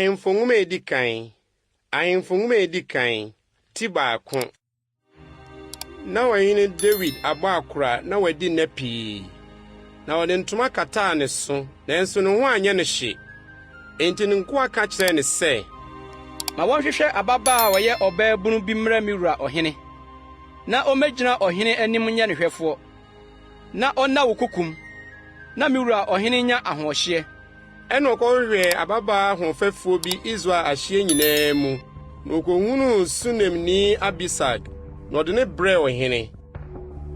Ahemfo Nwoma a Edi Kan Ahemfo Nwoma a Edi Kan, ti baako. Ná Ɔhene Dawid abɔ akora na wadi nna pii. Na wɔde ntoma kataa ne so, nanso ne ho anyɛ no hye. Enti ne nkoa ka kyerɛɛ no sɛ, Ma wɔnhwehwɛ ababaa a ɔyɛ ɔbaabunu bi mmrɛ me wura ɔhene, na ommegyina ɔhene anim nyɛ ne hwɛfoɔ, na ɔnna wo kokom, na me wura ɔhene nnya ahoɔhyeɛ. Ɛnna ɔkɔhwehwɛɛ ababaa hoɔfɛfoɔ bi Israel ahyeɛ nyinaa mu, na ɔkɔhunuu Sunemni Abisag, na ɔde no brɛɛ ɔhene.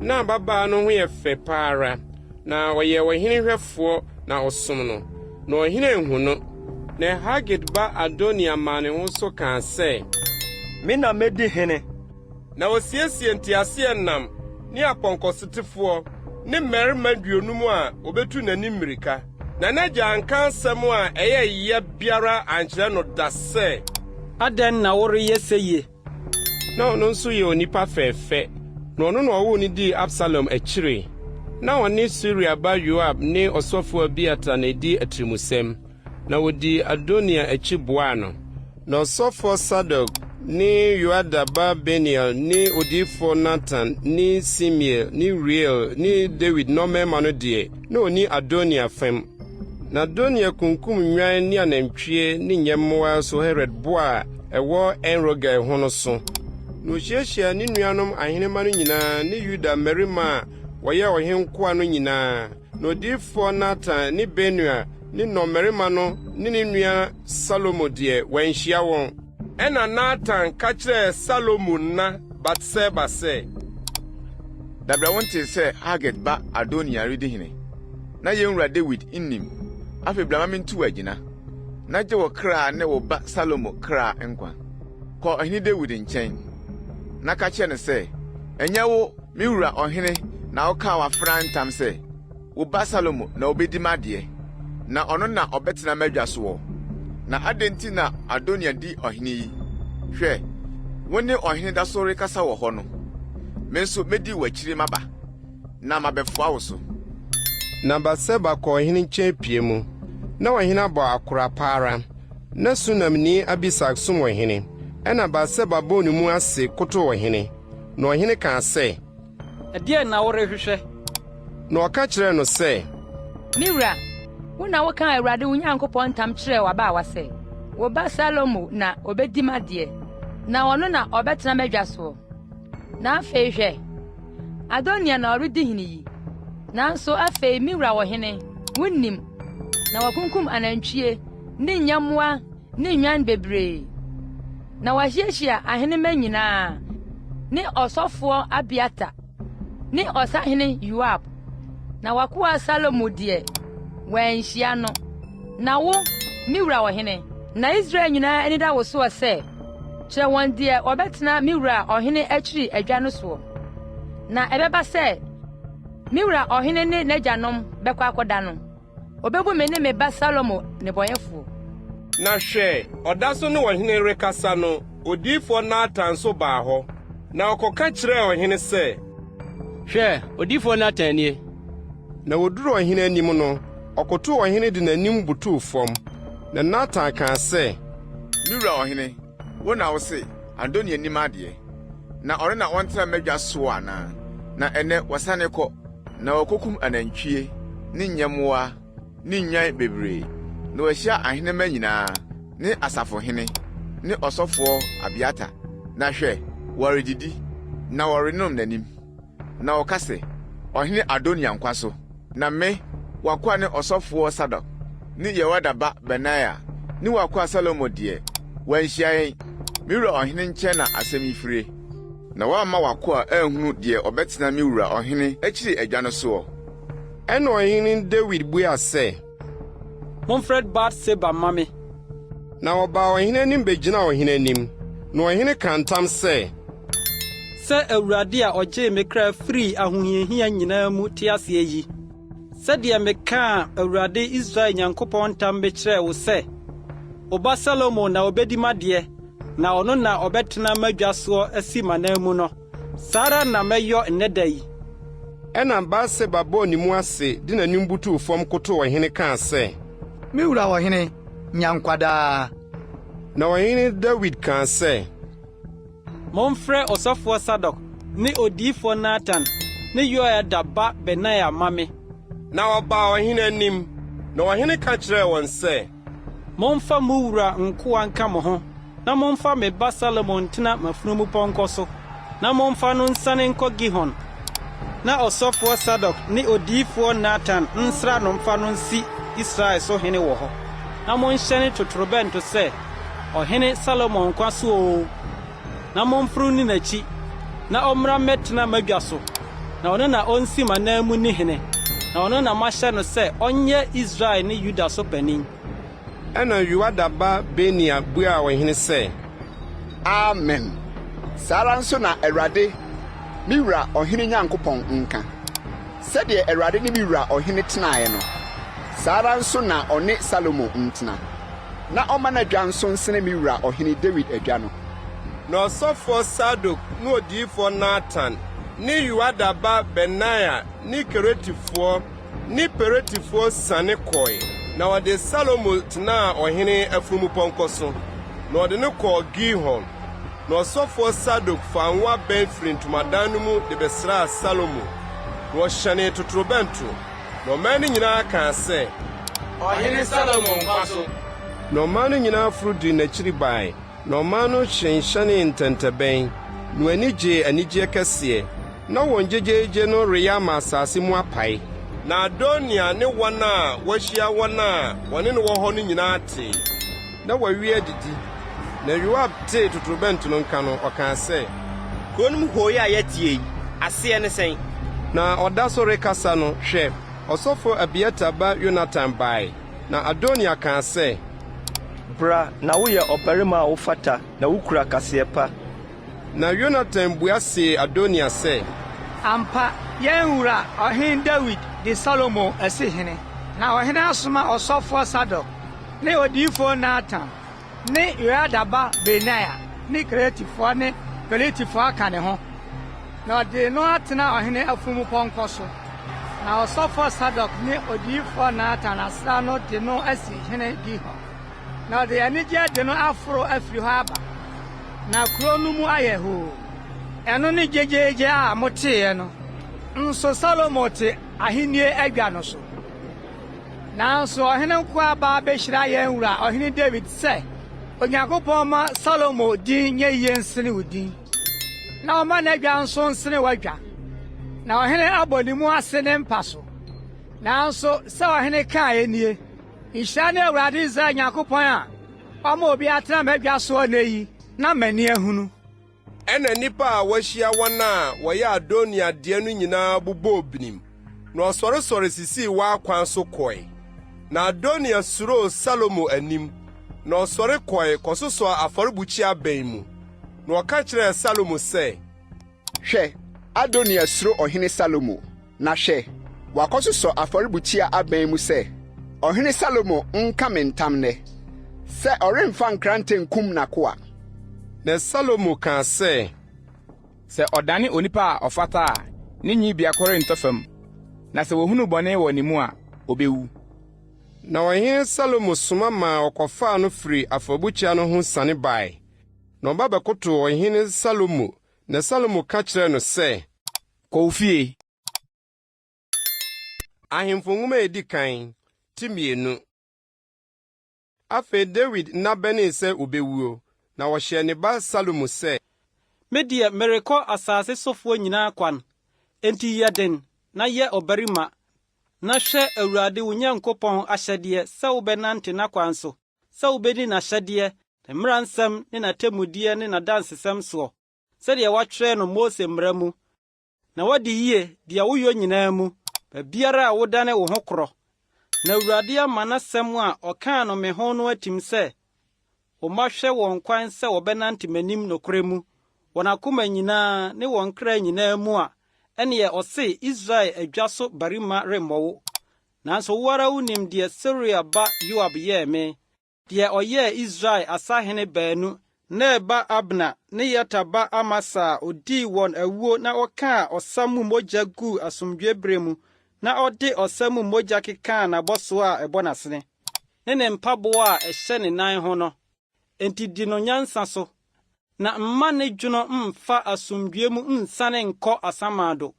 Ná ababaa no ho yɛ fɛ pa ara, na ɔyɛɛ ɔhene hwɛfoɔ na ɔsom no, na ɔhene anhu no. Na Hagit ba Adoniya maa ne ho so kaa sɛ. Me na mɛdi hene. Na osiesiee nteaseɛnam ne apɔnkɔsotefoɔ ne mmarima 50 a wɔbɛtu n'anim mmirika. Na n'agya anka asɛm a ɛyɛ ya biara ankyerɛ no da sɛ. Adɛn na woreyɛ seyie? Na ɔno nso yɛ onipa fɛfɛ, na ɔno na ɔwoo no dii Absalom akyire. Na ɔne Seruia ba Yoab ne ɔsɔfoɔ Abiatar na ɛdi atirimusɛm. Na wɔdii Adoniya akyi boaa no. Na ɔsɔfoɔ Sadok ne Yoiada ba Benaia ne odiyifoɔ Natan ne Simei ne Uriel ne Dawid nnɔmmarima no deɛ, na wɔnni Adoniya fam. Na Adoniya kunkum nnwan ne anantwie ne nyɛmmoa Soheret bo a ɛwɔ En-Rogel ho no so. Na ɔhyiahyiaa ne nuanom ahenemma no nyinaa ne Yuda mmarima a wɔyɛ ɔhene nkoa no nyinaa, Na odiyifoɔ Natan ne Benaia ne nnɔmmarima no ne ne nua Salomo deɛ, wanhyia wɔn. Ɛnna Natan ka kyerɛɛ Salomo na Batseba sɛ. Dabere wontee sɛ Hagit ba Adoniya redi hene, na yɛn wura Dawid nnim? Afei bra ma mintu wo agyina, na gye wo kra ne wo ba Salomo kra nkwa. Kɔ Ɔhene Dawid nkyɛn, na ka kyerɛ no sɛ, 'Ɛnyɛ wo, Me wura ɔhene na wokaa w'afenaa ntam sɛ, Wo ba Salomo na obedi m'adeɛ, na ɔno na ɔbɛtena m'adwa soɔ. Na adɛn nti na Adoniya di ɔhene yi? Hwɛ, wo ne ɔhene da so rekasa wɔ hɔ no, me nso medi w'akyiri maba, na mabɛfoa wo so. Na Batseba kɔɔ ɔhene nkyɛn pie mu. Na ɔhene abɔ akora pa ara. Na Sunamni Abisag som ɔhene. Ɛnna Batseba bɔɔ ne mu ase kotow ɔhene. Na ɔhene kaa sɛ. Ɛdeɛn na worehwehwɛ? Na ɔka kyerɛɛ no sɛ. Me wura, wo na wokaa Awurade wo Nyankopɔn ntam kyerɛɛ w'abaawa sɛ, 'Wo ba Salomo na obedi m'adeɛ, na ɔno na ɔbɛtena m'adwa soɔ. Na afei hwɛ, Adoniya na ɔredi hene yi. Nanso afei me wura ɔhene, wunnim, na wakunkum anantwie ne nyɛmmoa ne nnwan bebree. Na wahyiahyia ahenemma nyinaa ne ɔsɔfoɔ Abiatar ne ɔsahene Yoab. Na w'akoa Salomo deɛ, wanhyia no. Na wo, me wura ɔhene, na Israel nyinaa ani da wo soɔ sɛ, kyerɛ wɔn deɛ ɔbɛtena me wura ɔhene akyiri adwa no soɔ. Na ɛbɛba sɛ, me wura ɔhene ne n'agyanom bɛkɔ akɔda no, Obebu me ne me ba Salomo nnebɔneyɛfoɔ. Na hwɛ, ɔda so ne ɔhene rekasa no, odiyifoɔ Natan nso baa hɔ, na ɔkɔka kyerɛɛ ɔhene sɛ. Hwɛ, odiyifoɔ Natan nie. Na wɔduruu ɔhene anim no, ɔkotow ɔhene de n'anim butuw fam. Na Natan kaa sɛ. Me wura ɔhene, wo na wose, 'Adoniya nni m'adeɛ, na ɔno na ɔntena m'adwa soɔ anaa? Na ɛnnɛ wasane kɔ. Na wɔakokum anantwie ne nyɛmmoa ne nnwan bebree, na wɔahyia ahenemma nyinaa ne asafohene ne ɔsɔfoɔ Abiatar, na hwɛ, wɔredidi na wɔrenom n'anim, na wɔka sɛ, Ɔhene Adoniya nkwa so! Na me, w'akoa ne ɔsɔfoɔ Sadok ne Yehoiada ba Benaia ne w'akoa Salomo deɛ, wɔanhyia yɛn. Me wura ɔhene nkyɛn na asɛm yi fire. Na woamma w'akoa anhunu deɛ ɔbɛtena me wura ɔhene akyiri adwa no soɔ. Ɛnna ɔhene Dawid buaa sɛ. Momfrɛ Bat-Seba mma me. Na ɔbaa ɔhene anim begyinaa ɔhene anim, na ɔhene kaa ntam sɛ. Sɛ Awurade a ɔgyee me kra firii ahohiahia nyinaa mu te aseɛ yi, sɛdeɛ mekaa Awurade Israel Nyankopɔn ntam mekyerɛɛ wo sɛ, Wo ba Salomo na ɔbɛdi m'adeɛ, na ɔno na ɔbɛtena m'adwa soɔ asi m'ananmu no, saa ara na mɛyɔ nnɛ da yi. Ɛnna Batseba bɔɔ ne mu ase de n'anim butuw fam kotow ɔhene kaa sɛ. Me wura ɔhene, nya nkwa daa! Na ɔhene Dawid kaa sɛ. Momfrɛ ɔsɔfoɔ Sadok ne odiyifoɔ Natan ne Yoiada ba Benaia mma me. Na wɔbaa ɔhene anim, na ɔhene ka kyerɛɛ wɔn sɛ. Momfa mo wura nkoa nka mo ho, na momfa me ba Salomo ntena m'afunumupɔnkɔ so, na momfa no nsiane nkɔ Gihon, na ɔsɔfoɔ Sadok ne odiyifoɔ Natan nsra no mfa no nsi Israel so hene wɔ hɔ. Na monhyɛne totorobɛnto sɛ, 'Ɔhene Salomo nkwa so oo! Na momforo nni n'akyi, na ɔmmra mmɛtena m'adwa so, na ɔno na onsi m'ananmu nni hene, na ɔno na mahyɛ no sɛ ɔnyɛ Israel ne Yuda so panin. Ɛnna Yoiada ba Benaia buaa ɔhene sɛ. Amen! Saa ara nso na Awurade, me wura ɔhene Nyankopɔn nka. Sɛdeɛ Awurade ne me wura ɔhene tenaeɛ no, saa ara nso na ɔne Salomo ntena, na ɔmma n'adwa nso nsene me wura ɔhene Dawid adwa no. Na ɔsɔfoɔ Sadok ne odiyifoɔ Natan ne Yoiada ba Benaia ne Keretifoɔ ne Peletifoɔ siane kɔe, na wɔde Salomo tenaa ɔhene afunumupɔnkɔ so, na wɔde no kɔɔ Gihon. Na ɔsɔfoɔ Sadok faa ngo abɛn firii ntomadan no mu de bɛsraa Salomo, na wɔhyɛnee totorobɛnto, na ɔman no nyinaa kaa sɛ. Ɔhene Salomo nkwa so! Na ɔman no nyinaa foro dii n'akyiri bae, na ɔman no hyenhyɛnee ntɛntɛbɛn, na wɔn ani gyee anigyeɛ kɛseɛ. Ná wɔn gyegyeegye no reyɛ ama asase mu apae. Na Adoniya ne wɔn a wɔahyia wɔn a wɔne no wɔ hɔ no nyinaa tee. Na wɔawie adidi. Na Yoab tee totorobɛnto no nka no, ɔkaa sɛ. Kuro no mu hooyɛ a yɛteɛ yi, aseɛ ne sɛn? Na ɔda so rekasa no, hwɛ, ɔsɔfo Abiatar ba Yonatan bae. Na Adoniya kaa sɛ. Bra, na woyɛ ɔbarima a wofata na wukura kaseɛ pa. Na Yonatan bua see Adoniya sɛ. Ampa, yɛn wura ɔhene Dawid de Salomo asi hene, na ɔhene asoma ɔsɔfoɔ Sadok ne odiyifoɔ Natan ne Yoiada ba Benaia ne Keretifoɔ ne Peletifoɔ aka ne ho, na ɔde no atena ɔhene afunumupɔnkɔ so. Na ɔsɔfoɔ Sadok ne odiyifoɔ Natan asra no de no asi hene Gihon. Na ɔde anigyeɛ de no aforo afiri hɔ aba, na kuro no mu ayɛ hoo. Ɛno ne gyegyeegye a moteeɛ no. Nso Salomo te ahennie adwa no so. Nanso ɔhene nkoa ba abɛhyira yɛn wura Ɔhene Dawid sɛ, 'Onyankopɔn mma Salomo din nyɛ yie nsene wo din, na ɔmma n'adwa nso nsene w'adwa. Na ɔhene abɔ ne mu ase ne mpa so. Nanso sɛ ɔhene kaeɛ nie, Nhyira ne Awurade Israel Nyankopɔn a wama obi atena m'adwa soɔ nnɛ yi na m'ani ahunu. Ɛnna nnipa a wɔahyia wɔn a wɔyɛ Adoniya deɛ no nyinaa bobɔɔ binim, na wɔsɔresɔre sisii wɔn akwan so kɔe. Na Adoniya suroo Salomo anim, na ɔsɔre kɔe kɔsosɔɔ afɔrebukyia abɛn mu, na ɔka kyerɛɛ Salomo sɛ. Hwɛ, Adoniya suro Ɔhene Salomo, na hwɛ, wakɔsosɔ afɔrebukyia abɛn mu sɛ, 'Ɔhene Salomo nka me ntam nnɛ, sɛ ɔremfa nkrante nkum n'akoa. Na Salomo kaa sɛ. Sɛ ɔdane onipa a ɔfata a, ne nwi biako rentɔ fam, na sɛ wohunu bɔne wɔ ne mu a, obewu. Na Ɔhene Salomo soma maa wɔkɔfaa no firii afɔrebukyia no ho siane bae. Na ɔba bɛkotow Ɔhene Salomo, na Salomo ka kyerɛɛ no sɛ. Kɔ wo fie. Ahemfo Nwoma a Edi Kan, ti 2. Afei Dawid nna bɛnee sɛ obewuo, na ɔhyɛɛ ne ba Salomo sɛ. Me deɛ, merekɔ asase sofoɔ nyinaa kwan, enti yɛ den na yɛ ɔbarima, na hwɛ Awurade wo Nyankopɔn ahyɛdeɛ sɛ wobɛnante n'akwan so, sɛ wobɛdi n'ahyɛdeɛ, ne mmara nsɛm ne n'atemmudeɛ ne n'adansesɛm soɔ, sɛdeɛ wɔatwerɛ no Mose mmara mu, na woadi yie deɛ woyɔ nyinaa mu, baabiara a wodane wo ho korɔ. Na Awurade ama n'asɛm a ɔkaa no me ho no atim sɛ, Wo mma hwɛ wɔn kwan sɛ wɔbɛnante m'anim nokorɛ mu, wɔn akoma nyinaa ne wɔn kra nyinaa mu a, ɛnneɛ ɔse Israel adwa so barima remmɔ wo. Nanso wo ara wunim deɛ Seruia ba Yoab yɛɛ me, deɛ ɔyɛɛ Israel asahene baanu, Ner ba Abner ne Yeter ba Amasa a ɔdii wɔn awuo na ɔkaa ɔsa mu mogya guu asomdwoeɛ berɛ mu na ɔde ɔsa mu mogya kekaa n'abɔsoɔ a ɛbɔ n'asene ne ne mpaboa a ɛhyɛ ne nan ho no. Enti di no nyansa so, na mma ne dwono mmfa asomdwoe mu nsiane nnkɔ asamando.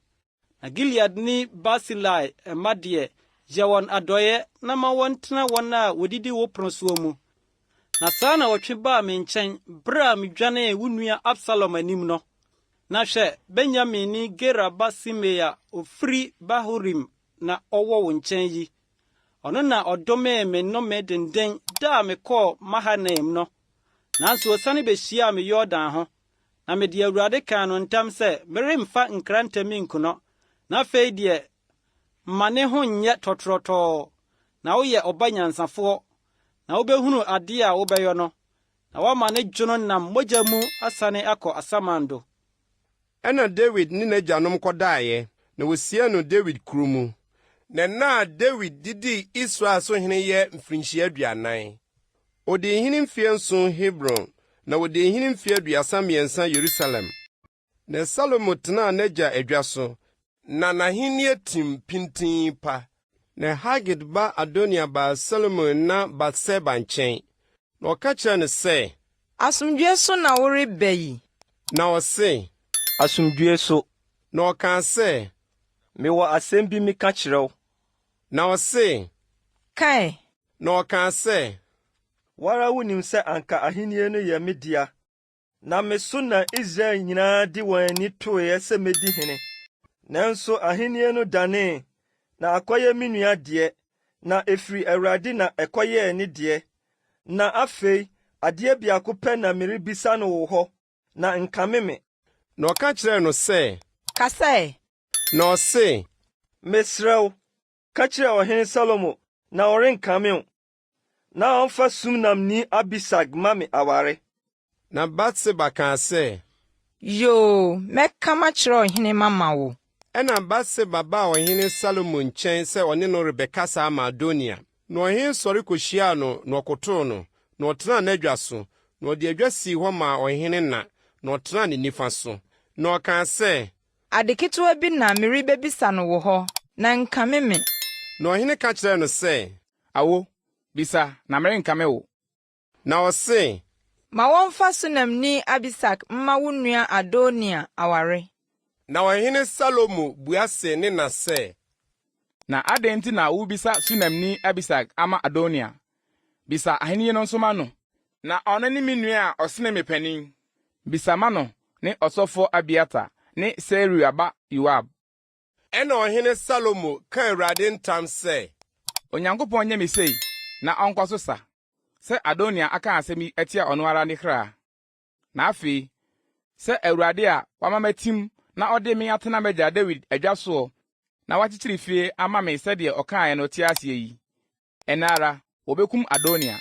Na Gileadni Barsilai mma deɛ, yɛ wɔn adɔeɛ na ma wɔntena wɔn a wɔdidi wo pono soɔ mu. Na saa na wɔtwe baa me nkyɛn bere a midwanee wo nua Absalom anim no. Na hwɛ, Benyaminni Gera ba Simei a ofiri Bahurim na ɔwɔ wo nkyɛn yi. Ɔno na ɔdomee me nnome dennen da a mekɔɔ Mahanaim no. Nanso osiane behyiaa me Yordan ho, na mede Awurade kaa no ntam sɛ meremfa nkrantɛ minku no. Na afei deɛ, mma ne ho nyɛ tɔtorɔtɔɔ, na woyɛ ɔba nyansafoɔ, na wobɛhunu adeɛ a wobɛyɔ no, na woama ne dwono nam mogya mu asane akɔ asamando. Ɛnna Dawid ne n'agyanom kɔdaeɛ, na wɔsiee no Dawid kuro mu. Na nna a Dawid de dii Israel so hene yɛ mfirinhyia 40. Ɔdii hene mfeɛ nson Hebron, na ɔdii hene mfeɛ 33 Yerusalem. Na Salomo tenaa n'agya adwa so, na n'ahennie tim pintinn pa. Na Hagit ba Adoniya baa Salomo na Batseba nkyɛn, na ɔka kyerɛɛ no sɛ. Asomdwoe so na woreba yi? Na ɔse. Asomdwoe so. Na ɔkaa sɛ. Mewɔ asɛm bi meka kyerɛ wo. Na ɔse. Ka ɛ. Na ɔkaa sɛ. Wo ara wunim sɛ anka ahenni no yɛ me dea, na me so na Israel nyinaa de wɔn ani toeɛ sɛ mɛdi hene. Nanso ahennie no danee, na akɔyɛ me nua deɛ, na ɛfiri Awurade na ɛkɔyɛɛ ne deɛ. Na afei adeɛ biako pɛ na merebisa no wo hɔ, na nkame me. Na ɔka kyerɛɛ no sɛ. Kasa ɛ! Na ɔse. Mesrɛ wo, ka kyerɛ ɔhene Salomo na ɔrenkame wo, na ɔmfa Sunamni Abisag mma me aware. Na Batseba kaa sɛ. Yoo, mɛka makyerɛ ɔhene mama wo. Ɛnna Batseba baa ɔhene Salomo nkyɛn sɛ ɔne no rebɛkasa ama Adoniya. Na ɔhene sɔre kohyiaa no na ɔkotow no, na ɔtenaa n'adwa so, na ɔde adwa sii hɔ maa ɔhene na, na ɔtenaa ne nifa so. Na ɔkaa sɛ. Ade ketewa bi na merebebisa no wo hɔ, na nkame me. Na ɔhene ka kyerɛɛ no sɛ. Awo, bisa, na merenkame wo. Na ɔse. Ma wɔmfa Sunamni Abisag mma wo nua Adoniya aware. Na ɔhene Salomo bua see ne na sɛ. Na adɛn nti na worebisa Sunamni Abisag ama Adoniya? Bisa ahenni no nso ma no. Na ɔno ne me nua a ɔsene me panin. Bisa ma no ne ɔsɔfoɔ Abiatar ne Seruia ba Yoab. Ɛnna ɔhene Salomo kaa Awurade ntam sɛ. Onyankopɔn nyɛ me sei, na ɔnkɔ so sa, sɛ Adoniya aka asɛm yi atia ɔno ara ne kra. Na afei, sɛ Awurade a wama matim na ɔde me atena m'agya Dawid adwa soɔ na wakyekyere fie ama me sɛdeɛ ɔkaeɛ no te aseɛ yi, ɛnnɛ ara wɔbɛkum Adoniya.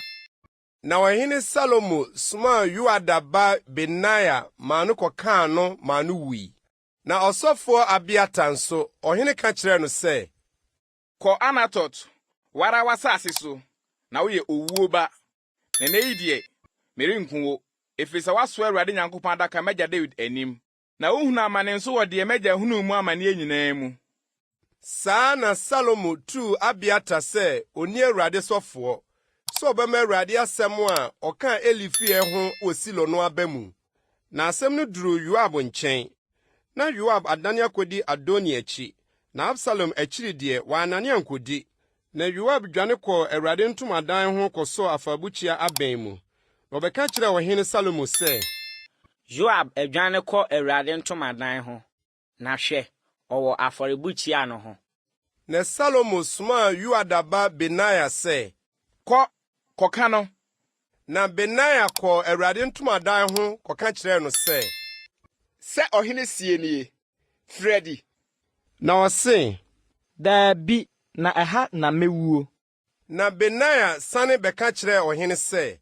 Na ɔhene Salomo somaa Yoiada ba Benaia maa no kɔkaa no maa no wui. Na ɔsɔfoɔ Abiatar nso, ɔhene ka kyerɛɛ no sɛ. Kɔ Anatot, wo ara w'asase so, na woyɛ owuo ba. Na nnɛ yi deɛ, merenku wo, ɛfiri sɛ woasoa Awurade Nyankopɔn adaka m'agya Dawid anim, na wohunuu amane nso wɔ deɛ m'agya hunuu mu amaneɛ nyinaa mu. Saa na Salomo tuu Abiatar sɛ onni Awurade sɔfoɔ, sɛ ɔbɛma Awurade asɛm a ɔkaa Eli fie ho wɔ Silo no aba mu. Na asɛm no duruu Yoab nkyɛn. Na Yoab adane akɔdi Adoniya akyi, na Absalom akyiri deɛ, wannane ankɔdi. Na Yoab dwane kɔɔ Awurade ntomadan ho kɔsɔɔ afɔrebukyia abɛn mu. Na ɔbɛka kyerɛɛ ɔhene Salomo sɛ. Yoab adwane kɔ Awurade ntomadan ho, na hwɛ, ɔwɔ afɔrebukyia no ho. Na Salomo somaa Yoiada ba Benaia sɛ. Kɔ, kɔka no. Na Benaia kɔɔ Awurade ntomadan ho kɔka kyerɛɛ no sɛ. Sɛ ɔhene seɛ nie, Firi adi. Na ɔse. Dabi, na ɛha na mɛwuo. Na Benaia sane bɛka kyerɛɛ ɔhene sɛ.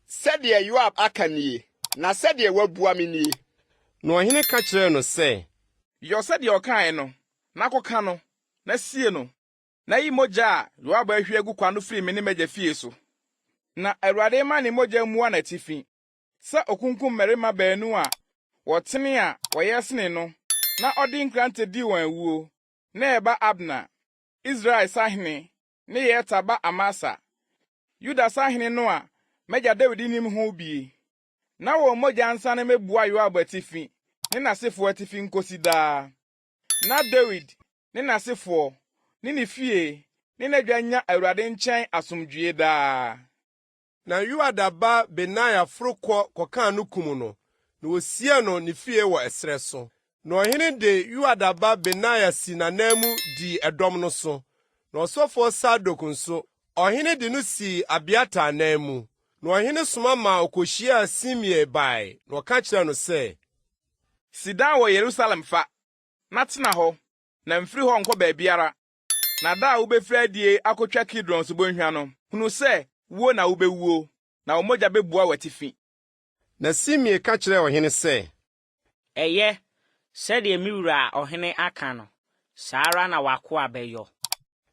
Sɛdeɛ Yoab aka nie, na sɛdeɛ wabua me nie. Na ɔhene ka kyerɛɛ no sɛ. Yɔ sɛdeɛ ɔkaeɛ no, na kɔka no, na sie no, na yi mogya a Yoab ahwie agu kwa no firi me ne m'agya fie so. Na Awurade mma ne mogya mmua n'atifi, sɛ okunkum mmarima baanu a wɔtene a wɔyɛ sene no na ɔde nkrante dii wɔn awuo, Ner ba Abner, Israel sahene, ne Yeter ba Amasa, Yuda sahene no a m'agya Dawid nnim ho bie, na wɔn mogya nsane mmebua Yoab atifi ne n'asefoɔ atifi nkosi daa, na Dawid ne n'asefoɔ, ne ne fie, ne n'adwa nnya Awurade nkyɛn asomdwoeɛ daa. Na Yoiada ba Benaia foro kɔ kɔkaa no kum no, na wosiee no ne fie wɔ ɛserɛ so. Na ɔhene de Yoiada ba Benaia sii n'ananmu dii ɛdɔm no so, na ɔsɔfoɔ Sadok nso, ɔhene de no sii Abiatar ananmu. Na ɔhene soma maa okohyiaa Simei bae, na ɔka kyerɛɛ no sɛ. Si dan wɔ Yerusalem fa, na tena hɔ, na mfiri hɔ nkɔ baabiara. Na da a wobɛfiri adie akɔtwa Kidron subonhwa no, hunu sɛ wuo na wobɛwuo, na wo mogya bɛbua w'atifi. Na Simei ka kyerɛɛ ɔhene sɛ. Ɛyɛ, sɛdeɛ me wura ɔhene aka no, saa ara na w'akoa bɛyɔ.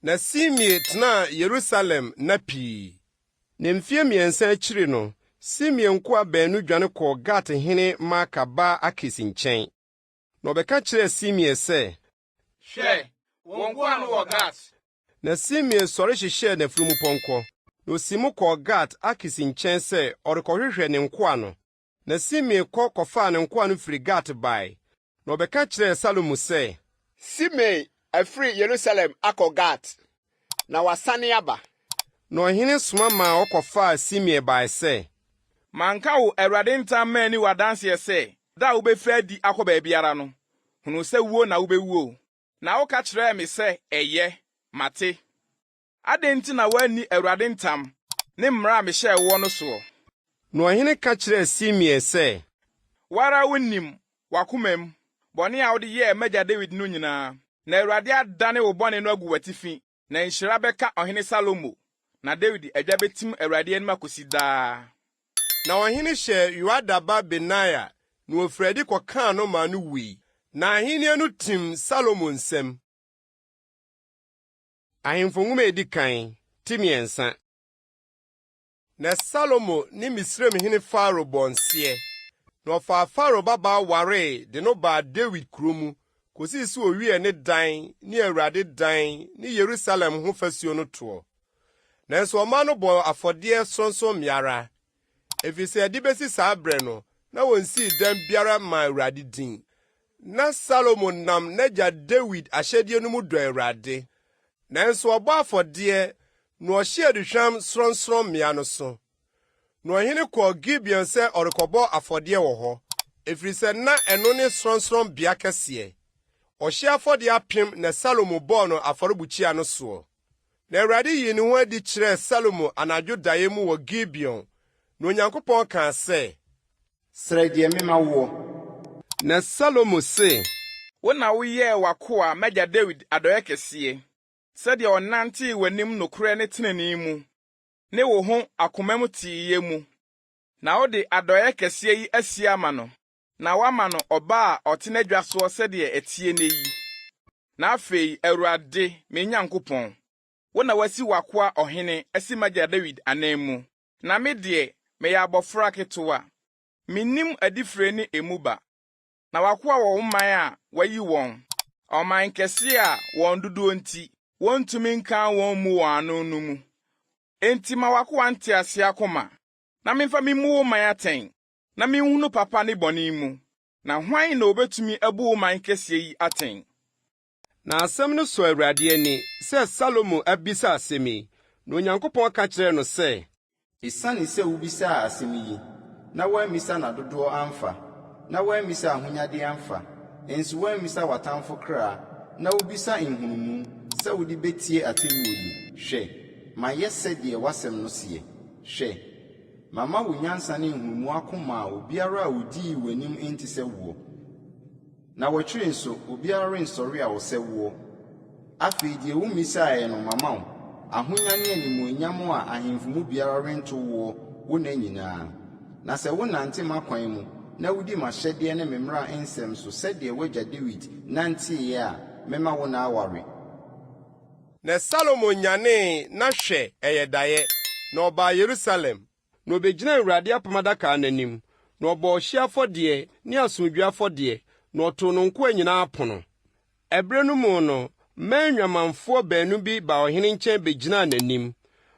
Na Simei tenaa Yerusalem nna pii. Na mfeɛ mmiɛnsa akyiri no, Simei nkoa baanu dwane kɔɔ Gat hene Maaka ba Akis nkyɛn. Na wɔbɛka kyerɛɛ Simei sɛ. Hwɛ, wo nkoa no wɔ Gat. Na Simei sɔre hyehyɛɛ n'afunumupɔnkɔ, na osii mu kɔɔ Gat Akis nkyɛn sɛ ɔrekɔhwehwɛ ne nkoa no. Na Simei kɔ kɔfaa ne nkoa no firi Gat bae, na ɔbɛka kyerɛɛ Salomo sɛ. Simei afiri Yerusalem akɔ Gat, na wasane aba. Na ɔhene soma maa wɔkɔfaa Simei bae sɛ. Manka wo Awurade ntam manni wo adanseɛ sɛ, da a wobɛfiri adi akɔ baabiara no, hunu sɛ wuo na wobɛwuo? Na woka kyerɛɛ me sɛ, Ɛyɛ, mate. Adɛn nti na woanni Awurade ntam ne mmara a mehyɛɛ woɔ no soɔ? Na ɔhene ka kyerɛɛ Simei sɛ. Wo ara wunim w'akomam bɔne a wode yɛɛ m'agya Dawid no nyinaa, na Awurade adane wo bɔne no agu w'atifi, na nhyira bɛka Ɔhene Salomo, na Dawid adwa betim Awurade anim akosi daa. Na ɔhene hyɛɛ Yoiada ba Benaia, na ofirii adi kɔkaa no maa no wui, na ahenni no tim Salomo nsam. Ahemfo Nwoma a Edi Kan, ti 3. Na Salomo ne Misraimhene Farao bɔɔ nseɛ, na ɔfaa Farao babaa waree de no baa Dawid kuro mu kɔsii sɛ ɔwiee ne dan ne Awurade dan ne Yerusalem ho fasuo no toɔ. Nanso ɔman no bɔɔ afɔdeɛ sorɔnsorɔmmea ara, ɛfiri sɛ ɛde bɛsi saa berɛ no, na wɔnsii dan biara mmaa Awurade din. Ná Salomo nam n'agya Dawid ahyɛdeɛ no mu dɔ Awurade, nanso ɔbɔ afɔdeɛ na ɔhyee aduhwam sorɔnsorɔmmea no so. Na ɔhene kɔɔ Gibeon sɛ ɔrekɔbɔ afɔdeɛ wɔ hɔ, ɛfiri sɛ na ɛno ne sorɔnsorɔnbea kɛseɛ. Ɔhyeɛ afɔdeɛ apem na Salomo bɔɔ no afɔrebukyia no soɔ. Na Awurade yii ne ho adi kyerɛɛ Salomo anadwo daeɛ mu wɔ Gibeon, na Onyankopɔn kaa sɛ. Srɛ deɛ memma woɔ. Na Salomo se. Wo na woyɛɛ w'akoa, m'agya Dawid adɔeɛ kɛseɛ, sɛdeɛ ɔnantee w'anim nokorɛ ne tenenee mu, ne wo ho akomam teeyɛ mu, na wode adɔeɛ kɛseɛ yi asie ama no, na woama no ɔba a ɔte n'adwa soɔ sɛdeɛ ɛteɛ nnɛ yi. Na afei, Awurade, me Nyankopɔn, wo na woasi w'akoa ɔhene asi m'agya Dawid ananmu, na me deɛ, meyɛ abɔfra ketewa, mennim adifire ne emu ba. Na w'akoa wɔ wo man a woayi wɔn, ɔman kɛse a wɔn dodoɔ nti, wɔntumi nkan wɔn mmu wɔn ano no mu. Enti ma w'akoa nteaseɛ akoma, na memfa mimmu wo man atɛn, na minhunu papa ne bɔne mu. Na hwan na obetumi abu wo man kɛseɛ yi atɛn? Na asɛm no sɔɔ Awurade ani sɛ Salomo abisa asɛm yi, na Onyankopɔn ka kyerɛɛ no sɛ. Esiane sɛ wubisaa asɛm yi, na woammisa nna dodoɔ amfa, na woammisa ahonyadeɛ amfa, nso woammisa w'atamfo kra, na wobisa nhunumu, sɛ wode bɛtie atemmuo yi, hwɛ, mayɛ sɛdeɛ w'asɛm no seɛ. Hwɛ, mama wo nyansa ne nhunumu akoma a obiara a ɔdii w'anim nte sɛ woɔ. Na w'akyiri nso, obiara rensɔre a ɔsɛ woɔ. Afei deɛ wommisaeɛ no, mama wo, ahonya ne animuonyam a ahemfo mu biara rento woɔ wo nna nyinaa. Na sɛ wonante m'akwan mu, na wodi m'ahyɛdeɛ ne me mmara nsɛm so sɛdeɛ w'agya Dawid nanteeɛ a, mɛma wo nna aware. Na Salomo nyanee, na hwɛ, ɛyɛ daeɛ, na ɔbaa Yerusalem. Na obegyinaa Awurade apam adaka no anim, na ɔbɔɔ ɔhyeɛ afɔdeɛ ne asomdwoeɛ afɔdeɛ, na ɔtoo no nkoa nyinaa pono. Ɛberɛ no mu no, mmaa nnwamanfoɔ baanu bi baa ɔhene nkyɛn bɛgyinaa n'anim.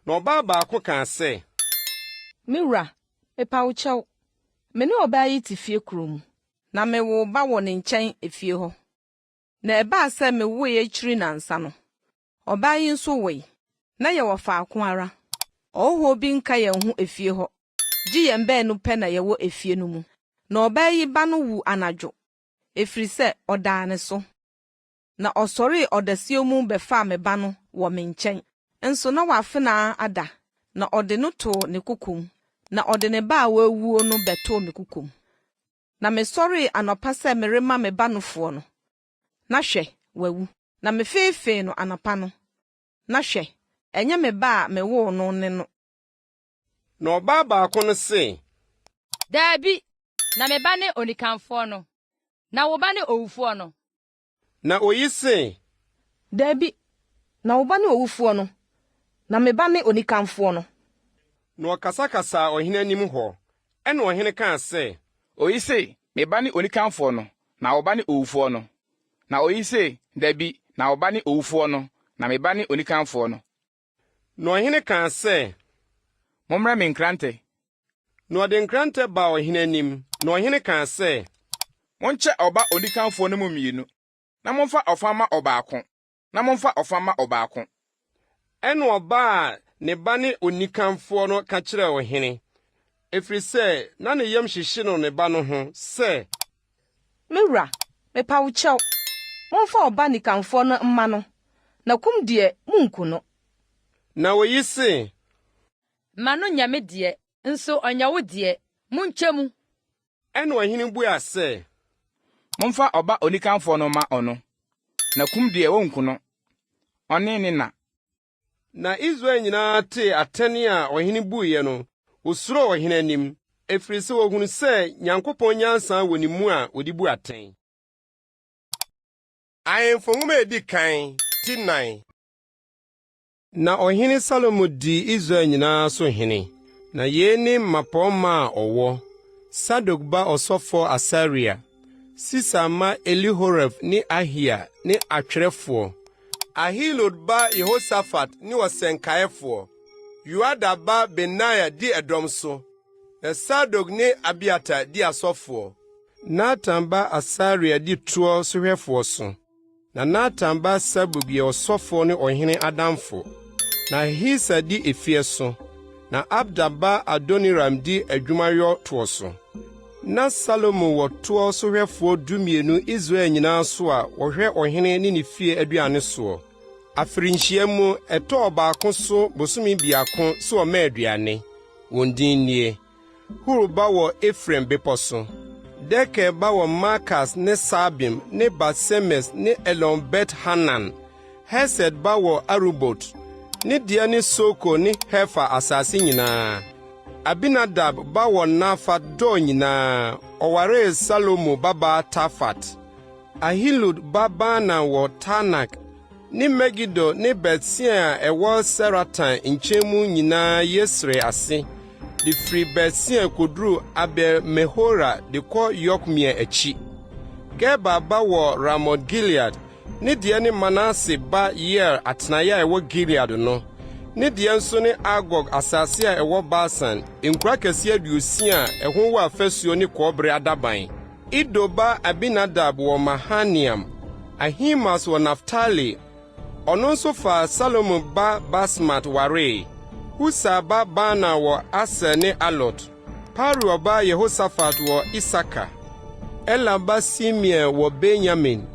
Na ɔbaa baako kaa sɛ. Me wura, mepa wo kyɛw, me ne ɔbaa yi te fie koro mu, na mewoo ba wɔ ne nkyɛn efie hɔ. Na ɛbaa sɛ mewoe akyiri nnansa no, ɔbaa yi nso woe. Na yɛwɔ faako ara. Ɔhɔhoɔ bi nka yɛn ho efie hɔ, gye yɛn baanu pɛ na yɛwɔ efie no mu. Na ɔbaa yi ba no wuu anadwo, ɛfiri sɛ ɔdaa ne so. Na ɔsɔree ɔdasuo mu bɛfaa me ba no wɔ me nkyɛn, nso na w'afenaa ada, na ɔde no too ne kokom, na ɔde ne ba a wawuo no bɛtoo me kokom. Na mesɔree anɔpa sɛ merema me ba nufoɔ no, na hwɛ, wawu. Na mefeefee no anɔpa no, na hwɛ, ɛnyɛ me ba a mewoo no ne no. Na ɔbaa baako no se. Dabi, na me ba ne onikanfoɔ no, na wo ba ne owufoɔ no. Na oyi se. Dabi, na wo ba ne owufoɔ no, na me ba ne onikanfoɔ no. Na ɔkasakasaa ɔhene anim hɔ. Ɛnna ɔhene kaa sɛ. Oyi se, 'Me ba ne onikanfoɔ no, na wo ba ne owufoɔ no. Na oyi se, 'Dabi, na wo ba ne owufoɔ no, na me ba ne onikanfoɔ no. Na ɔhene kaa sɛ. Mommrɛ me nkrantɛ. Na ɔde nkrantɛ baa ɔhene anim, na ɔhene kaa sɛ. Monkyɛ ɔba onikanfoɔ no mu mmienu, na momfa ɔfã mma ɔbaako, na momfa ɔfã mma ɔbaako. Ɛnna ɔbaa a ne ba ne onikanfoɔ no ka kyerɛɛ ɔhene, ɛfiri sɛ na ne yam hyehye no ne ba no ho, sɛ. Me wura, mepa wo kyɛw, momfa ɔba nikanfoɔ no mma no, na kum deɛ, munnku no. Na oyi se. Ma no nyɛ me deɛ, nso ɔnyɛ wo deɛ, monkyɛ mu. Ɛnna ɔhene buaa sɛ. Momfa ɔba onikanfoɔ no mma ɔno, na kum deɛ wonku no, ɔne ne na. Na Israel nyinaa tee atɛn a ɔhene buiɛ no, wosuroo ɔhene anim, ɛfiri sɛ wɔhunu sɛ Nyankopɔn nyansa wɔ ne mu a ɔde bu atɛn. Ahemfo Nwoma a Edi Kan, ti 4. Na Ɔhene Salomo dii Israel nyinaa so hene. Na yei ne mmapɔmma a ɔwɔ, Sadok ba ɔsɔfoɔ Asaria, Sisa mma Elihoref ne Ahia ne atwerɛfoɔ, Ahilud ba Yehosafat ne ɔsɛnkaefoɔ, Yoiada ba Benaia di ɛdɔm so, na Sadok ne Abiatar di asɔfoɔ. Natan ba Asaria di toɔ sohwɛfoɔ so. Na Natan ba Sabuk yɛ ɔsɔfoɔ ne ɔhene adamfo. Na Ahisa di efie so, na Abda ba Adoniram di adwumayɔ toɔ so. Ná Salomo wɔ toɔ sohwɛfoɔ dumienu Israel nyinaa so a wɔhwɛ ɔhene ne ne fie aduane soɔ. Afirinhyia mu, ɛtɔ ɔbaako so bosome biako sɛ ɔma aduane. Wɔn din nie. Hur ba wɔ Efraim bepɔ so, Deker ba wɔ Makas ne Saalbim ne Bat-Semes ne Elon-Bet-Hanan, Hesed ba wɔ Arubot, ne deɛ ne Soko ne Hefer asase nyinaa. Abinadab ba wɔ Nafat Dor nyinaa, ɔwaree Salomo babaa Tafat. Ahilud ba Baana wɔ Taanak ne Megido ne Bet-Sean a ɛwɔ Saratan nkyɛn mu nyinaa Yesreel ase, de firi Bet-Sean koduru Abel-Mehora de kɔ Yokmea akyi. Geber ba wɔ Ramot-Gilead, ne deɛ ne Manase ba Yair atenaeɛ a ɛwɔ Gilead no, ne deɛ nso ne Argob asase a ɛwɔ Basan, nkuro akɛseɛ 60 a ɛho wɔ afasuo ne kɔbere adaban. Ido ba Abinadab wɔ Mahanaim, Ahimaas wɔ Naftali, ɔno nso faa Salomo ba Basmat waree, Husai ba Baana wɔ Aser ne Alot, Paruah ba Yehosafat wɔ Isakar, Ela ba Simei wɔ Benyamin,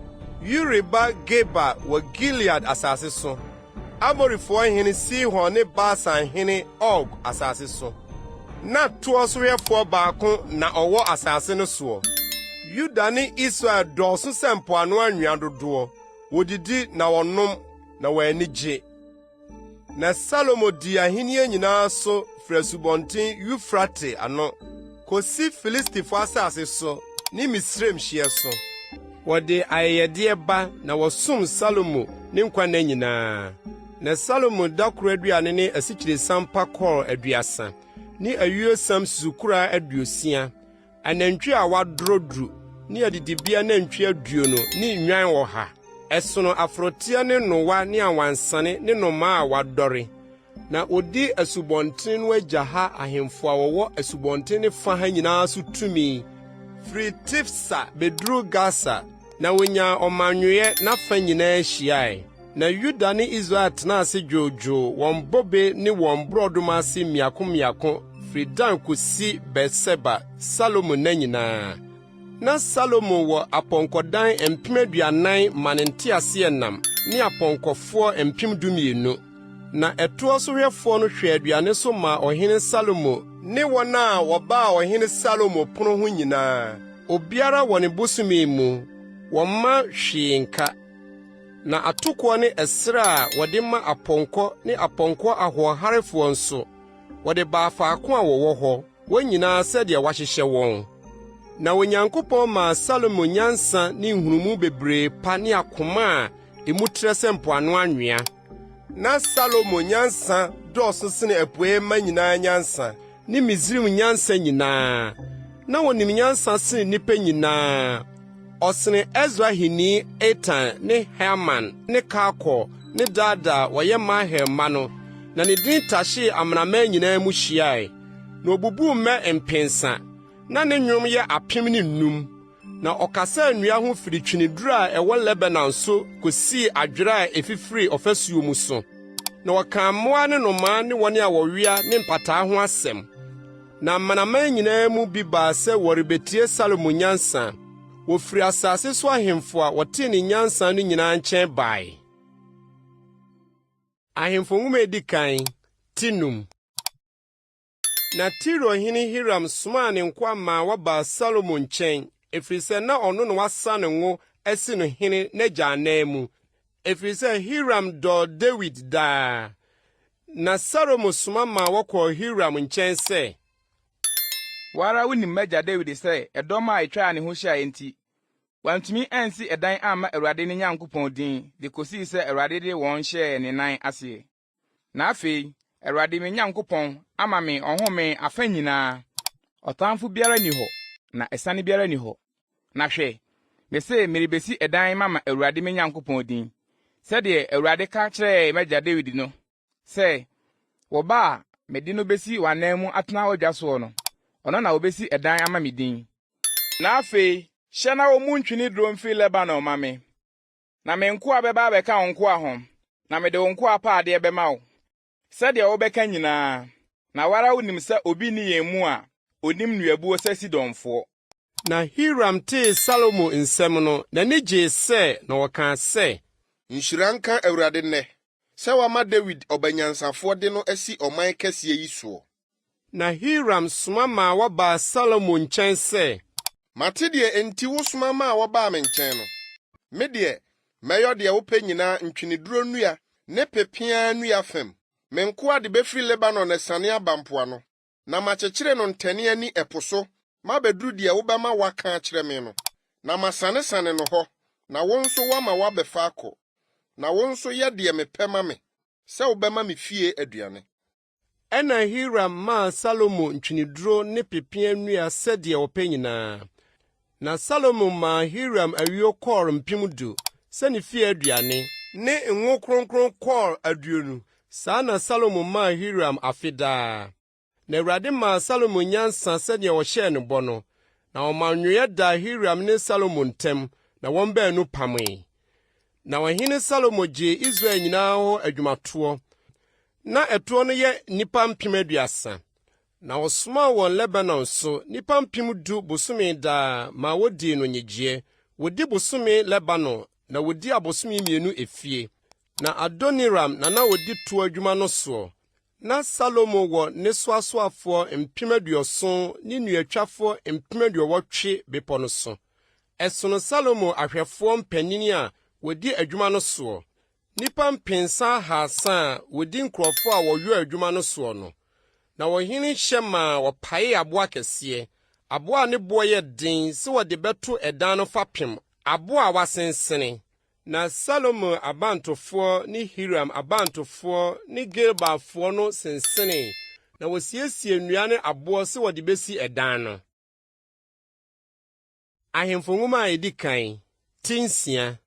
Uri ba Geber wɔ Gilead asase so, Amorifoɔ hene Sihon ne Basan hene Og asase so. Na toɔ sohwɛfoɔ baako na ɔwɔ asase no soɔ. Yuda ne Israel dɔɔso sɛ mpoano anwea dodoɔ. Wɔdidi na wɔnom, na wɔn ani gye. Na Salomo dii ahenni nyinaa so firi Asubɔnten Eufrate ano kosi Filistifo asase so ne Misraim hyeɛ so. Wɔde ayɛyɛdeɛ ba na wɔsom Salomo ne nkwa nna nyinaa. Na Salomo da koro aduane ne asikyiresiam pa kɔɔ 30, ne ayuosiam susukoraa 60, anantwi a wɔadorɔ du ne adidibea anantwi 20 ne nnwan 100. Ɛsono aforoteɛ ne nnowa ne awansane ne nnomaa a wɔadɔre. Na odi asubɔnten no agya ha ahemfo a wɔwɔ asubɔnten no fa ha nyinaa so tumi, firi Tifsa beduru Gasa, na wonyaa ɔmannwoeɛ n'afa nyinaa hyiae. Na Yuda ne Israel tenaa ase dwoodwoo wɔn bobe ne wɔn borɔdɔma ase mmiako mmiako firi Dan kosi Beer-Seba, Salomo nna nyinaa. Na Salomo wɔ apɔnkɔdan 40,000 ma ne nteaseɛnam ne apɔnkɔfoɔ 12,000. Na ɛtoɔ sohwɛfoɔ no hwɛɛ aduane so maa Ɔhene Salomo ne wɔn a wɔbaa Ɔhene Salomo pono ho nyinaa, obiara wɔ ne bosome mu, wɔmma hwee nka. Na atokoɔ ne ɛserɛ a wɔde ma apɔnkɔ ne apɔnkɔ ahoɔharefoɔ nso, wɔde baa faako a wɔwɔ hɔ, wɔn nyinaa sɛdeɛ wɔahyehyɛ wɔn. Na Onyankopɔn maa Salomo nyansa ne nhunumu bebree pa ne akoma a emu trɛ sɛ mpoano anwea. Na Salomo nyansa dɔɔso sene apuei mma nyinaa nyansa ne Misraim nyansa nyinaa. Na onim nyansa sene nnipa nyinaa. Ɔsene Esrahini Etan ne Herman ne Kalkol ne Darda a wɔyɛ Mahel mma no, na ne din tahyee amanaman nyinaa mu hyiae. Na obubuu mmɛ mpensa, na ne nnwom yɛ 1005. Na ɔkasaa nnua ho firi tweneduru a ɛwɔ Lebanon so kosii adwerɛ a efifiri ɔfasuo mu so. Na ɔkaa mmoa ne nnomaa ne wɔn a wɔwea ne mpataa ho asɛm. Na amanaman nyinaa mu bi baa sɛ wɔrebetie Salomo nyansa. Wofiri asase so ahemfo a wɔtee ne nyansa no nyinaa nkyɛn bae. Ahemfo Nwoma a Edi Kan, ti num. Na Tiro hene Hiram somaa ne nkoa maa wɔbaa Salomo nkyɛn, ɛfiri sɛ na ɔno na wasa no ngo asi no hene n'agya ananmu, ɛfiri sɛ Hiram dɔɔ Dawid daa. Na Salomo soma maa wɔkɔɔ Hiram nkyɛn sɛ. Wo ara wunim m'agya Dawid sɛ ɛdɔm a etwaa ne ho hyiae nti, wantumi ansi ɛdan amma Awurade ne Nyankopɔn din de kosii sɛ Awurade de wɔn hyɛɛ ne nan ase. Na afei, Awurade me Nyankopɔn ama me ɔhome afa nyinaa. Ɔtamfo biara nni hɔ, na asiane biara nni hɔ. Na hwɛ, mese merebesi ɛdan mama Awurade me Nyankopɔn din, sɛdeɛ Awurade ka kyerɛɛ m'agya Dawid no sɛ, 'Wo ba a mede no besi w'anan mu atena w'adwa soɔ no, ɔno na obesi ɛdan ama me din. Na afei, hyɛ na wommu ntweneduro mfiri Lebanon mma me, Na me nkoa bɛba abɛka wo nkoa ho, na mede wo nkoa apaadeɛ bɛma wo, sɛdeɛ wobɛka nyinaa, na wo ara wonim sɛ obi nni yɛn mu a ɔnim nnuabuo sɛ Sidonfoɔ. Na Hiram tee Salomo nsɛm no, n'ani gyee sɛ, na ɔkaa sɛ. Nhyira nka Awurade nnɛ, sɛ wama Dawid ɔba nyansafoɔ de no asi ɔman kɛseɛ yi soɔ. Na Hiram soma maa wɔbaa Salomo nkyɛn sɛ. Mate deɛ enti wosoma maa wɔbaa me nkyɛn no. Me deɛ, mɛyɔ deɛ wopɛ nyinaa ntweneduro nnua ne pepeaa nnua fam. Me nkoa de bɛfiri Lebanon asiane aba mpoano, na makyekyere no ntɛne ani ɛpo so mabɛduru deɛ wobɛma wɔaka akyerɛ me no, na masanesane no hɔ, na wo nso woama wɔabɛfa akɔ. Na wo nso yɛ deɛ mepɛ ma me, sɛ wobɛma me fie aduane. Ɛnna Hiram maa Salomo ntweneduro ne pepeaa nnua sɛdeɛ ɔpɛ nyinaa. Na Salomo maa Hiram ayuo kɔɔr 10,000 sɛ ne fie aduane, ne ngo kronkron kɔɔr 20. Saa na Salomo maa Hiram afe daa. Na Awurade maa Salomo nyansa sɛdeɛ ɔhyɛɛ no bɔ no, na ɔmannwoeɛ daa Hiram ne Salomo ntam, na wɔn baanu pamee. Na ɔhene Salomo gyee Israel nyinaa hɔ adwumatoɔ. Na ɛtoɔ no yɛ nnipa 30,000. Na ɔsomaa wɔn Lebanon so, nnipa 10,000 bosome daa maa wodii no nnyegyeɛ. Wodi bosome Lebanon, na wodi abosome mmienu efie. Na Adoniram na na odi toɔ adwuma no soɔ. Na Salomo wɔ ne soasoafoɔ 70,000 ne nnuatwafoɔ 80,000 bepɔ no so. Ɛsono Salomo ahwɛfoɔ mpanin a wɔdi adwuma no soɔ, nnipa mpensa ahasa a wɔdi nkurɔfoɔ a wɔyɔ adwuma no soɔ no. Na ɔhene hyɛ maa wɔpaee aboɔ akɛseɛ, aboɔ a ne boɔ yɛ den sɛ wɔde bɛto ɛdan no fapem, aboɔ a wɔasensene. Na Salomo abantofoɔ ne Hiram abantofoɔ ne Gebalfoɔ no sensenee, na wɔsiesiee nnua ne aboɔ sɛ wɔde bɛsi ɛdan no. Ahemfo Nwoma a Edi Kan, ti nsia.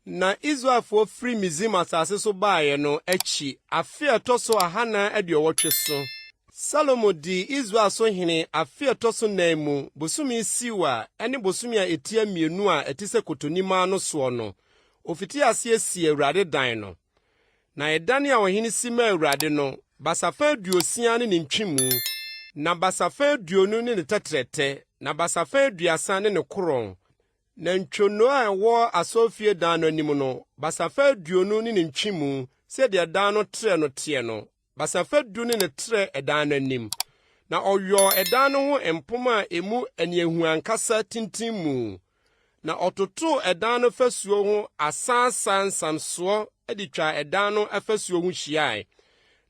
Na Israelfoɔ firi Misraim asase so baeɛ no akyi afe a ɛtɔ so 480 so, Salomo dii Israel so hene afe a ɛtɔ so nnan mu, bosome Siw a ɛne bosome a ɛtia mmienu a ɛte sɛ kotonimaa no soɔ no, ɔfitii aseɛ sii Awurade dan no. Na ɛdan a ɔhene si maa Awurade no, basafa 60 ne ne ntwemu, na basafa 20 ne ne tɛtrɛtɛ, na basafa 30 ne ne korɔn. Na ntwonoo a ɛwɔ asɔrefie dan no anim no, basafa 20 ne ne ntwemu, sɛdeɛ dan no trɛ no teɛ no, basafa 10 ne ne trɛ ɛdan no anim. Na ɔyɔɔ ɛdan no ho mpomma a emu aniahuankasa tintimmu. Na ɔtotoo ɛdan no fasuo ho asaasa nsamsoɔ de twaa ɛdan no afasuo ho hyiae.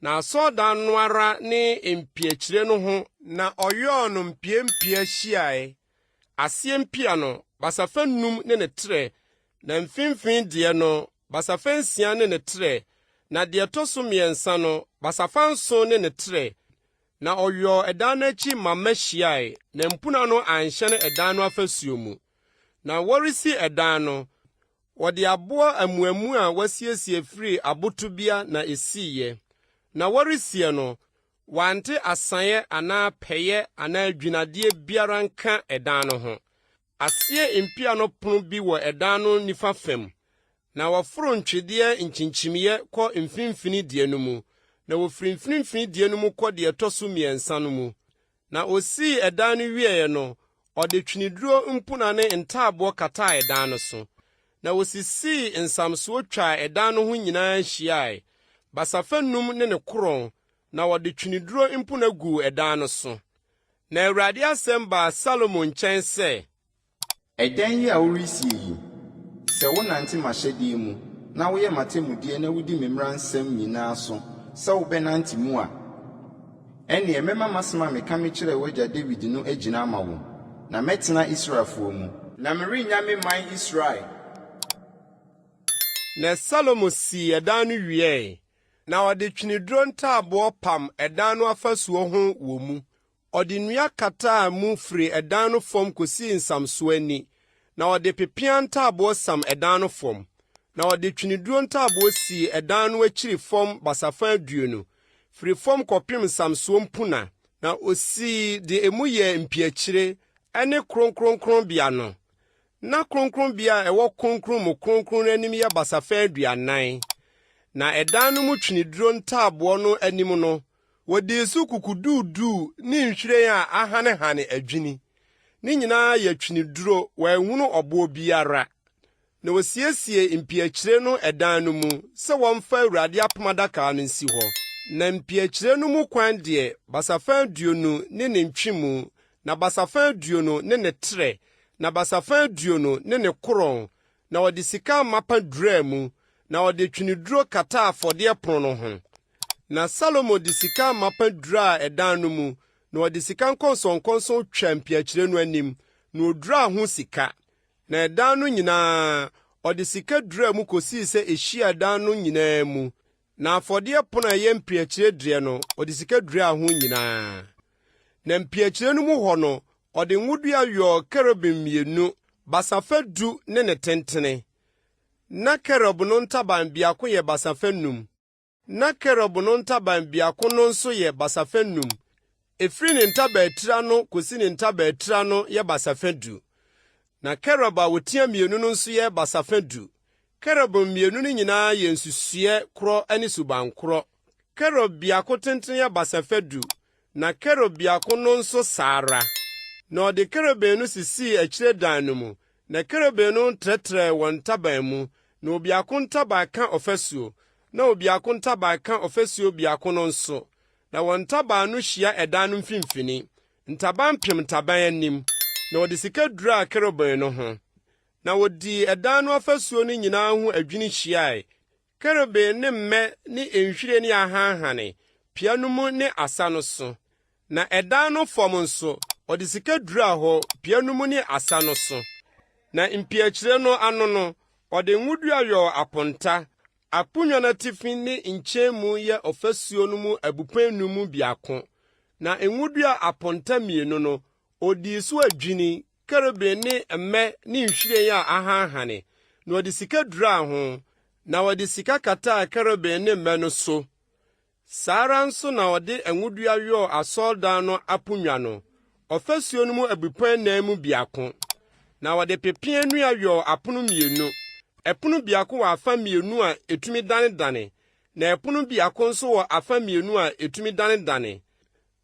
Na asɔredan no ara ne mpiakyire no ho na ɔyɔɔ no mpiampia hyiae. Aseɛ mpia no, basafa nnum ne ne trɛ, na mfimfini deɛ no, basafa nsia ne ne trɛ, na deɛ ɛtɔ so mmiɛnsa no, basafa nson ne ne trɛ. Na ɔyɔɔ ɛdan no akyi mmamma hyiae, na mpuna no anhyɛne ɛdan no afasuo mu. Na wɔresi ɛdan no, wɔde aboɔ amuamu a wɔasiesie firii abotobea na ɛsiiɛ. Na wɔresie no, Wɔante asaeɛ anaa pɛeɛ anaa dwinnadeɛ biara nka ɛdan no ho. Aseɛ mpia no pono bi wɔ ɛdan no nifa fam, na wɔforo ntwedeɛ nkyinkyimiiɛ kɔ mfimfini deɛ no mu, na wɔfiri mfimfini deɛ no mu kɔ deɛ ɛtɔ so mmiɛnsa no mu. Na ɔsii ɛdan no wieeɛ no, ɔde tweneduro mpuna ne ntaaboɔ kataa ɛdan no so. Na wɔsisii nsamsoɔ twaa ɛdan no ho nyinaa hyiae, basafa nnum ne ne korɔn, na wɔde tweneduro mpuna guu ɛdan no so. Na Awurade asɛm baa Salomo nkyɛn sɛ. Ɛdan yi a woresie yi, sɛ wonante m'ahyɛdeɛ mu, na woyɛ m'atemmudeɛ na wodi me mmara nsɛm nyinaa so sɛ wobɛnante mu a, ɛnneɛ mɛma m'asɛm a meka mekyerɛɛ w'agya Dawid no agyina ama wo, na mɛtena Israelfoɔ mu. Na merennya me man Israel. Na Salomo sii ɛdan no wiɛe, Na ɔde tweneduro ntaaboɔ pam ɛdan no afasuo ho wɔ mu. Ɔde nnua kataa mu firi ɛdan no fam kɔsii nsamsoɔ ani, na ɔde pepeaa ntaaboɔ sam ɛdan no fam. Na ɔde tweneduro ntaaboɔ sii ɛdan no akyiri fam basafa 20, firi fam kɔpem nsamsoɔ mpuna, na ɔsii de emu yɛɛ mpiakyire ne kronkronkronbea no. Ná kronkronbea a ɛwɔ Kronkron mu Kronkron no anim yɛ basafa 40, na ɛdan no mu tweneduro ntaaboɔ no anim no, wɔdii so kukuduuduu ne nhwiren a ahanehane adwini. Ne nyinaa yɛ tweneduro, wɔanhunu ɔboɔ biara. Na wɔsiesiee mpiakyire no ɛdan no mu sɛ wɔmfa Awurade apam adaka no nsi hɔ. Na mpiakyire no mu kwan deɛ, basafa 20 ne ne ntwemu, na basafa 20 ne ne trɛ, na basafa 20 ne ne korɔn, na ɔde sika amapa duraa mu, na ɔde tweneduro kataa afɔdeɛ pono no ho. Na Salomo de sika amapa duraa ɛdan no mu, na ɔde sika nkɔnsɔnkɔnsɔn twaa mpiakyire no anim, na ɔduraa ho sika. Na ɛdan no nyinaa, ɔde sika duraa mu kɔsii sɛ ɛhyiaa ɛdan no nyinaa mu, na afɔdeɛ pono a ɛyɛ mpiakyire deɛ no, ɔde sika duraa ho nyinaa. Na mpiakyire no mu hɔ no, ɔde ngodua yɔɔ kerubim mmienu, basafa 10 ne ne tentene. Na kerub no ntaban biako yɛ basafa nnum, na kerub no ntaban biako no nso yɛ basafa nnum. Ɛfiri ne ntaban tiri ano kɔsi ne ntaban tiri ano yɛ basafa 10. Na kerub a ɔtia mmienu no nso yɛ basafa 10. Kerubim mmienu no nyinaa yɛ nsusuiɛ korɔ ne suban korɔ. Kerub biako tenten yɛ basafa 10, na kerub biako no nso saa ara. Na ɔde kerubim no sisii akyire dan no mu, na kerubim no trɛtrɛɛ wɔn ntaban mu, na obiako ntaban ka ɔfasuo, na obiako ntaban ka ɔfasuo biako no nso, na wɔn ntaban no hyia ɛdan no mfimfini, ntaban pem ntaban anim, na ɔde sika duraa kerubim no ho. Na wɔdii ɛdan no afasuo no nyinaa ho adwini hyiae, Kerubim ne mmɛ ne nhwiren ne ahanhane, pia no mu ne asa no so. Na ɛdan no fam nso, ɔde sika duraa hɔ, pia no mu ne asa no so. Na mpiakyire no ano no, ɔde ngodua yɔɔ aponta. Aponnwa no atifi ne nkyɛn mu yɛ ɔfasuo no mu abupɛn nnum mu biako. Na ngodua aponta mmienu no, odii so adwini, kerubim ne mmɛ ne nhwiren a ahanhane. Na ɔde sika duraa ho, na ɔde sika kataa kerubim ne mmɛ no so. Saa ara nso na ɔde ngodua yɔɔ asɔredan no aponnwa no, ɔfasuo no mu abupɛn anan mu biako. Na ɔde pepeaa nnua yɔɔ apono mmienu, ɛpono biako wɔ afa mmienu a etumi danedane, na ɛpono biako nso wɔ afa mmienu a etumi danedane.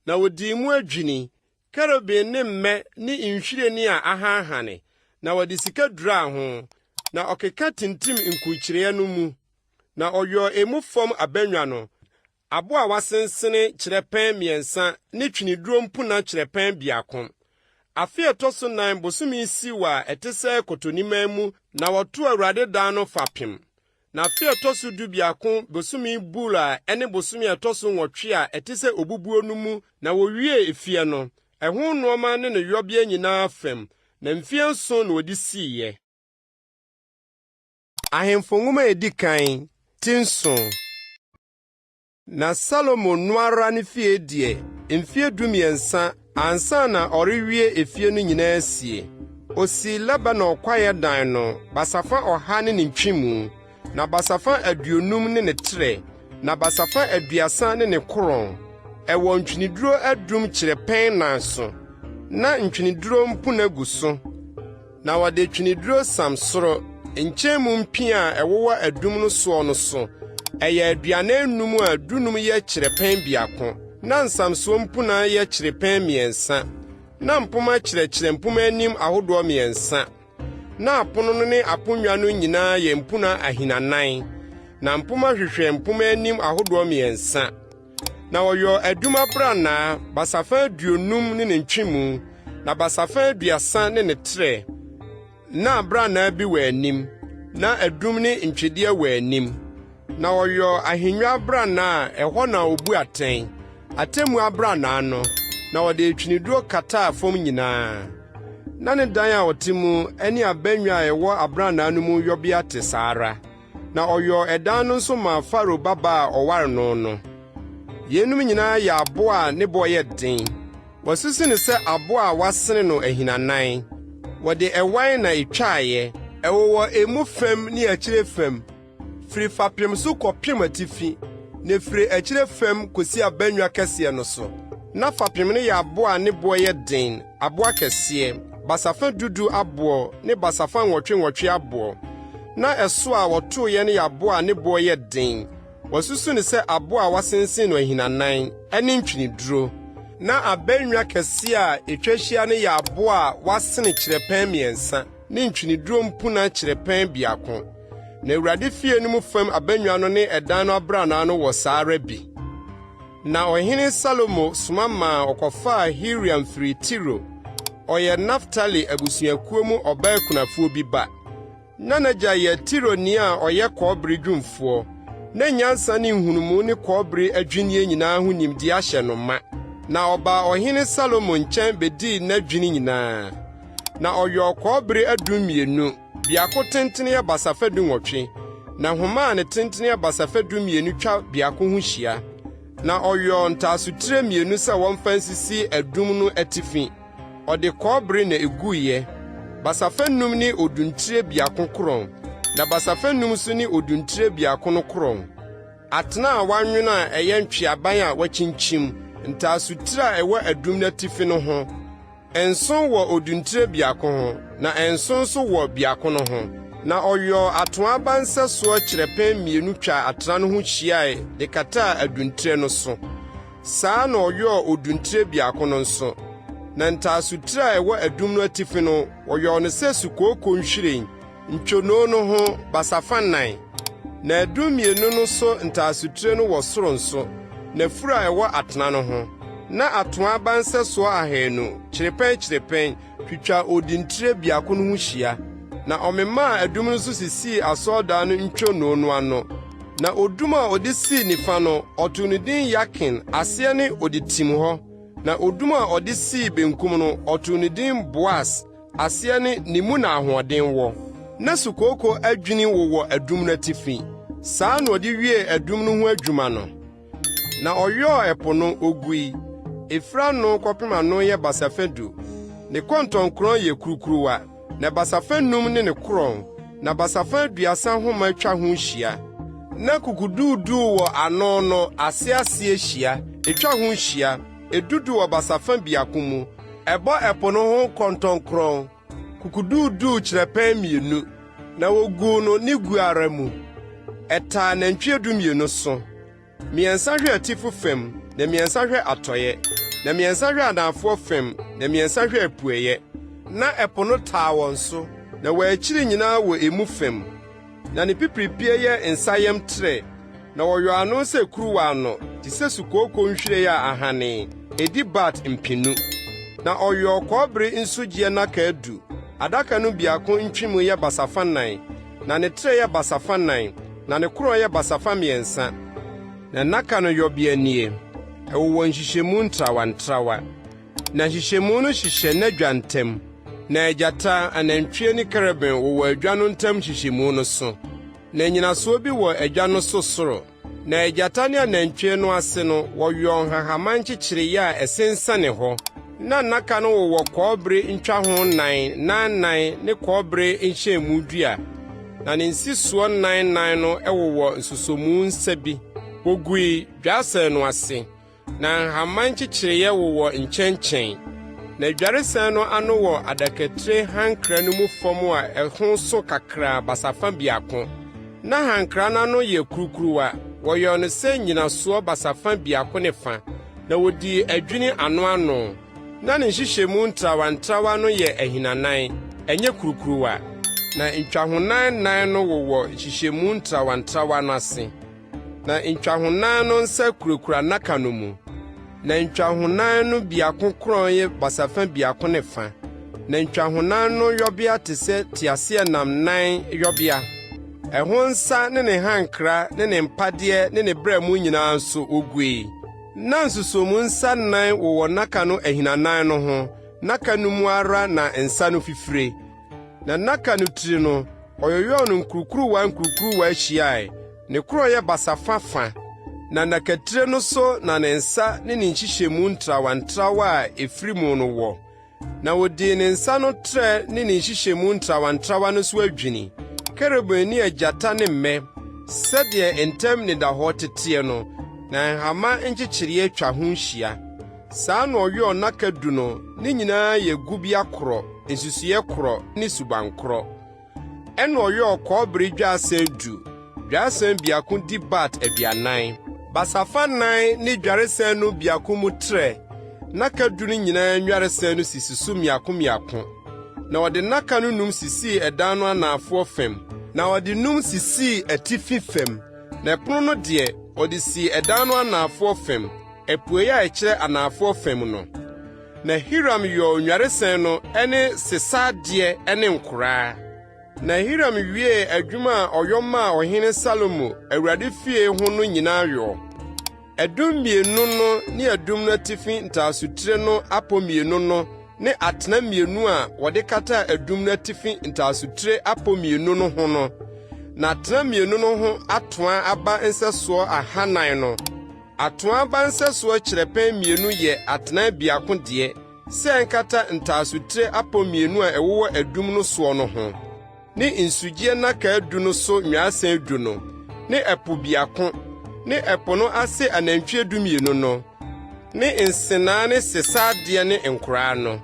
Na odii mu adwini, kerubim ne mmɛ ne nhwiren a ahanhane, na ɔde sika duraa ho, na ɔkeka tintim nkurukyireɛ no mu. Na ɔyɔɔ emu fam abannwa no, abo a wɔasensene kyerɛpɛn mmiɛnsa ne tweneduro mpuna kyerɛpɛn biako. Afe a ɛtɔ so nan bosome Siw a ɛte sɛ Kɔtɔniman mu na wɔtoo Awurade dan no fapem. Na afe a ɛtɔ so dubiako bosome Bul a ɛne bosome a ɛtɔ so nwɔtwe a ɛte sɛ Obubuo no mu na wɔwiee efie no, ɛho nnoɔma ne ne yɔbea nyinaa fam, na mfeɛ nson na wɔde siiɛ. Ahemfo Nwoma a Edi Kan, ti nson. Na Salomo no ara ne fie deɛ, mfeɛ 13 ansa na ɔrewie efie no nyinaa sie. Osii Lebanon kwaeɛ dan no basafa 100 ne ne ntwemu, na basafa 50 ne ne trɛ, na basafa 30 ne ne korɔn. Ɛwɔ ntweneduro adum kyerɛpɛn nan so, na ntweneduro mpuna gu so. Na wɔde tweneduro sam soro, nkyɛn mu mpia a ɛwowɔ adum no soɔ no so. Ɛyɛ 45 a 15 yɛ kyerɛpɛn biako, na nsamsoɔ mpuna yɛ kyerɛpɛn mmiɛnsa. Na mpomma kyerɛkyerɛ mpomma anim ahodoɔ mmiɛnsa. Na apono no ne aponnwa no nyinaa yɛ mpuna ahinanan, na mpomma hwehwɛ mpomma anim ahodoɔ mmiɛnsa. Na ɔyɔɔ adum abrannaa, basafa 50 ne ne ntwemu, na basafa 30 ne ne trɛ. Na abrannaa bi wɔ anim, na adum ne ntwedeɛ wɔ anim. Na ɔyɔɔ ahennwa abrannaa a ɛhɔ na obu atɛn, atemmu abrannaa no, na ɔde tweneduro kataa fam nyinaa. Na ne dan a ɔte mu ne abannwa a ɛwɔ abrannaa no mu yɔbea te saa ara. Na ɔyɔɔ ɛdan no nso maa Farao babaa a ɔware no no. Yeinom nyinaa yɛ abo a ne bo yɛ den. Wɔasusu no sɛ abo a wɔasene no ahinanan. Wɔde ɛwan na etwaeɛ. Ɛwowɔ emu fam ne akyire fam, firi fapem so kɔpem atifi, na ɛfiri akyire fam kɔsi abannwa kɛseɛ no so. Na fapem no yɛ abo a ne boɔ yɛ den, abo akɛseɛ, basafa dudu aboɔ ne basafa nwɔtwe nwɔtwe aboɔ. Na ɛso a wɔtoeɛ no yɛ aboɔ a ne boɔ yɛ den, wɔasusu no sɛ aboɔ a wɔasensen no ahinanan, ne ntweneduro. Na abannwa kɛseɛ a ɛtwa hyia no yɛ aboɔ a wɔasene kyerɛpɛn mmiɛnsa ne ntweneduro mpuna kyerɛpɛn biako. Na Awurade fie no mu fam abannwa no ne ɛdan no abrannaa no wɔ saa ara bi. Na ɔhene Salomo soma maa ɔkɔfaa Hiram firii Tiro. Ɔyɛ Naftali abusuakuo mu ɔbaa kunafoɔ bi ba. Na n'agya yɛ Tironi a ɔyɛ kɔbere dwumfoɔ. Na nyansa ne nhunumu ne kɔbere adwinnie nyinaa ho nimdeɛ ahyɛ no ma. Na ɔbaa ɔhene Salomo nkyɛn bedii n'adwini nyinaa. Na ɔyɔɔ kɔbere adum mmienu, biako tentene yɛ basafa 18, na nhoma a ne tentene yɛ basafa 12 twa biako ho hyia. Na ɔyɔɔ ntaasotire mmienu sɛ wɔmfa nsisi adum no atifi. Ɔde kɔbere na eguiɛ, basafa num ne oduntire biako korɔn, na basafa num nso ne oduntire biako no korɔn. Atena a wɔanwene a ɛyɛ ntweaban a wɔakyinkyim, ntaasotire a ɛwɔ adum no atifi no ho. Nson wɔ oduntire biako ho, na nson nso wɔ biako no ho. Na ɔyɔɔ atoaa aba nsɛsoɔ kyerɛpɛn mmienu twaa atena no ho hyiae de kataa aduntire no so. Saa ara na ɔyɔɔ oduntire biako no nso. Na ntaasotire a ɛwɔ adum no atifi no, wɔyɔɔ no sɛ sukooko nhwiren, ntwonoo no ho, basafa nnan. Na adum mmienu no so ntaasotire no wɔ soro nso, n'afuru a ɛwɔ atena no ho. Na atoaa aba nsɛsoɔ ahanu, kyerɛpɛn kyerɛpɛn, twitwa odintire biako no ho hyia. Na ɔmemaa adum no so sisii asɔredan no ntwonoo no ano. Na odum a ɔde sii nifa no, ɔtoo no din Yakin, aseɛ ne Ɔde Tim Hɔ. Na odum a ɔde sii benkum no, ɔtoo no din Boas, aseɛ ne Ne Mu Na Ahoɔden Wɔ. Na sukooko adwini wowɔ adum no atifi. Saa na ɔde wiee adum no ho adwuma no. Na ɔyɔɔ ɛpo no, ogui. Efiri ano kɔpem ano yɛ basafa du. Ne kɔntɔnkrɔn yɛ kurukuruwa, na basafa num ne ne korɔn. na basafa 30 homa twa ho hyia. Na kukuduuduu wɔ ano no ase ase hyia, etwa ho hyia, edudu wɔ basafa biako mu. Ɛbɔ ɛpo no ho kɔntɔnkrɔn, kukuduuduu kyerɛpɛn mmienu, na woguu no ne gu ara mu. Ɛtaa nantwie 12 so. Mmiɛnsa hwɛ atifi fam, na mmiɛnsa hwɛ atɔeɛ, na mmiɛnsa hwɛ anafoɔ fam, na mmiɛnsa hwɛ apueeɛ. Na ɛpo no taa wɔn so, na wɔn akyiri nyinaa wɔ emu fam. Na ne pipiripie yɛ nsayam trɛ, na wɔyɔɔ ano sɛ kuruwa ano, te sɛ sukooko nhwiren a ahane, edi bat mpennu. Na ɔyɔɔ kɔbere nsugyeɛ nnaka du, adaka no biako ntwemu yɛ basafa nnan, na ne trɛ yɛ basafa nnan, na ne korɔn yɛ basafa mmiɛnsa. Na nnaka no yɔbea nie: Ɛwowɔ nhyehyɛmu ntrawantrawa, na nhyehyɛmu no hyehyɛ n'adwa ntam, na agyata, anantwie ne kerubim wowɔ adwa no ntam nhyehyɛmu no so. Na nnyinasoɔ bi wɔ adwa no so soro. Na agyata ne anantwie no ase no, wɔyɔɔ nhahamma nkyekyereeɛ a ɛsensɛne hɔ. Na nnaka no wowɔ kɔbere ntwaho nnan nnan ne kɔbere nhyɛnmu dua, na ne nsisoɔ nnan nnan no wowɔ nsosɔmu nsa bi. Wogui dwaresɛn no ase. Na nhama nkyekyereeɛ wowɔ nkyɛnkyɛn. Na dwaresɛn no ano wɔ adakatire hankra no mu fam a ɛho so kakraa basafa biako. Na hankra no ano yɛ kurukuruwa, wɔyɔɔ no sɛ nnyinasoɔ basafa biako ne fa, na wodii adwini ano ano. Na ne nhyehyɛmu ntrawantrawa no yɛ ahinanan, ɛnyɛ kurukuruwa. Na ntwahonan nnan no wowɔ nhyehyɛmu ntrawantrawa no ase. Na ntwahonan no nsa kurakura nnaka no mu, na ntwahonan no biako korɔn yɛ basafa biako ne fa, na ntwahonan no yɔbea te sɛ teaseɛnam nan yɔbea. Ɛho nsa ne ne hankra ne ne mpadeɛ ne ne berɛmo nyinaa nso wogui. Na nsusomu nsa nnan wowɔ nnaka no ahinanan no ho, nnaka no mu ara na nsa no fifire. Na nnaka no tiri no, ɔyoyɔɔ no nkurukuruwa nkurukuruwa hyiae, ne korɔn yɛ basafa fa, na nnakatire no so na ne nsa ne ne nhyehyɛmu ntrawantrawa a efiri mu no wɔ. Na wodii ne nsa no trɛ ne ne nhyehyɛmu ntrawantrawa no so adwini, kerubim ne agyata ne mmɛ, sɛdeɛ ntam nnidahɔ teteɛ no, na nhama nkyekyereɛ twa ho hyia. Saa na ɔyɔɔ nnaka du no, ne nyinaa yɛ gubea korɔ, nsusuiɛ korɔ ne suban korɔ. Ɛnna ɔyɔɔ kɔbere dwaresɛn du, dwaresɛn biako di bat 40. Basafa nnan ne dwaresɛn no biako mu trɛ, nnaka du no nyinaa nnwaresɛn no sisi so mmiako mmiako. Na ɔde nnaka no num sisii ɛdan no anafoɔ fam, na ɔde num sisii atifi fam, na ɛpono no deɛ, ɔde sii ɛdan no anafoɔ fam. Apuei a ɛkyerɛ anafoɔ fam no. Na Hiram yɔɔ nnwaresɛn no ne sesa adeɛ ne nkoraa. Na Hiram wiee adwuma a ɔyɔ maa ɔhene Salomo, AWURADE fie ho no nyinaa yɔ. Adum mmienu no ne adum no atifi ntaasotire no apɔ mmienu no ne atena mmienu a wɔde kataa adum no atifi ntaasotire apɔ mmienu no ho no, na atena mmienu no ho atoaa aba nsɛsoɔ ahanan no, Atoaa aba nsɛsoɔ kyerɛpɛn mmienu yɛ atenae biako deɛ, sɛ ɛnkata ntaasotire apɔ mmienu a ɛwowɔ adum no soɔ no ho, ne nsugyeɛ nnaka du no so nnwaresɛn du no, ne ɛpo biako, ne ɛpo no ase anantwie 12 no, ne nsenaa ne sesa adeɛ ne nkoraa no.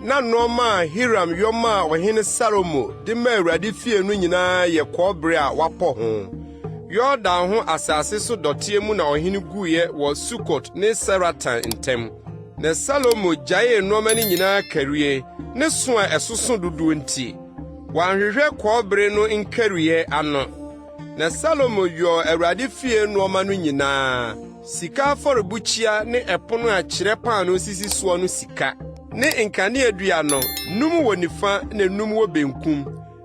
Na nneɛma a Hiram yɔ maa ɔhene Salomo de maa AWURADE fie no nyinaa yɛ kɔbere a wɔapɔ ho. Yordan ho asase so dɔteɛ mu na ɔhene guiɛ wɔ Sukot ne Saratan ntam. Na Salomo gyaee nneɛma no nyinaa karie, ne so a ɛsoso dodoɔ nti. Wanhwehwɛ kɔbere no nkariiɛ ano. Na Salomo yɔɔ AWURADE fie nneɛma no nyinaa, sika afɔrebukyia ne ɛpono a kyerɛ paanoo sisi soɔ no sika, ne nkaneadua no, num wɔ nifa na num wɔ benkum.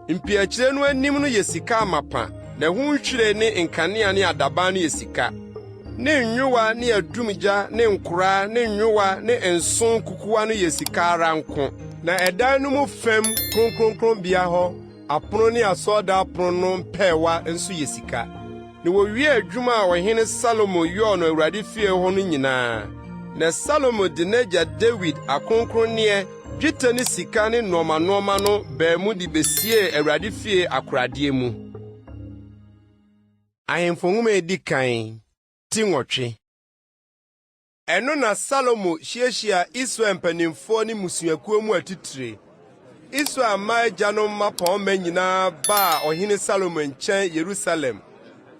Mpiakyire no anim no yɛ sika amapa, na ɛho nhwiren ne nkanea ne adaban no yɛ sika, ne nyowa ne adumgya ne nkoraa ne nyowa ne nsõ kukuwa no yɛ sika ara nko. Na ɛdan no mu fam kronkronkronbea hɔ Apono ne asɔredan apon no mpɛɛwa nso yɛ sika. Na wowiee adwuma a ɔhene Salomo yɔɔ no AWURADE fie hɔ no nyinaa. Na Salomo de n'agya Dawid akronkronneɛ Dwetɛ ne sika ne nnoɔma nnoɔma no baa mu de besiee Awurade fie akoradeɛ mu. Ahemfo Nwoma a Edi Kan, ti 8. Ɛno na Salomo hyiahyiaa Israel mpanimfoɔ ne mmusuakuo mu atitire. Israel mma agyanom mmapɔmma nyinaa baa Ɔhene Salomo nkyɛn Yerusalem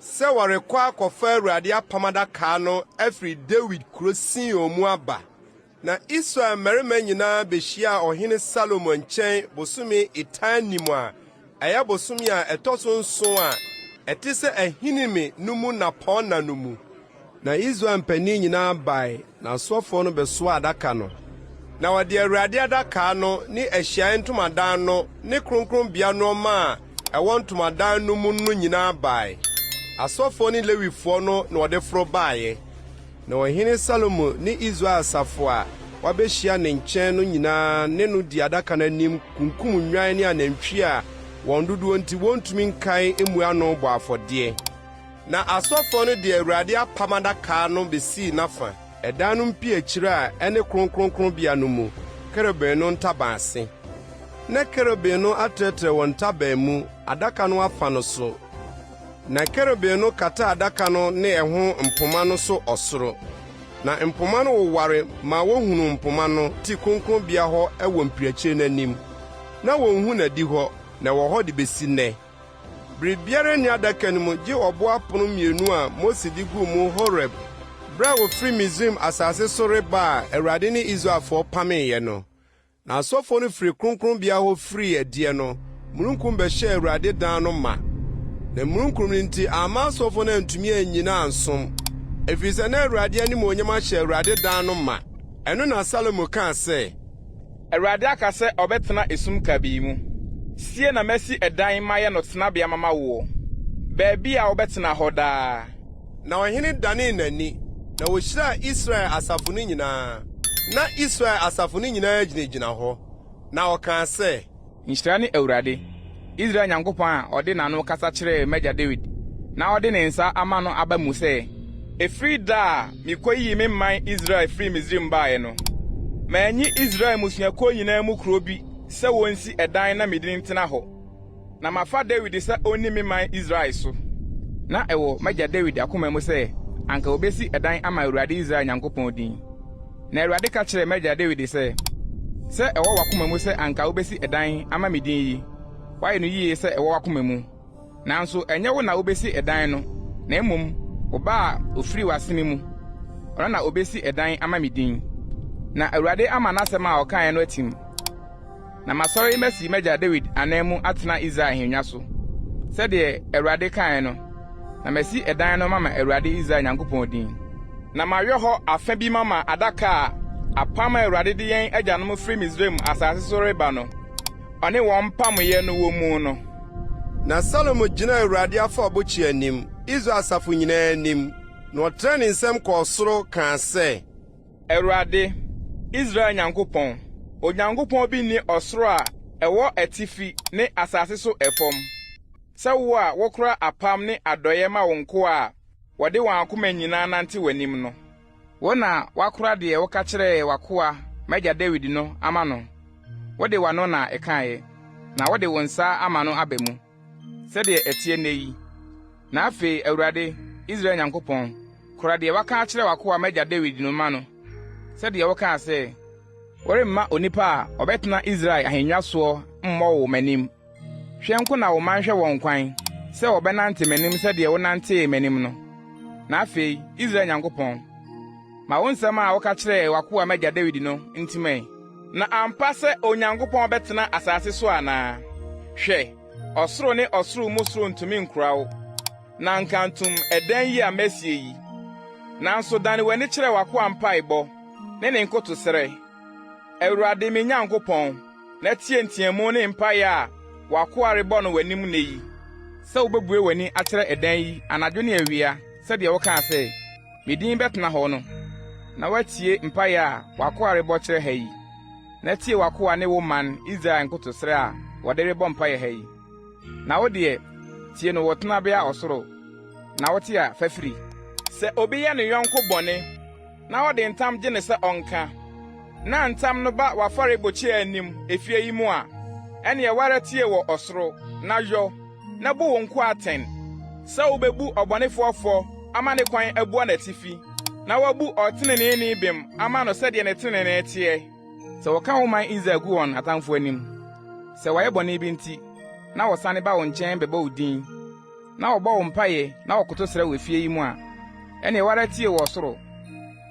sɛ wɔrekɔ akɔfa Awurade apam adaka no afiri Dawid kuro Sion mu aba. Na Israel mmarima nyinaa behyiaa Ɔhene Salomo nkyɛn bosome Etanim a ɛyɛ bosome a ɛtɔ so nson a ɛte sɛ Ahinime no mu nnapɔnna no mu. Na Israel mpanin nyinaa bae, na asɔfoɔ no bɛsoaa adaka no. Na wɔde Awurade adaka no ne ahyiae ntomadan no ne kronkronbea nneɛma a ɛwɔ ntomadan no mu no nyinaa bae. Asɔfoɔ ne Lewifoɔ no na wɔde foro baeɛ. Na Ɔhene Salomo ne Israel asafo a wɔabehyia ne nkyɛn no nyinaa ne no dii adaka no anim kunkum nnwan ne anantwie a wɔn dodoɔ nti wɔntumi nkan mmu ano bɔɔ afɔdeɛ. Na asɔfoɔ no de Awurade apam adaka no besii n'afa, ɛdan no mpiakyire a ɛne kronkronkronbea no mu, kerubim no ntaban ase. Na kerubim no atrɛtrɛ wɔn ntaban mu, adaka no afa no so, na kerubim no kataa adaka no ne ɛho mpoma no so ɔsoro. Na mpoma no woware ma wohunuu mpoma no ti kronkronbea hɔ wɔ mpiakyire no anim. Na wonhu n'adihɔ, na ɛwɔ hɔ de besi nnɛ. Biribiara nni adaka no mu gye ɔbo apon mmienu a Mose de guu mu Horeb bere a wɔfiri Misraim asase so reba a Awurade ne Israelfoɔ pameeɛ no. Na asɔfoɔ no firi kronkronbea hɔ firii adiɛ no, mununkum bɛhyɛɛ Awurade dan no ma. Na mununkum no nti amma asɔfoɔ no antumi annyina ansom, ɛfiri sɛ na Awurade animuonyam ahyɛ Awurade dan no ma. Ɛno na Salomo kaa sɛ. Awurade aka sɛ ɔbɛtena esum kabii mu. Sie na masi ɛdan mayɛ no tenabea mama woɔ, baabi a wobɛtena hɔ daa. Na ɔhene danee n'ani, na ohyiraa Israel asafo no nyinaa. Ná Israel asafo no nyinaa gyinagyina hɔ, na ɔkaa sɛ. Nhyira ne Awurade, Israel Nyankopɔn a ɔde n'ano kasa kyerɛɛ m'agya Dawid, na ɔde ne nsa ama no aba mu sɛ, Ɛfiri da a mikoyii me man Israel firii Misraim baeɛ no, manyi Israel mmusuakuo nyinaa mu kuro bi sɛ wonsi ɛdan na me din ntena hɔ. Na mafa Dawid sɛ onni me man Israel so. Ná ɛwɔ m'agya Dawid akoma mu sɛ anka obesi ɛdan ama Awurade Israel Nyankopɔn din. Na Awurade ka kyerɛɛ m'agya Dawid sɛ, 'Sɛ ɛwɔ w'akoma mu sɛ anka wubesi ɛdan ama me din yi, woayɛ no yiye sɛ ɛwɔ w'akoma mu. Nanso ɛnyɛ wo na wubesi ɛdan no, na mmom wo ba a ofiri w'asene mu, ɔno na obesi ɛdan ama me din. Na Awurade ama n'asɛm a ɔkae no atim. Na masɔre masi m'agya Dawid ananmu atena Israel ahennwa so, sɛdeɛ Awurade kaeɛ no, na masi ɛdan no mama Awurade Israel Nyankopɔn din. Na mayɔ hɔ afa bi mama adaka a apam a Awurade de yɛn agyanom firi Misraim asase so reba no, ɔne wɔn pameeɛ no wɔ mu no. Na Salomo gyinaa Awurade afɔrebukyia anim, Israel asafo nyinaa anim, na ɔtrɛɛ ne nsam kɔɔ soro kaa sɛ. Awurade, Israel Nyankopɔn, Onyankopɔn bi nni ɔsoro a ɛwɔ atifi ne asase so ɛfam, sɛ wo a wokora apam ne adɔeɛ ma wo nkoa a wɔde wɔn akoma nyinaa nante w'anim no. Wo na woakora deɛ woka kyerɛɛ w'akoa m'agya Dawid no ama no, wode w'ano na ɛkaeɛ, na wode wo nsa ama no aba mu. sɛdeɛ ɛteɛ nnɛ yi. Na afei, Awurade, Israel Nyankopɔn, kora deɛ woaka akyerɛ w'akoa m'agya Dawid no ma no, sɛdeɛ wokaa sɛ, 'Woremma onipa a ɔbɛtena Israel ahennwa soɔ mmɔ wo m'anim. Hwɛ nko na wo mma nhwɛ wɔn kwan sɛ wɔbɛnante m'anim sɛdeɛ wonantee m'anim no. Na afei, Israel Nyankopɔn, ma wo nsɛm a woka kyerɛɛ w'akoa m'agya Dawid no ntim ɛ. Na ampa sɛ Onyankopɔn bɛtena asase so anaa? Hwɛ, ɔsoro ne ɔsoro mu soro ntumi nkora wo, na nkantom ɛdan yi a masie yi. Nanso dane w'ani kyerɛ w'akoa mpaebɔ ne ne nkotosrɛ, Awurade me Nyankopɔn, na tie nteɛmu ne mpae a w'akoa rebɔ no w'anim nnɛ yi, sɛ wubebue w'ani akyerɛ ɛdan yi anadwo ne awia sɛdeɛ wokaa sɛ, Me din bɛtena hɔ no, na woatie mpae a w'akoa rebɔ kyerɛ ha yi, na tie w'akoa ne wo man Israel nkotosrɛ a wɔde rebɔ mpae ha yi. Na wo deɛ, tie no wɔ tenabea ɔsoro, na wote a, fa firi. Sɛ obi yɛ ne yɔnko bɔne na ɔde ntam gye no sɛ ɔnka, na ntam no ba w'afɔrebukyia anim, efie yi mu a, ɛnneɛ wo ara tie wɔ ɔsoro, na yɔ, na bu wo nkoa atɛn, sɛ wubebu ɔbɔnefoɔ fɔ ama ne kwan abua n'atifi, na woabu ɔteneneeni bem ama no sɛdeɛ ne tenenee teɛ. Sɛ wɔka wo man Israel gu wɔn atamfo anim, sɛ wɔayɛ bɔne bi nti, na wɔsane ba wo nkyɛn bɛbɔ wo din, na wɔbɔ wo mpaeɛ na wɔkoto srɛ wɔ efie yi mu a, ɛnneɛ wo ara tie wɔ ɔsoro,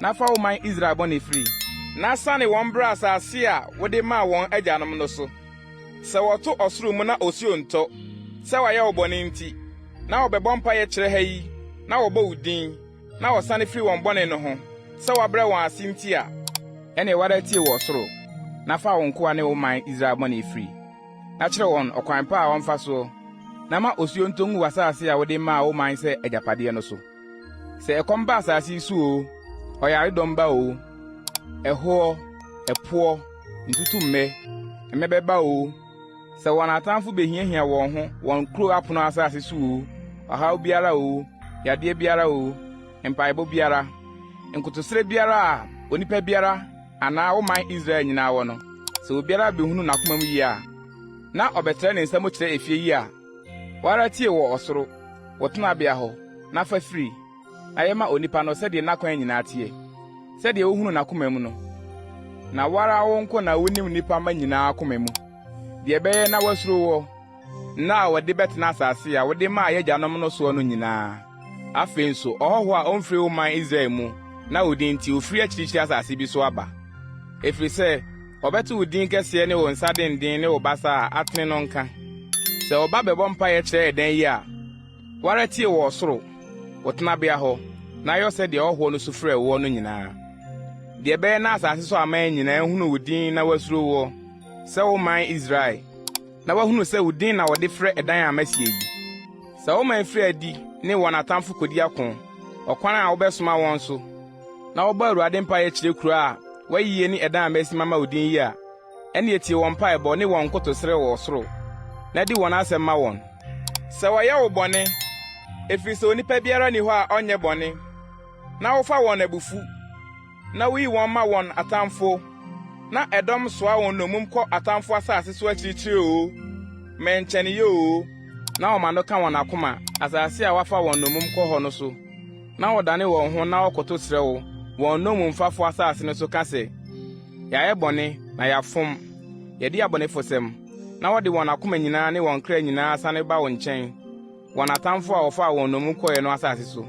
na fa wo man Israel bɔne firi, na sane wɔn bra asase a wode maa wɔn agyanom no so. Sɛ wɔto ɔsoro mu na osuo ntɔ, sɛ wɔayɛ wo bɔne nti, na wɔbɛbɔ mpaeɛ kyerɛ ha yi na wɔbɔ wo din, na wɔsane firi wɔn bɔne no ho, sɛ woabrɛ wɔn ase nti a, ɛnneɛ wo ara tie wɔ ɔsoro, na fa wo nkoa ne wo man Israel bɔne firi, na kyerɛ wɔn ɔkwan pa a wɔmfa soɔ, na ma osuo ntɔ ngu w'asase a wode maa wo man sɛ agyapadeɛ no so. Sɛ ɛkɔm ba asase yi so oo, ɔyaredɔm ba oo, ɛhoɔ, ɛpoɔ, ntutummɛ, mmɛbɛ ba oo, sɛ wɔn atamfo behiahia wɔn ho wɔn kurow apono asase so oo, ɔhaw biara oo, yadeɛ biara oo, mpaebɔ biara, nkotosrɛ biara a onipa biara anaa wo man Israel nyinaa wɔ no, sɛ obiara behunu n'akoma mu yie a, na ɔbɛtrɛ ne nsa mu kyerɛ efie yi a, wo ara tie wɔ ɔsoro, wo tenabea hɔ, na fa firi. Na yɛ ma onipa no sɛdeɛ n'akwan nyinaa teɛ, sɛdeɛ wohunu n'akoma mu no. Na wo ara wo nko na wunim nnipa mma nyinaa akoma mu, deɛ ɛbɛyɛ na wɔasuro woɔ, nna a wɔde bɛtena asase a wode maa yɛn agyanom no soɔ no nyinaa. Afei nso, ɔhɔhoɔ a ɔmfiri wo man Israel mu na wo din nti ɔfiri akyirikyiri asase bi so aba, ɛfiri sɛ ɔbɛte wo din kɛseɛ ne wo nsa denden ne wo basa a atene no nka. Sɛ ɔba bɛbɔ mpaeɛ kyerɛ ɛdan yi a, Wo ara tie wɔ ɔsoro, wo tenabea hɔ, na yɔ sɛdeɛ ɔhɔhoɔ no su frɛɛ woɔ no nyinaa, deɛ ɛbɛyɛ na asase so aman nyinaa ahunu wo din na wɔasuro woɔ, sɛ wo man Israel, na wɔahunu sɛ wo din na wɔde frɛ ɛdan a masie yi. Sɛ wo man firi adi ne wɔn atamfo kɔdi ako, ɔkwan a wobɛsoma wɔn so, na wɔbɔ Awurade mpaeɛ kyerɛ kuro a woayie ne ɛdan a masi mama wo din yi a, ɛnneɛ tie wɔn mpaebɔ ne wɔn nkotosrɛ wɔ ɔsoro, na di wɔn asɛm ma wɔn. Sɛ wɔyɛ wo bɔne, ɛfiri sɛ onipa biara nni hɔ a ɔnyɛ bɔne, na wofa wɔn abufu, na wuyi wɔn ma wɔn atamfo, na ɛdɔm soa wɔn nnommum kɔ atamfo asase so akyirikyiri oo, mmɛnkyɛneeɛ oo, na wɔn ano ka wɔn akoma asase a woafa wɔn nnommum kɔ hɔ no so, na wɔdane wɔn ho na wɔkoto srɛ wo wɔn nnommumfafo asase no so ka sɛ, 'Yɛayɛ bɔne, na yɛafom, yɛadi abɔnefosɛm. na wɔde wɔn akoma nyinaa ne wɔn kra nyinaa sane ba wo nkyɛn, wɔn atamfo a wɔfaa wɔn nnommum kɔeɛ no asase so,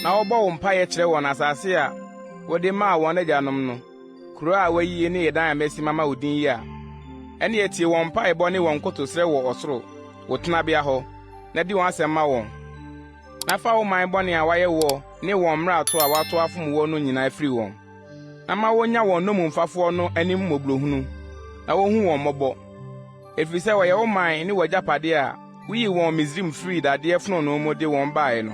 na wɔbɔ wo mpaeɛ kyerɛ wɔn asase a wode maa wɔn agyanom no, kuro a woayie ne ɛdan a masi mama wo din yi a, ɛnneɛ tie wɔn mpaebɔ ne wɔn nkotosrɛ wɔ ɔsoro, wo tenabea hɔ, na di wɔn asɛm ma wɔn. Na fa wo man bɔne a wɔayɛ woɔ ne wɔn mmarato a wɔato afom woɔ no nyinaa firi wɔn. na ma wonnya wɔn nnommumfafoɔ no anim mmɔborɔhunu, na wɔnhu wɔn mmɔbɔ, ɛfiri sɛ wɔyɛ wo man ne w'agyapadeɛ a woyii wɔn Misraim firii dadeɛ fononoo mu de wɔn baeɛ no.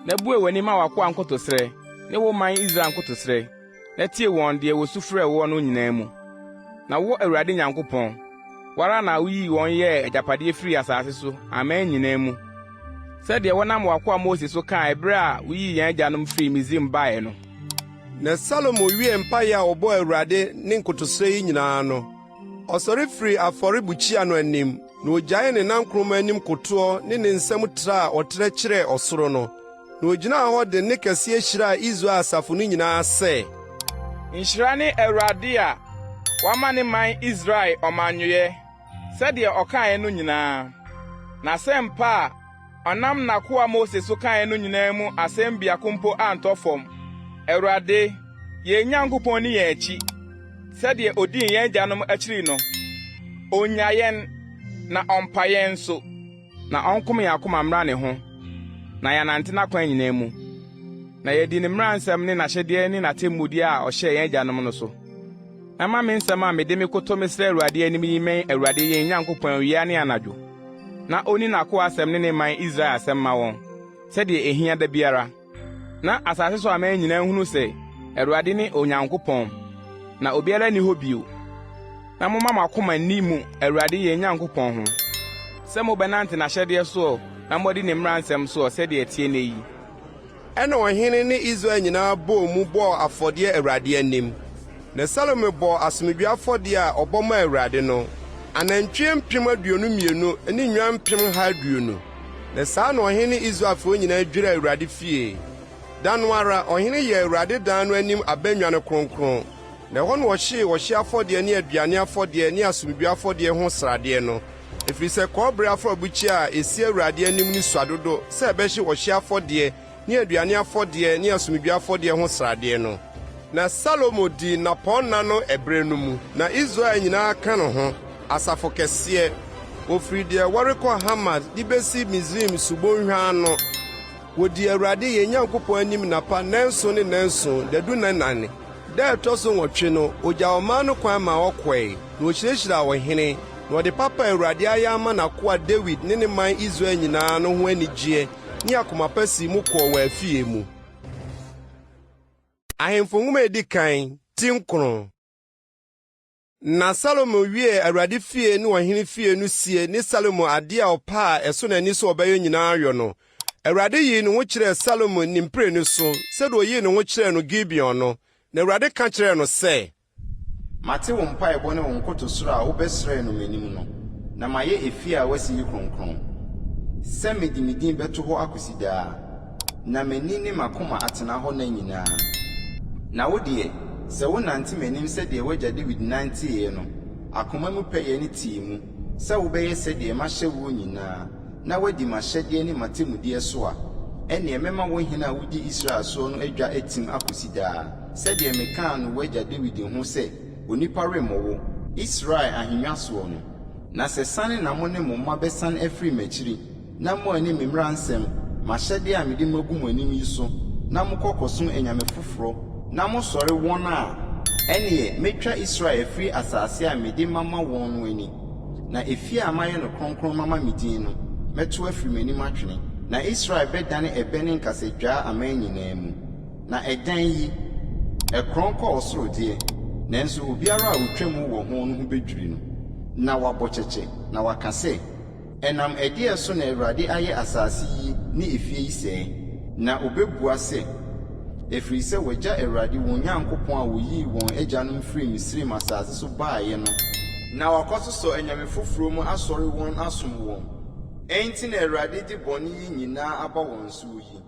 Na bue w'ani ma w'akoa nkotosrɛ ne wo man Israel nkotosrɛ, na tie wɔn deɛ wɔsu frɛ woɔ no nyinaa mu. Na wo Awurade Nyankopɔn, wo ara na woyii wɔn yɛɛ agyapadeɛ firii asase so aman nyinaa mu, sɛdeɛ wonam w'akoa Mose so kaeɛ berɛ a woyii yɛn agyanom firii Misraim baeɛ no. Na Salomo wiee mpae a ɔbɔɔ Awurade ne nkotosrɛ yi nyinaa no, ɔsɔre firii afɔrebukyia no anim, na ogyaee ne nankoroma anim kotoɔ ne ne nsam trɛ a ɔtrɛ kyerɛɛ ɔsoro no, na ogyinaa hɔ de nne kɛseɛ hyiraa Israel asafo no nyinaa sɛ. Nhyira ne Awurade a wama ne man Israel ɔmannwoeɛ sɛdeɛ ɔkaeɛ no nyinaa. N'asɛmpa a ɔnam n'akoa Mose so kaeɛ no nyinaa mu asɛm biako mpo antɔ fam. Awurade, yɛn Nyankopɔn nni yɛn akyi sɛdeɛ odii yɛn agyanom akyiri no. Onnya yɛn, na ɔmpa yɛn nso. Na ɔnkom yɛn akoma mmra ne ho, na yɛanante n'akwan nyinaa mu, na yɛadi ne mmara nsɛm ne n'ahyɛdeɛ ne n'atemmudeɛ a ɔhyɛɛ yɛn agyanom no so. Na ma me nsɛm a mede mekoto mesrɛ Awurade anim yi mmɛn Awurade yɛn Nyankopɔn awia ne anadwo, na onni n'akoa asɛm ne ne man Israel asɛm mma wɔn, sɛdeɛ ehia da biara, na asase so aman nyinaa nhunu sɛ Awurade ne Onyankopɔn, na obiara nni hɔ bio. Na momma mo akoma nni mu Awurade yɛn Nyankopɔn ho, sɛ mobɛnante n'ahyɛdeɛ soɔ na moadi ne mmara nsɛm soɔ sɛdeɛ ɛteɛ nnɛ yi. Ɛnna ɔhene ne Israel nyinaa bɔɔ mu bɔɔ afɔdeɛ Awurade anim. Na Salomo bɔɔ asomdwoe afɔdeɛ a ɔbɔ maa Awurade no, anantwie 22,000 ne nnwan 120,000. Na saa na ɔhene ne Israelfoɔ nyinaa dwiraa Awurade fie. Da no ara, ɔhene yɛɛ Awurade dan no anim abannwa no kronkron, na ɛhɔ na ɔhyee ɔhyeɛ afɔdeɛ ne aduane afɔdeɛ ne asomdwoe afɔdeɛ ho sradeɛ no, ɛfiri sɛ kɔbere afɔrebukyia a ɛsi Awurade anim no sua dodo sɛ ɛbɛhye ɔhyeɛ afɔdeɛ ne aduane afɔdeɛ ne asomdwoe afɔdeɛ ho sradeɛ no. Na Salomo dii nnapɔnna no ɛberɛ no mu, na Israel nyinaa ka ne ho, asafo kɛseɛ, wɔfiri deɛ wɔrekɔ Hamat de bɛsi Misraim subonhwa ano. Wɔdii Awurade yɛn Nyankopɔn anim nnapa nnanson ne nnanson, dadu nnanan. Da a ɛtɔ so nwɔtwe no, ogyaa ɔman no kwan maa wɔkɔe, na ohyirahyiraa ɔhene, na ɔde papa a Awurade ayɛ ama n'akoa Dawid ne ne man Israel nyinaa no ho anigyeɛ ne akoma pa sii mu kɔɔ wɔn afie mu. Ahemfo Nwoma a Edi Kan, ti 9. Na Salomo wiee Awurade fie ne ɔhene fie no sie ne Salomo ade a ɔpɛ a ɛsɔ n'ani sɛ ɔbɛyɛ nyinaa yɔ no, Awurade yii ne ho kyerɛɛ Salomo ne mprenu so, sɛdeɛ ɔyii ne ho kyerɛɛ no Gibeon no. Na Awurade ka kyerɛɛ no sɛ. Mate wo mpaebɔ ne wo nkotosrɛ a wobɛsrɛɛ no m'anim no, na mayɛ efie a woasi yi kronkron, sɛ mede me din bɛto hɔ akosi daa. Na m'ani ne m'akoma atena hɔ nna nyinaa. Na wo deɛ, sɛ wonante m'anim sɛdeɛ w'agya Dawid nanteeɛ no, akoma mu pɛyɛ ne tee mu, sɛ wobɛyɛ sɛdeɛ mahyɛ woɔ nyinaa, na woadi m'ahyɛdeɛ ne m'atemmudeɛ so a, ɛnneɛ mɛma wo hene a wodi Israel soɔ no adwa atim akɔsi daa, sɛdeɛ mekaa no w'agya Dawid ho sɛ, Onipa remmɔ wo, Israel ahennwa soɔ no. Na sɛ sane na mo ne mo mma bɛsane afiri m'akyiri, na moanni me mmara nsɛm, m'ahyɛdeɛ a mede magu mo anim yi so, na mokɔ kɔsom anyame foforɔ, na mosɔre wɔn a, ɛnneɛ mɛtwa Israel afiri asase a mede mama wɔn no ani, na efie a mayɛ no kronkron mama me din no, mɛto afiri m'anim atwene. Na Israel bɛdane ɛbɛ ne nkasadwaa aman nyinaa mu. Na ɛdan yi, ɛkorɔn kɔ ɔsoro deɛ, nanso obiara a ɔtwa mu wɔ ho no ho bɛdwiri no, na wabɔ kyɛkyɛ, na waka sɛ, Ɛnam ɛdeɛn so na Awurade ayɛ asase yi ne efie yi sɛɛ? Na wɔbɛbua sɛ, Ɛfiri sɛ wɔagya Awurade wɔn Nyankopɔn a ɔyii wɔn agyanom firii Misraim asase so baeɛ no, na wɔakɔsosɔ anyame foforɔ mu asɔre wɔn asom wɔn, enti na Awurade de bɔne yi nyinaa aba wɔn soɔ yi.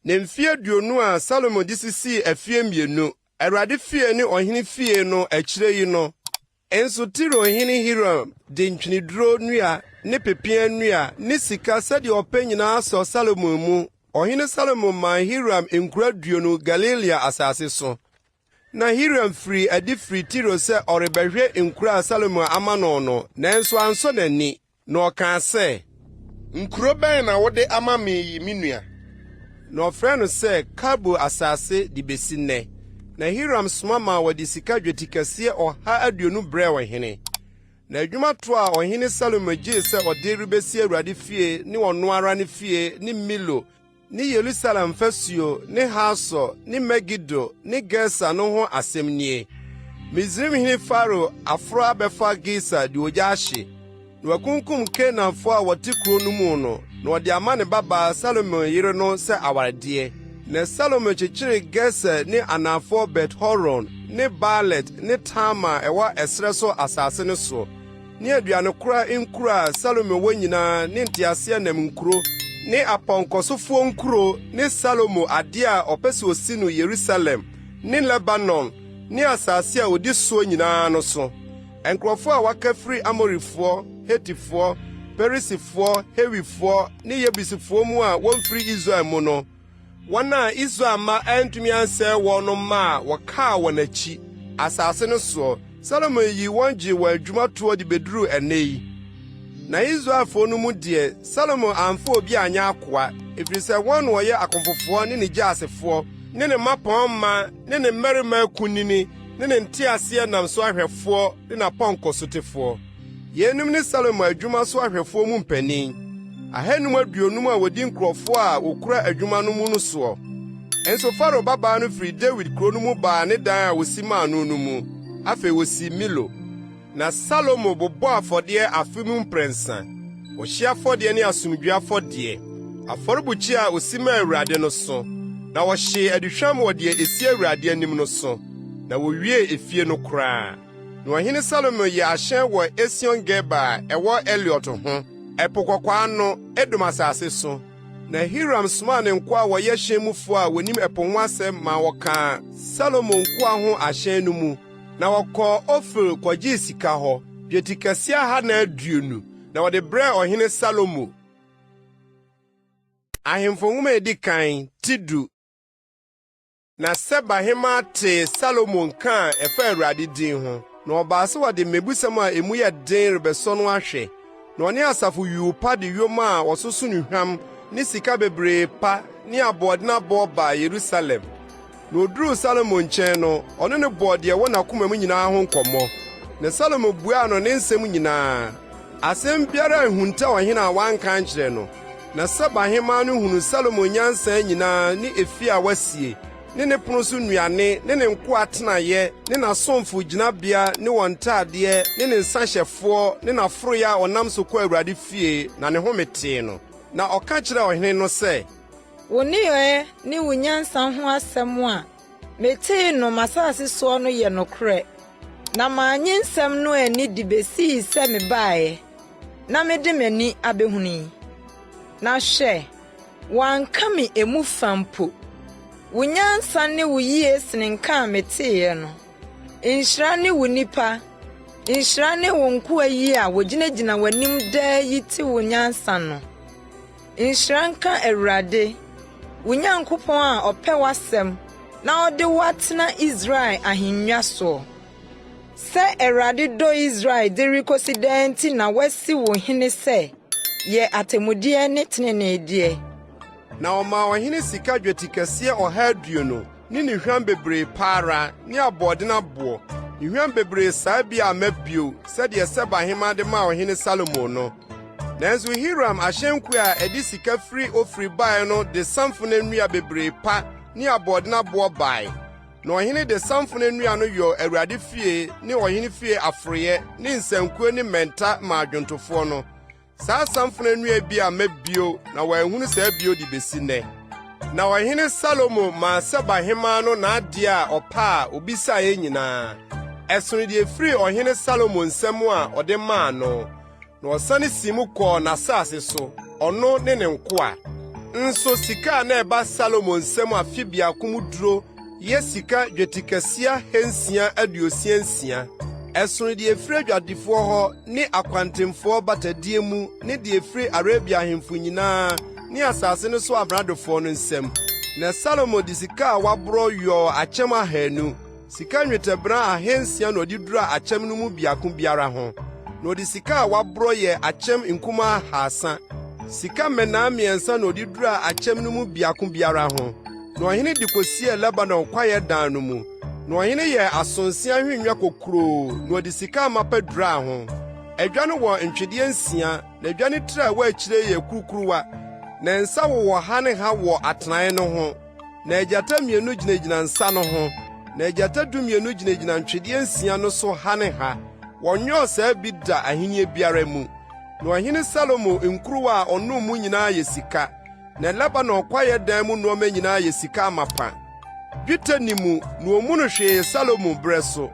Na mfeɛ 20 a Salomo de sisii afie mmienu, Awurade fie ne ɔhene fie no akyire yi no, Nso Tiro hene Hiram de ntweneduro nnua ne pepeaa nnua ne sika sɛdeɛ ɔpɛ nyinaa sɔɔ Salomo mu. Ɔhene Salomo maa Hiram nkuro 20 Galilea asase so. Na Hiram firii adi firii Tiro sɛ ɔrebɛhwɛ nkuro a Salomo ama no no, nanso ansɔ n'ani. Na ɔkaa sɛ. Nkuro bɛn na wode ama me yi, me nua? Na ɔfrɛɛ no sɛ Kabul asase de besi nnɛ. Na Hiram soma maa wɔde sika dwetikɛseɛ 120 brɛɛ ɔhene. Na adwuma toɔ a ɔhene Salomo gyee sɛ ɔde rebesi Awurade fie ne ɔno ara ne fie ne Milo ne Yerusalem fasuo ne Hasor ne Megido ne Geser no ho asɛm nie. Misraimhene Farao aforo abɛfa Geser de ogya ahye, na wakunkum Kanaanfoɔ a wɔte kuro no mu no, na ɔde ama ne babaa Salomo yere no sɛ awaredeɛ. Na Salomo kyekyeree Geser ne anafoɔ Bet-Horon ne Baalat ne Tamar a ɛwɔ ɛserɛ so asase no soɔ. Ne aduanekora nkuro a Salomo wɔ nyinaa ne nteaseɛnam nkuro ne apɔnkɔsofoɔ nkuro ne Salomo adeɛ a ɔpɛ sɛ ɔsi no Yerusalem ne Lebanon ne asase a ɔdi soɔ nyinaa no so. Nkurɔfoɔ a wɔaka firi Amorifoɔ, Hetifoɔ, Perisifoɔ, Hewifoɔ ne Yebusifoɔ mu a wɔmfiri Israel mu no, Wɔn a Israel mma antumi ansɛe wɔn no mma a wɔkaa wɔn akyi, asase no soɔ, Salomo yii wɔn gyee wɔn adwuma toɔ de bɛduruu ɛnnɛ yi. Na Israelfoɔ no mu deɛ, Salomo amfa obi anyɛ akoa, ɛfiri sɛ wɔn na wɔyɛ akɔmfofoɔ ne ne gyaasefoɔ, ne ne mmapɔmma ne ne mmarima akunini ne ne nteaseɛnam so ahwɛfoɔ ne n'apɔnkɔsotefoɔ. Yeinom ne Salomo adwuma so ahwɛfoɔ mu mpanin, 550 a wɔdi nkurɔfoɔ a wɔkura adwuma no mu no soɔ. Nso Farao babaa no firii Dawid kuro no mu baa ne dan a wɔsi maa no no mu. Afei wɔsii Milo. Na Salomo bobɔɔ afɔdeɛ afe mu mprɛnsa, ɔhyeɛ afɔdeɛ ne asomdwoeɛ afɔdeɛ, afɔrebukyia a ɔsi maa Awurade no so, na ɔhyee aduhwam wɔ deɛ ɛsi Awurade anim no so. Na wowiee efie no koraa. Na ɔhene Salomo yɛɛ ahyɛn wɔ Esion-Geber a ɛwɔ Eliot ho, Ɛpo Kɔkɔɔ ano, Edom asase so. Na Hiram somaa ne nkoa a wɔyɛ hyɛn mufo a wonim ɛpo ho asɛm ma wɔkaa Salomo nkoa ho ahyɛn no mu, na wɔkɔɔ Ofir kɔgyee sika hɔ, dwetikɛse 420, na wɔde brɛɛ ɔhene Salomo. Ahemfo Nhoma a Edi Kan, Ti du. Na Seba hemmaa tee Salomo nka a ɛfa Awurade din ho, na ɔbaa sɛ wɔde mmebusɛm a emu yɛ den rebɛsɔ no ahwɛ. Na ɔne asafo yuu pa de yoma a wɔsoso nnuhwam ne sika bebree pa ne aboɔden aboɔ baa Yerusalem. Na oduruu Salomo nkyɛn no, ɔne no bɔɔ deɛ ɛwɔ n'akoma mu nyinaa ho nkɔmmɔ. Na Salomo buaa no ne nsɛm nyinaa. Asɛm biara anhunta ɔhene a wanka ankyerɛ no. Na Seba hemmaa no hunuu Salomo nyansa nyinaa ne efie a wasie, ne ne pono so nnuane, ne ne nkoa atenaeɛ, ne n'asomfo gyinabea ne wɔn ntadeɛ, ne ne nsahyɛfoɔ, ne n'aforoeɛ a ɔnam so kɔ Awurade fie, na ne home tee no. Na ɔka kyerɛɛ ɔhene no sɛ. Wo nneyɔɛ ne wo nyansa ho asɛm a metee no m'asase soɔ no yɛ nokorɛ, na mannye nsɛm no anni de besii sɛ mebaeɛ na mede m'ani abɛhunu yi. Na hwɛ, wɔanka me emu fa mpo. Wo nyansa ne wo yie sene nka a meteeɛ no. Nhyira ne wo nnipa, nhyira ne wo nkoa yi a wɔgyinagyina w'anim daa yi te wo nyansa no. Nhyira nka Awurade, wo Nyankopɔn a ɔpɛ w'asɛm na ɔde wo atena Israel ahennwa soɔ. Sɛ Awurade dɔ Israel de rekosi daa nti na wasi wo hene sɛ yɛ atemmudeɛ ne teneneedeɛ. Na ɔmaa ɔhene sika dwetikɛseɛ 120 ne nnuhwam bebree pa ara ne aboɔden aboɔ, nnuhwam bebree saa bi amma bio sɛdeɛ Seba hemmaa de maa ɔhene Salomo no. Nanso Hiram ahyɛnkuo a ɛde sika firi Ofir bae no de samfona nnua bebree pa ne aboɔden aboɔ bae. Na ɔhene de samfona nnua no yɔɔ Awurade fie ne ɔhene fie aforoeɛ ne nsankuo ne mmɛnta maa dwontofoɔ no. Saa samfona nnua bi amma bio na wɔanhunu saa bio de besi nnɛ. Na ɔhene Salomo maa Seba hemmaa no n'adeɛ a ɔpɛ a obisaeɛ nyinaa. Ɛsono deɛ ɛfirii ɔhene Salomo nsam a ɔde maa no. Na ɔsane sii mu kɔɔ n'asase so, ɔno ne ne nkoa. Nso sika a na ɛba Salomo nsam afe biako mu duro yɛ sika dwetikɛse 666. Ɛsono deɛ ɛfiri adwadifoɔ hɔ ne akwantemfoɔ batadie mu ne deɛ ɛfiri Arabia ahemfo nyinaa ne asase no so amradofoɔ no nsam. Na Salomo de sika a waborɔ yɔɔ akyɛm 200. Sika nnwetɛbena 600 na ɔde duraa akyɛm no mu biako biara ho, na ɔde sika a wɔaborɔ yɛɛ akyɛm nkumaa 300. Sika mmɛnnaa mmiɛnsa na ɔde duraa akyɛm no mu biako biara ho. Na ɔhene de kosiee Lebanon kwaeɛ dan no mu. Na ɔhene yɛɛ asonse ahennwa kokuroo, na ɔde sika amapa duraa ho. Adwa no wɔ ntwedeɛ nsia, na adwa no tiri a ɛwɔ akyire yɛ kurukuruwa, na nsa wowɔ ha ne ha wɔ atenae no ho. Na agyata mmienu gyinagyina nsa no ho, na agyata 12 gyinagyina ntwedeɛ nsia no so ha ne ha. Wɔnyɔɔ saa bi da ahenni biara mu. Na ɔhene Salomo nkuruwa a ɔnom mu nyinaa yɛ sika, na Lebanon kwaeɛ dan mu nneɛma nyinaa yɛ sika amapa. Dwetɛ nni mu, na wommu no hwee Salomo berɛ so.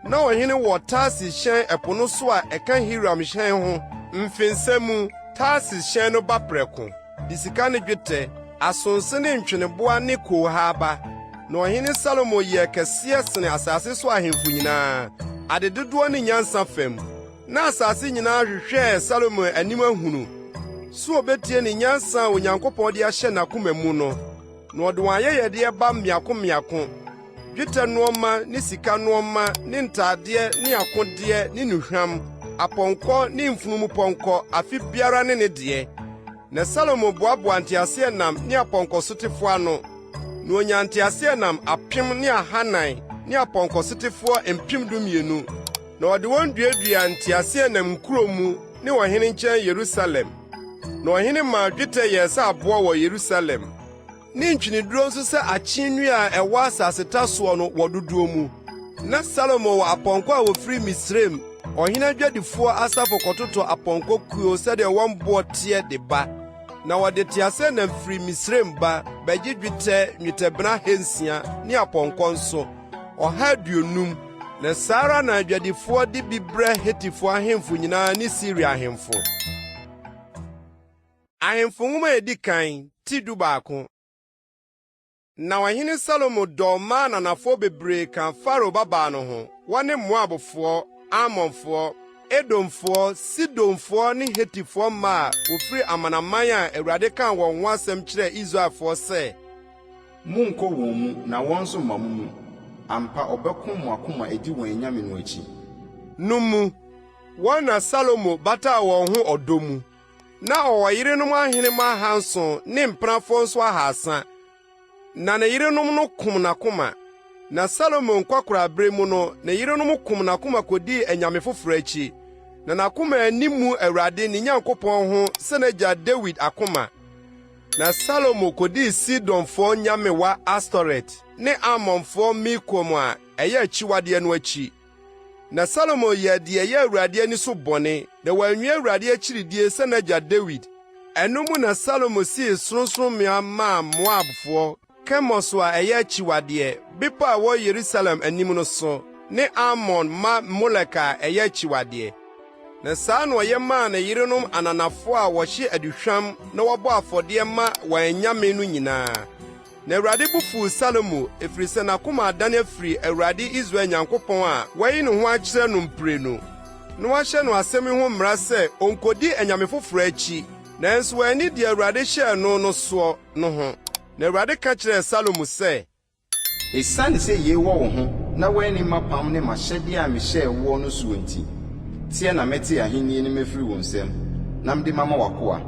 Na ɔhene wɔ Tarsis hyɛn ɛpo no so a ɛka Hiram hyɛn ho mfensa mu, Tarsis hyɛn no ba prɛko, de sika ne dwetɛ, asonse ne ntweneboa ne koohaa ba. Na ɔhene Salomo yɛɛ kɛseɛ sene asase so ahemfo nyinaa, ade dodoɔ ne nyansa fam. Na asase nyinaa hwehwɛɛ Salomo anim ahunu sɛ obetie ne nyansa a Onyankopɔn de ahyɛ n'akoma mu no. Na ɔde wɔn ayɛyɛdeɛ ba mmiako mmiako, dwetɛ nnoɔma ne sika nnoɔma ne ntadeɛ ne akodeɛ ne nnuhwam, apɔnkɔ ne mfunumupɔnkɔ, afe biara ne ne deɛ. Na Salomo boaboaa nteaseɛnam ne apɔnkɔsotefoɔ ano, na onyaa nteaseɛnam 1,400 ne apɔnkɔsotefoɔ 12,000, na ɔde wɔn duaduaa nteaseɛnam nkuro mu ne ɔhene nkyɛn Yerusalem. Na ɔhene maa dwetɛ yɛɛ sɛ aboɔ wɔ Yerusalem, ne ntweneduro nso sɛ akye nnua a ɛwɔ asaseta soɔ no wɔ dodoɔ mu. Na Salomo wɔ apɔnkɔ a wɔfiri Misraim, ɔhene adwadifoɔ asafo kɔtotɔ apɔnkɔ kuo sɛdeɛ wɔn boɔ teɛ de ba. Na wɔde teaseɛnam firi Misraim ba bɛgye dwetɛ nnwetɛbena 600 ne apɔnkɔ nso. 150, na saa ara na adwadifoɔ de bi brɛ Hetifoɔ ahemfo nyinaa ne Siria ahemfo. Ahemfo Nwoma a Edi Kan, ti 11. Na ɔhene Salomo dɔɔ mmaa ananafoɔ bebree kaa Farao babaa no ho, wɔne Moabfoɔ, Amonfoɔ, Edomfoɔ, Sidonfoɔ ne Hetifoɔ mmaa a wɔfiri amanaman a Awurade kaa wɔn ho asɛm kyerɛɛ Israelfoɔ sɛ, Monnkɔ wɔn mu na wɔn nso mma mo mu, ampa ɔbɛko mo akoma adi wɔn anyame no akyi. No mu. Wɔn na Salomo bataa wɔn ho ɔdɔ mu. Na ɔwɔ yerenom ahenemma ahanson ne mpenafoɔ nso ahaasa, na ne yerenom no kom n'akoma. Na Salomo nkwakoraabere mu no, ne yerenom kom n'akoma kodii anyame foforo akyi. Na n'akoma anni mmu Awurade, ne Nyankopɔn ho sɛ n'agya Dawid akoma. Na Salomo kodii Sidonfoɔ nyamewa Astoret ne Amonfoɔ Milkom a ɛyɛ akyiwadeɛ no akyi. Na Salomo yɛɛ deɛ ɛyɛ Awurade ani so bɔne, na wanwie Awurade akyiridie sɛ n'agya Dawid. Ɛno mu na Salomo sii sorɔnsorɔmmea maa Moabfoɔ, Kemos a ɛyɛ akyiwadeɛ, bepɔ a ɛwɔ Yerusalem anim no so, ne Amon mma Molek a ɛyɛ akyiwadeɛ. Na saa na ɔyɛ maa ne yerenom ananafoɔ a wɔhye aduhwam na wɔbɔ afɔdeɛ ma wɔn anyame no nyinaa. Na Awurade bo fuw Salomo, efiri sɛ n'akoma adane afiri Awurade Israel Nyankopɔn a wayi ne ho akyerɛ no mprenu, na wahyɛ no asɛm yi ho mmara sɛ onnkodi anyame foforo akyi, nanso wanni deɛ Awurade hyɛɛ no no soɔ no ho. Na Awurade ka kyerɛɛ Salomo sɛ. Esiane sɛ yei wɔ wo ho na woanni m'apam ne m'ahyɛdeɛ a mehyɛɛ woɔ no soɔ nti, teɛ na mɛte ahennie no mafiri wo nsam na mede mama w'akoa.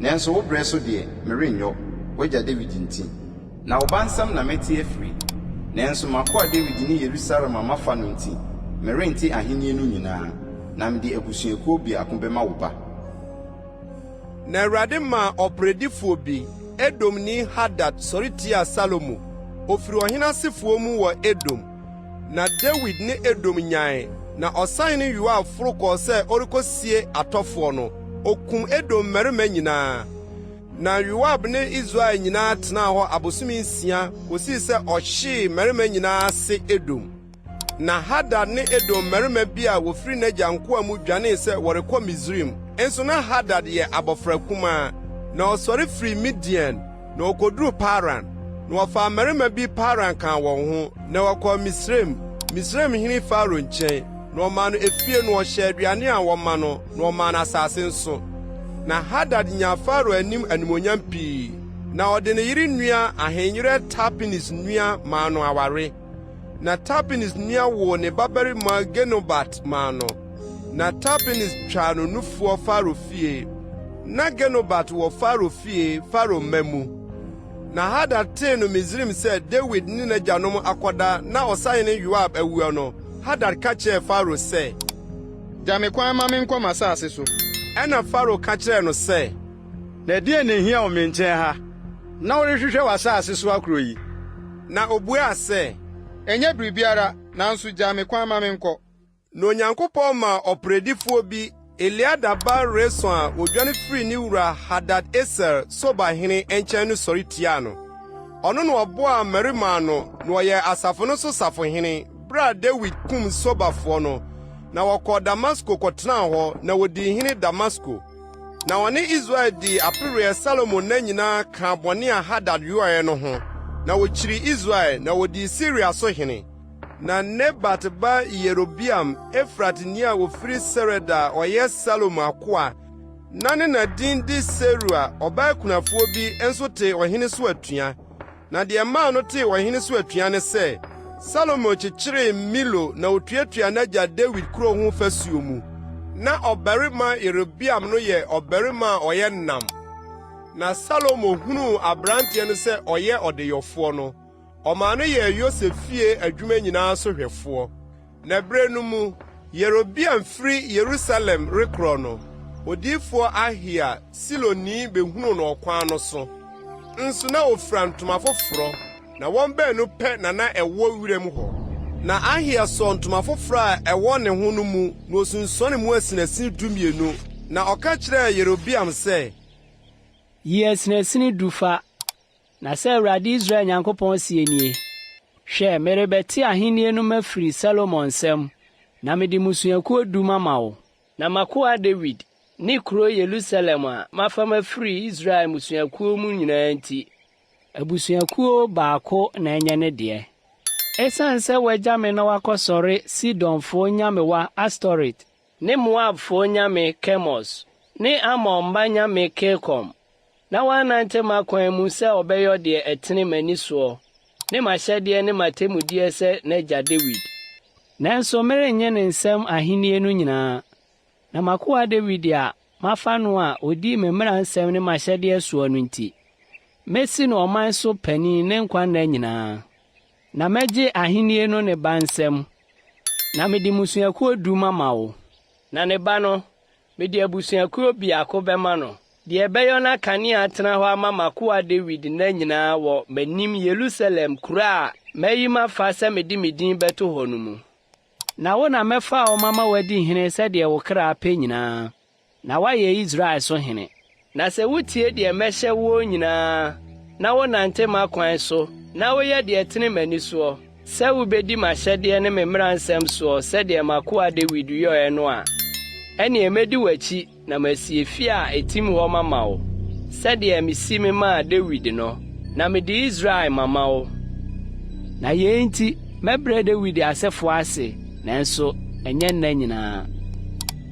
Nanso wo berɛ so deɛ, merenyɔ, w'agya Dawid nti. Na wo ba nsam na mɛte afiri, nanso m'akoa Dawid ne Yerusalem a mafa no nti, merente ahennie no nyinaa, na mede abusuakuo biako bɛma wo ba. Na Awurade maa ɔperedifoɔ bi, Edomni Hadad sɔre tiaa Salomo. Ɔfiri ɔhene asefoɔ mu wɔ Edom. Na Dawid ne Edom nyae, na ɔsahene Yoab foro kɔɔ sɛ ɔrekosie atɔfoɔ no, okum Edom mmarima nyinaa. Na Yoab ne Israel nyinaa tenaa hɔ abosome nsia kosii sɛ ɔhyee mmarima nyinaa ase Edom. Na Hadad ne Edom mmarima bi a wɔfiri n'agya nkoa mu dwanee sɛ wɔrekɔ Misraim, nso na Hadad yɛ abɔfra kumaa. Na ɔsɔre firii Midian, Na wɔkɔduruu Paran, na wɔfaa mmarima bi Paran kaa wɔn ho, na wɔkɔɔ Misraim, Misraimhene Farao nkyɛn, na ɔmaa no efie, na ɔhyɛɛ aduane a wɔma no, na ɔmaa no asase nso. Na Hadad nyaa Farao anim animuonyam pii, na ɔde ne yere nua ahenyerɛ Tapenes nua maa no aware. Na Tapenes nua woo ne babarima Genubat maa no, na Tapenes twaa no nufoɔ Farao fie. Na Genubat wɔ Farao fie, Farao mma mu. Na Hadad tee no Misraim sɛ Dawid ne n'agyanom akɔda na ɔsahene Yoab awuo no, Hadad ka kyerɛɛ Farao sɛ. Gya me kwan ma menkɔ m'asase so. Ɛnna Farao ka kyerɛɛ no sɛ. Na ɛdeɛn na ɛhia wo me nkyɛn ha, na worehwehwɛ w'asase so akorɔ yi? Na obuaa sɛ. Ɛnyɛ biribiara, nanso gya me kwan ma menkɔ. Na Onyankopɔn maa ɔperedifoɔ bi, Eliada ba Reson a odwane firii ne wura Hadad-Eser, Soba hene, nkyɛn no sɔre tiaa no. Ɔno na ɔboaa mmarima ano na ɔyɛɛ asafo no so safohene, bere a Dawid kum Sobafoɔ no. Na wɔkɔɔ Damasko kɔtenaa hɔ, na wodii hene Damasko. Na ɔne Israel dii apereɛ Salomo nna nyinaa kaa bɔne a Hadad yɔeɛ no ho, na wɔkyirii Israel, na wɔdii Siria so hene. Na Nebat ba Yerobeam, Efratni a ɔfiri Sereda a ɔyɛ Salomo akoa, na ne na din de Serua, ɔbaa kunafoɔ bi, nso tee ɔhene so atua. Na deɛ ɛmaa no tee ɔhene so atua ne sɛ, Salomo kyekyeree Milo na otuatuaa n'agya Dawid kurow ho fasuo mu. Ná ɔbarima Yerobeam no yɛ ɔbarima a ɔyɛ nnam. Na Salomo hunuu aberanteɛ no sɛ ɔyɛ ɔdeyɔfoɔ no, ɔmaa no yɛɛ Yosef fie adwuma nyinaa so hwɛfoɔ. Na bere no mu, Yerobeam firi Yerusalem rekorɔ no, odiyifoɔ Ahia, Siloni behunuu no ɔkwan no so. Nso na ofira ntoma foforɔ, na wɔn baanu pɛ na na ɛwɔ wiram hɔ. Na Ahia sɔɔ ntoma foforɔ a ɛwɔ ne ho no mu, na osunsuanee mu asinasin dumienu, na ɔka kyerɛɛ Yerobeam sɛ. Yi asinasini du fa, Na sɛ Awurade Israel Nyankopɔn seɛ nie, Hwɛ, merebɛte ahennie no mafiri Salomo nsam, na mede mmusuakuo du mama wo. Na m'akoa Dawid ne kuro Yerusalem a mafa mafiri Israel mmusuakuo mu nyinaa nti, abusuakuo baako na ɛnyɛ ne deɛ. Esiane sɛ wagya me na wakɔsɔre Sidonfoɔ nyamewa Astoret ne Moabfoɔ nyame Kemos ne Amon mma nyame Kilkom, na wannante m'akwan mu sɛ ɔbɛyɔ deɛ ɛtene m'ani soɔ ne m'ahyɛdeɛ ne m'atemmudeɛ sɛ n'agya Dawid. Nanso merennye ne nsam ahennie no nyinaa, na m'akoa Dawid a mafa no a ɔdii me mmara nsɛm ne m'ahyɛdeɛ soɔ no nti, mɛsi no ɔman so panin ne nkwa nna nyinaa. Na mɛgye ahennie no ne ba nsam, na mede mmusuakuo du mama wo. Na ne ba no, mede abusuakuo biako bɛma no, deɛ ɛbɛyɔ na kanea atena hɔ ama m'akoa Dawid nna nyinaa wɔ m'anim Yerusalem kuro a mayi mafa sɛ mede me din bɛto hɔ no mu. Na wo na mɛfa wo mama woadi hene sɛdeɛ wo kra pɛ nyinaa, na woayɛ Israel so hene. Na sɛ wutie deɛ mɛhyɛ woɔ nyinaa, na wonante m'akwan so, na woyɛ deɛ ɛtene m'ani soɔ, sɛ wobɛdi m'ahyɛdeɛ ne me mmara nsɛm soɔ sɛdeɛ m'akoa Dawid yɔeɛ no a, ɛnneɛ mɛdi w'akyi na masi efie a ɛtim hɔ mama wo, sɛdeɛ mesi memaa Dawid no, na mede Israel mama wo. Na yei nti mɛbrɛ Dawid asefoɔ ase, nanso ɛnyɛ nna nyinaa.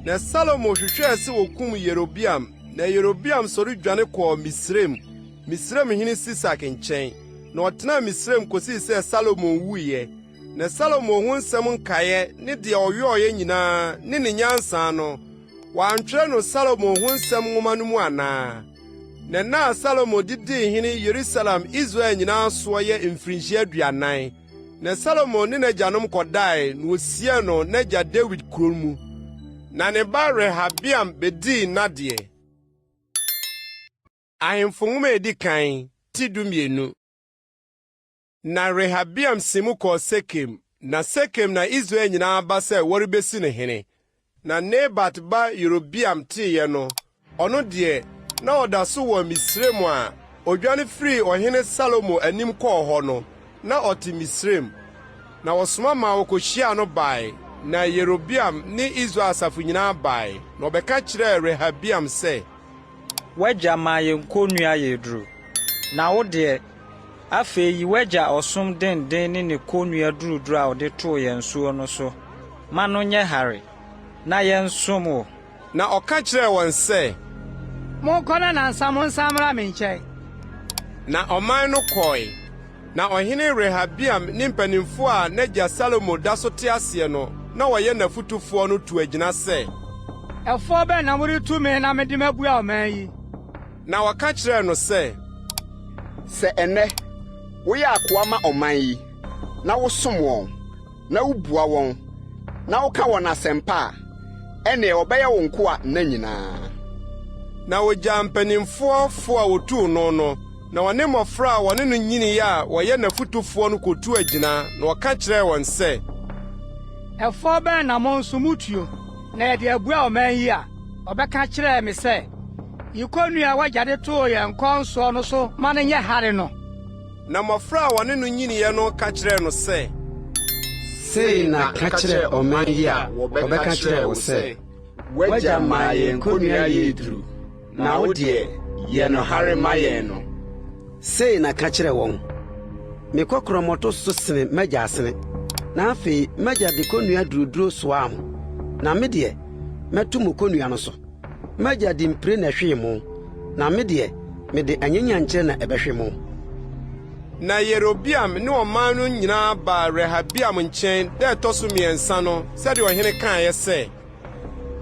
Na Salomo hwehwɛɛ sɛ okum Yerobeam, na Yerobeam sɔre dwane kɔɔ Misraim, Misraimhene Sisak nkyɛn, na ɔtenaa Misraim kosii sɛ Salomo wuiɛ. Na Salomo ho nsɛm nkaeɛ ne deɛ ɔyɔeɛ nyinaa ne ne nyansa no, wɔantwerɛ no Salomo ho nsɛm nwoma no mu anaa? Na nna a Salomo de dii hene Yerusalem Israel nyinaa soɔ yɛ mfirinhyia 40. Na Salomo ne n'agyanom kɔdae, na wosiee no n'agya Dawid kurow mu. Na ne ba Rehabeam bedii n'adeɛ. Ahemfo Nwoma a Edi Kan, ti 12. Na Rehabeam sii mu kɔɔ Sekem, na Sekem na Israel nyinaa aba sɛ wɔrebesi no hene. Na Nebat ba Yerobeam teeɛ no, ɔno deɛ, na ɔda so wɔ Misraim a ɔdwane firii Ɔhene Salomo anim kɔɔ hɔ no, na ɔte Misraim. Na wɔsoma maa wɔkɔhyiaa no bae, na Yerobeam ne Israel asafo nyinaa bae, na wɔbɛka kyerɛɛ Rehabeam sɛ. W'agya maa yɛn kɔnnua yɛɛ duru, na wo deɛ, afei yi w'agya ɔsom denden ne ne kɔnnua duruduru a ɔde too yɛn soɔ no so ma no nyɛ hare, na yɛnsom wo. Na ɔka kyerɛɛ wɔn sɛ. Monkɔ na nnansa monsan mmra me nkyɛn. Na ɔman no kɔe. Na ɔhene Rehabeam ne mpanimfoɔ a n'agya Salomo da so te aseɛ no na wɔyɛ n'afotufoɔ no tuu agyina sɛ. Ɛfoɔ bɛn na moretu me na mede mabua ɔman yi? Na wɔka kyerɛɛ no sɛ. Sɛ ɛnnɛ woyɛ akoa ma ɔman yi, na wosom wɔn, na wubua wɔn, na woka wɔn asɛmpa a, ɛnneɛ wɔbɛyɛ wo nkoa nna nyinaa. Na ogyaa mpanimfoɔ fo a wotuu no no, na ɔne mmofra a wɔne no nyinii a wɔyɛ n'afotufoɔ no kotuu agyina, na ɔka kyerɛɛ wɔn sɛ. Ɛfɔ bɛn na mo nso mutuo, na yɛde abua ɔman yi a wɔbɛka kyerɛɛ me sɛ, 'Yi kɔnnua a w'agya de too yɛn kɔn soɔ no so ma no nyɛ hare no? Na mmofra a wɔne no nyiniiɛ no ka kyerɛɛ no sɛ. Sei na ka kyerɛ ɔman yi a wɔbɛka kyerɛɛ wo sɛ, 'W'agya maa yɛn kɔnnua yɛɛ duru, na wo deɛ, yɛ no hare ma yɛn' no. Sei na ka kyerɛ wɔn, 'Me kɔkorɔmmɔto so sene m'agya asene, na afei m'agya de kɔnnua duruduro soaa mo, na me deɛ, mɛto mo kɔnnua no so. M'agya de mpire na ɛhwee mo, na me deɛ, mede anyanyankyerɛ na ɛbɛhwe mo. Na Yerobeam ne ɔman no nyinaa baa Rehabeam nkyɛn da a ɛtɔ so mmiɛnsa no sɛdeɛ ɔhene kaeɛ sɛ.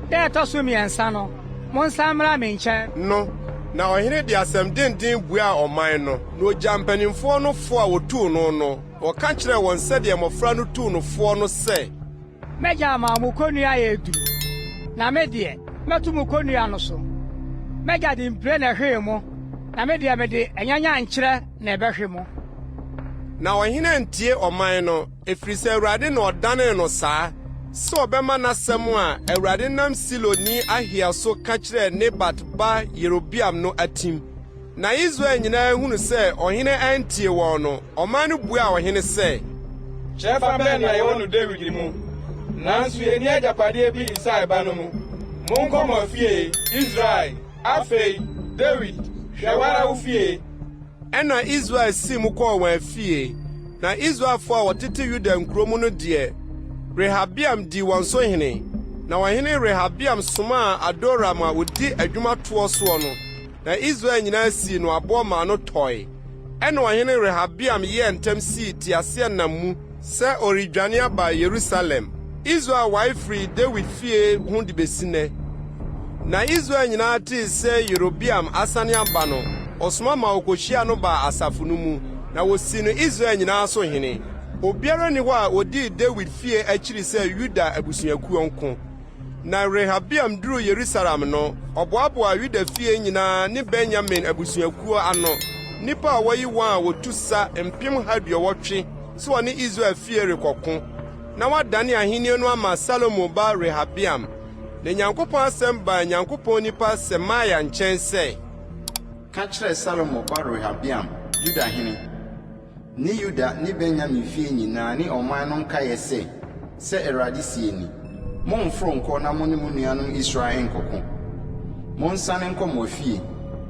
Da a ɛtɔ so mmiɛnsa no, monsan mmra me nkyɛn. No, na ɔhene de asɛm denden buaa ɔman no, na ɔgyaa mpanimfoɔ no fo a wɔtuu no no, na ɔka kyerɛɛ wɔn sɛdeɛ mmɔfra no tuu no foɔ no sɛ. M'agya ama mo kɔnnua ayɛ duru, na me deɛ, mɛto mo kɔnnua no so. M'agya de mpire na ɛhwee mo, na me deɛ, mede anyanyankyerɛ na ɛbɛhwe mo. Na ɔhene antie ɔman no, ɛfiri sɛ Awurade na ɔdanee no saa, sɛ ɔbɛma n'asɛm a Awurade nam Siloni Ahia so ka kyerɛɛ Nebat ba Yerobeam no atim. Na Israel nyinaa hunu sɛ ɔhene antie wɔn no, ɔman no buaa ɔhene sɛ. Kyɛfa bɛn na yɛwɔ no Dawid mu? Nanso yenni agyapadeɛ bi Isai ba no mu. Monkɔ mo afie, Israel! Afei, Dawid, hwɛ w'ara wo fie! Ɛnna Israel sii mu kɔɔ wɔn afie. Na Israelfo a wɔtete Yuda nkurow mu no deɛ, Rehabeam dii wɔn so hene. Na ɔhene Rehabeam somaa Adoram a odi adwuma toɔ soɔ no, na Israel nyinaa sii no aboɔ maa no tɔe. Ɛnna ɔhene Rehabeam yɛɛ ntɛm sii teaseɛnam mu sɛ ɔredwane aba Yerusalem. Israel wae firii Dawid fie ho de besi nnɛ. Na Israel nyinaa tee sɛ Yerobeam asane aba no, wɔsoma ma wokohyiaa no baa asafo no mu, na wosii no Israel nyinaa so hene. Obiara nni hɔ a odii Dawid fie akyiri sɛ Yuda abusuakuo nko. Na Rehabeam duruu Yerusalem no, ɔboaboaa Yuda fie nyinaa ne Benyamin abusuakuo ano, nnipa a wɔayi wɔn a wɔtu sa 180,000 sɛ wɔne Israel fie rekɔko, na wɔadane ahenni no ama Salomo ba Rehabeam. Na Nyankopɔn asɛm baa Nyankopɔn nipa Semaia nkyɛn sɛ. Ka kyerɛ Salomo ba Rehabeam, Yuda hene, ne Yuda ne Benyamin fie nyinaa ne ɔman no nkaeɛ sɛ, 'Sɛ Awurade seɛ ni, Mommforo nnkɔ na mo ne mo nuanom Israel nnkɔko. Monsane nkɔ mo afie,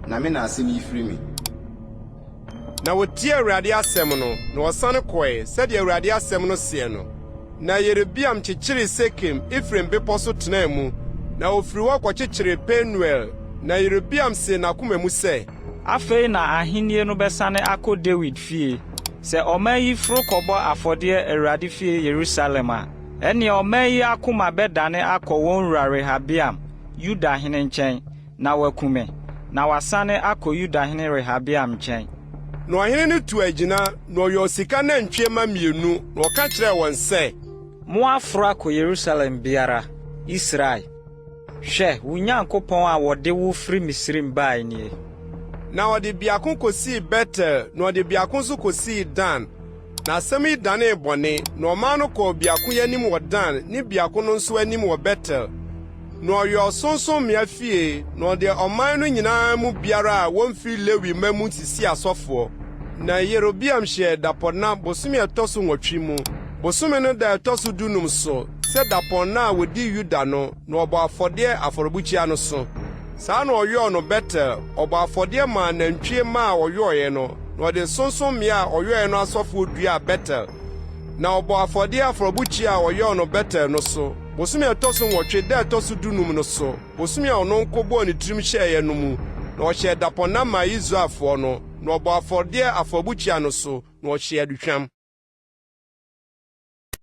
na me na asɛm yi firi me. Na wɔtiee Awurade asɛm no, na wɔsane kɔe, sɛdeɛ Awurade asɛm no seɛ no. Na Yerobeam kyekyeree Sekem, Efraim bepɔ so tenaa mu, na ɔfirii hɔ kɔkyekyeree Penuel. Na Yerobeam see n'akoma mu sɛ. Afei na ahennie no bɛsane akɔ Dawid fie. Sɛ ɔman yi foro kɔbɔ afɔdeɛ Awurade fie Yerusalem a, ɛnneɛ ɔman yi akoma bɛdane akɔ wɔn wura Rehabeam, Yuda hene nkyɛn, na wɔaku me, na wɔasane akɔ Yuda hene Rehabeam nkyɛn. Na ɔhene no tuu agyina, na ɔyɔɔ sika nantwie mma mmienu, na ɔka kyerɛɛ wɔn sɛ. Moaforo akɔ Yerusalem biara, Israel. Hwɛ, wo Nyankopɔn a wɔde wo firi Misraim bae nie. Na ɔde biako kosii Betel, na ɔde biako nso kosii Dan. Na asɛm yi danee bɔne, na ɔman no kɔɔ biako yi anim wɔ Dan ne biako no nso anim wɔ Betel. Na ɔyɔɔ sorɔnsorɔmmea fie, na ɔde ɔman no nyinaa mu biara a womfi Lewi mma mu sisii asɔfoɔ. Na Yerobeam hyɛɛ dapɔnna bosome a ɛtɔ so nwɔtwe mu, bosome no da a ɛtɔ so dunum so, sɛ dapɔnna a wɔdi Yuda no, na ɔbɔɔ afɔdeɛ afɔrebukyia no so. Saa na ɔyɔɔ no Betel, ɔbɔɔ afɔdeɛ maa nantwie mma a ɔyɔeɛ no, na ɔde sorɔnsorɔmmea a ɔyɔeɛ no asɔfoɔ duaa Betel. Na ɔbɔɔ afɔdeɛ afɔrebukyia a ɔyɔɔ no Betel no so, bosome a ɛtɔ so nwɔtwe da a ɛtɔ so dunum no so, bosome a ɔno nko bɔɔ ne tirim hyɛeɛ no mu, na ɔhyɛɛ dapɔnna maa Israelfoɔ no, na ɔbɔɔ afɔdeɛ afɔrebukyia no so, na ɔhyee aduhwam.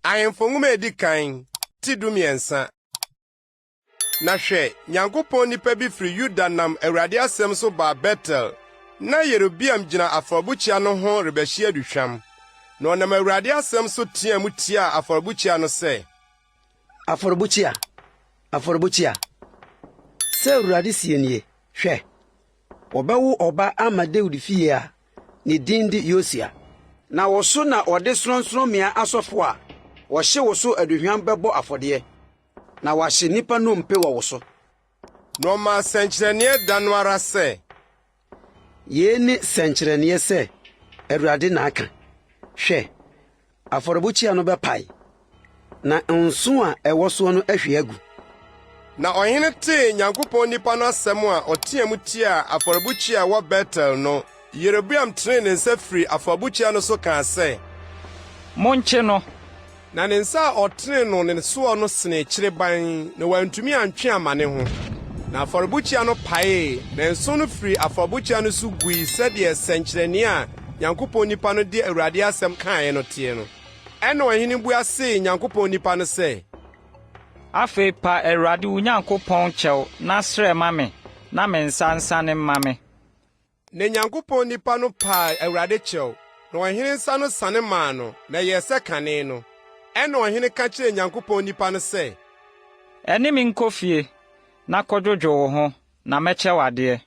Ahemfo Nwoma a Edi Kan, ti 13. Na hwɛ, Nyankopɔn nipa bi firi Yuda nam Awurade asɛm so baa Betel. Ná Yerobeam gyina afɔrebukyia no ho rebɛhye aduhwam. Na ɔnam Awurade asɛm so teɛɛ mu tiaa afɔrebukyia no sɛ. Afɔrebukyia, afɔrebukyia! Sɛ Awurade seɛ nie, Hwɛ, wɔbɛwo ɔba ama Dawid fie a ne din de Yosia. Na wo so na wɔde sorɔnsorɔmmea asɔfo a wɔhye wo so aduhwam bɛbɔ afɔdeɛ, na wɔahye nnipa nnompe wɔ wo so. Na ɔmaa sɛnkyerɛnneɛ da no ara sɛ. Yei ne sɛnkyerɛnneɛ sɛ Awurade na aka, Hwɛ, afɔrebukyia no bɛpae, na nsõ a ɛwɔ soɔ no ahwie agu. Na ɔhene tee Nyankopɔn nipa no asɛm a ɔteɛɛ mu tiaa afɔrebukyia a ɛwɔ Betel no, Yerobeam tenee ne nsa firii afɔrebukyia no so kaa sɛ. Monkye no! Na ne nsa a ɔtenee no ne soɔ no senee kyerebann, na wantumi antwe amma ne ho. Na afɔrebukyia no paee, na nsõ no firii afɔrebukyia no so gui sɛdeɛ sɛnkyerɛnneɛ a Nyankopɔn nipa no de Awurade asɛm kaeɛ no teɛ no. Ɛnna ɔhene bua see Nyankopɔn nipa no sɛ. Afei pa Awurade wo Nyankopɔn kyɛw na srɛ ma me na me nsa nsane mma me. Na Nyankopɔn nipa no paa Awurade kyɛw, na ɔhene nsa no sane maa no, na ɛyɛɛ sɛ kane no. Ɛnna ɔhene ka kyerɛɛ Nyankopɔn nipa no sɛ. Ɛne me nkɔ fie, na kɔdwodwo wo ho, na mɛkyɛ wo adeɛ.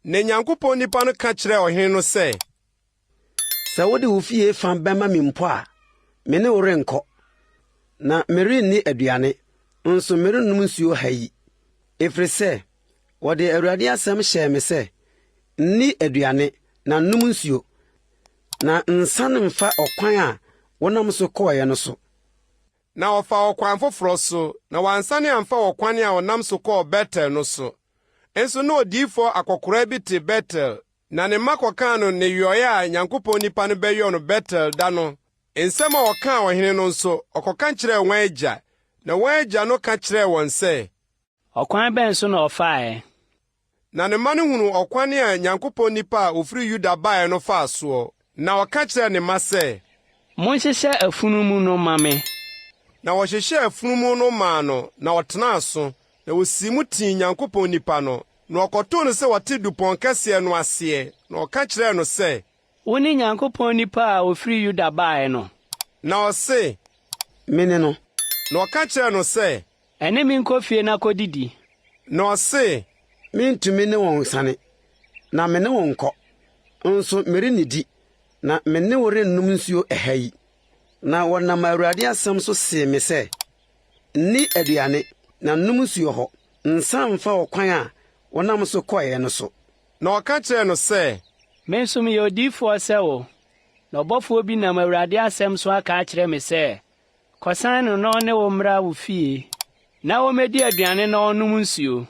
Na Nyankopɔn nipa no ka kyerɛɛ ɔhene no sɛ. Sɛ wode wo fie fã bɛma me mpo a, me ne wo renkɔ, na merenni aduane, nso merennom nsuo ha yi, ɛfiri sɛ wɔde Awurade asɛm hyɛɛ me sɛ, 'Nni aduane na nnom nsuo, na nsan mfa ɔkwan a wonam so kɔeɛ no so. Na ɔfaa ɔkwan foforɔ so, na wansane amfa ɔkwan a ɔnam so kɔɔ Betel no so. Nso na odiyifoɔ akɔkoraa bi te Betel, na ne mma kɔkaa no nneyɔe a Nyankopɔn nipa no bɛyɔɔ no Betel da no. Nsɛm a ɔkaa ɔhene no nso, ɔkɔka kyerɛɛ wɔn agya. Na wɔn agya no ka kyerɛɛ wɔn sɛ, Ɔkwan bɛn so na ɔfaeɛ? Na ne mma no hunuu ɔkwan a Nyankopɔn nipa a ɔfiri Yuda baeɛ no faa soɔ. Na ɔka kyerɛɛ ne mma sɛ. Monhyehyɛ afunumu no mma me. Na wɔhyehyɛɛ afunumu no maa no, na ɔtenaa so. Na wɔsii mu tii Nyankopɔn nipa no. Na ɔkɔtoo no sɛ ɔte dupɔn kɛseɛ no aseɛ, na ɔka kyerɛɛ no sɛ. Wone Nyankopɔn nipa a ɔfiri Yuda baeɛ no? Na ɔse. Mene no. Na ɔka kyerɛɛ no sɛ. Ɛne me nkɔ fie na kɔdidi. Na ɔse. Merentumi ne wo nsiane, na me ne wo nkɔ, nso merennidi, na me ne wo rennom nsuo ɛha yi. Na wɔnam Awurade asɛm so see me sɛ, Nni aduane, na nnom nsuo hɔ, nsan mfa ɔkwan a wonam so kɔeɛ no so. Na ɔka kyerɛɛ no sɛ. Me nso meyɛ odiyifoɔ sɛ wo, na ɔbɔfoɔ bi nam Awurade asɛm so aka akyerɛ me sɛ, Kɔsan no na ɔne wo mmra wo fie, na ommedi aduane na ɔnnom nsuo.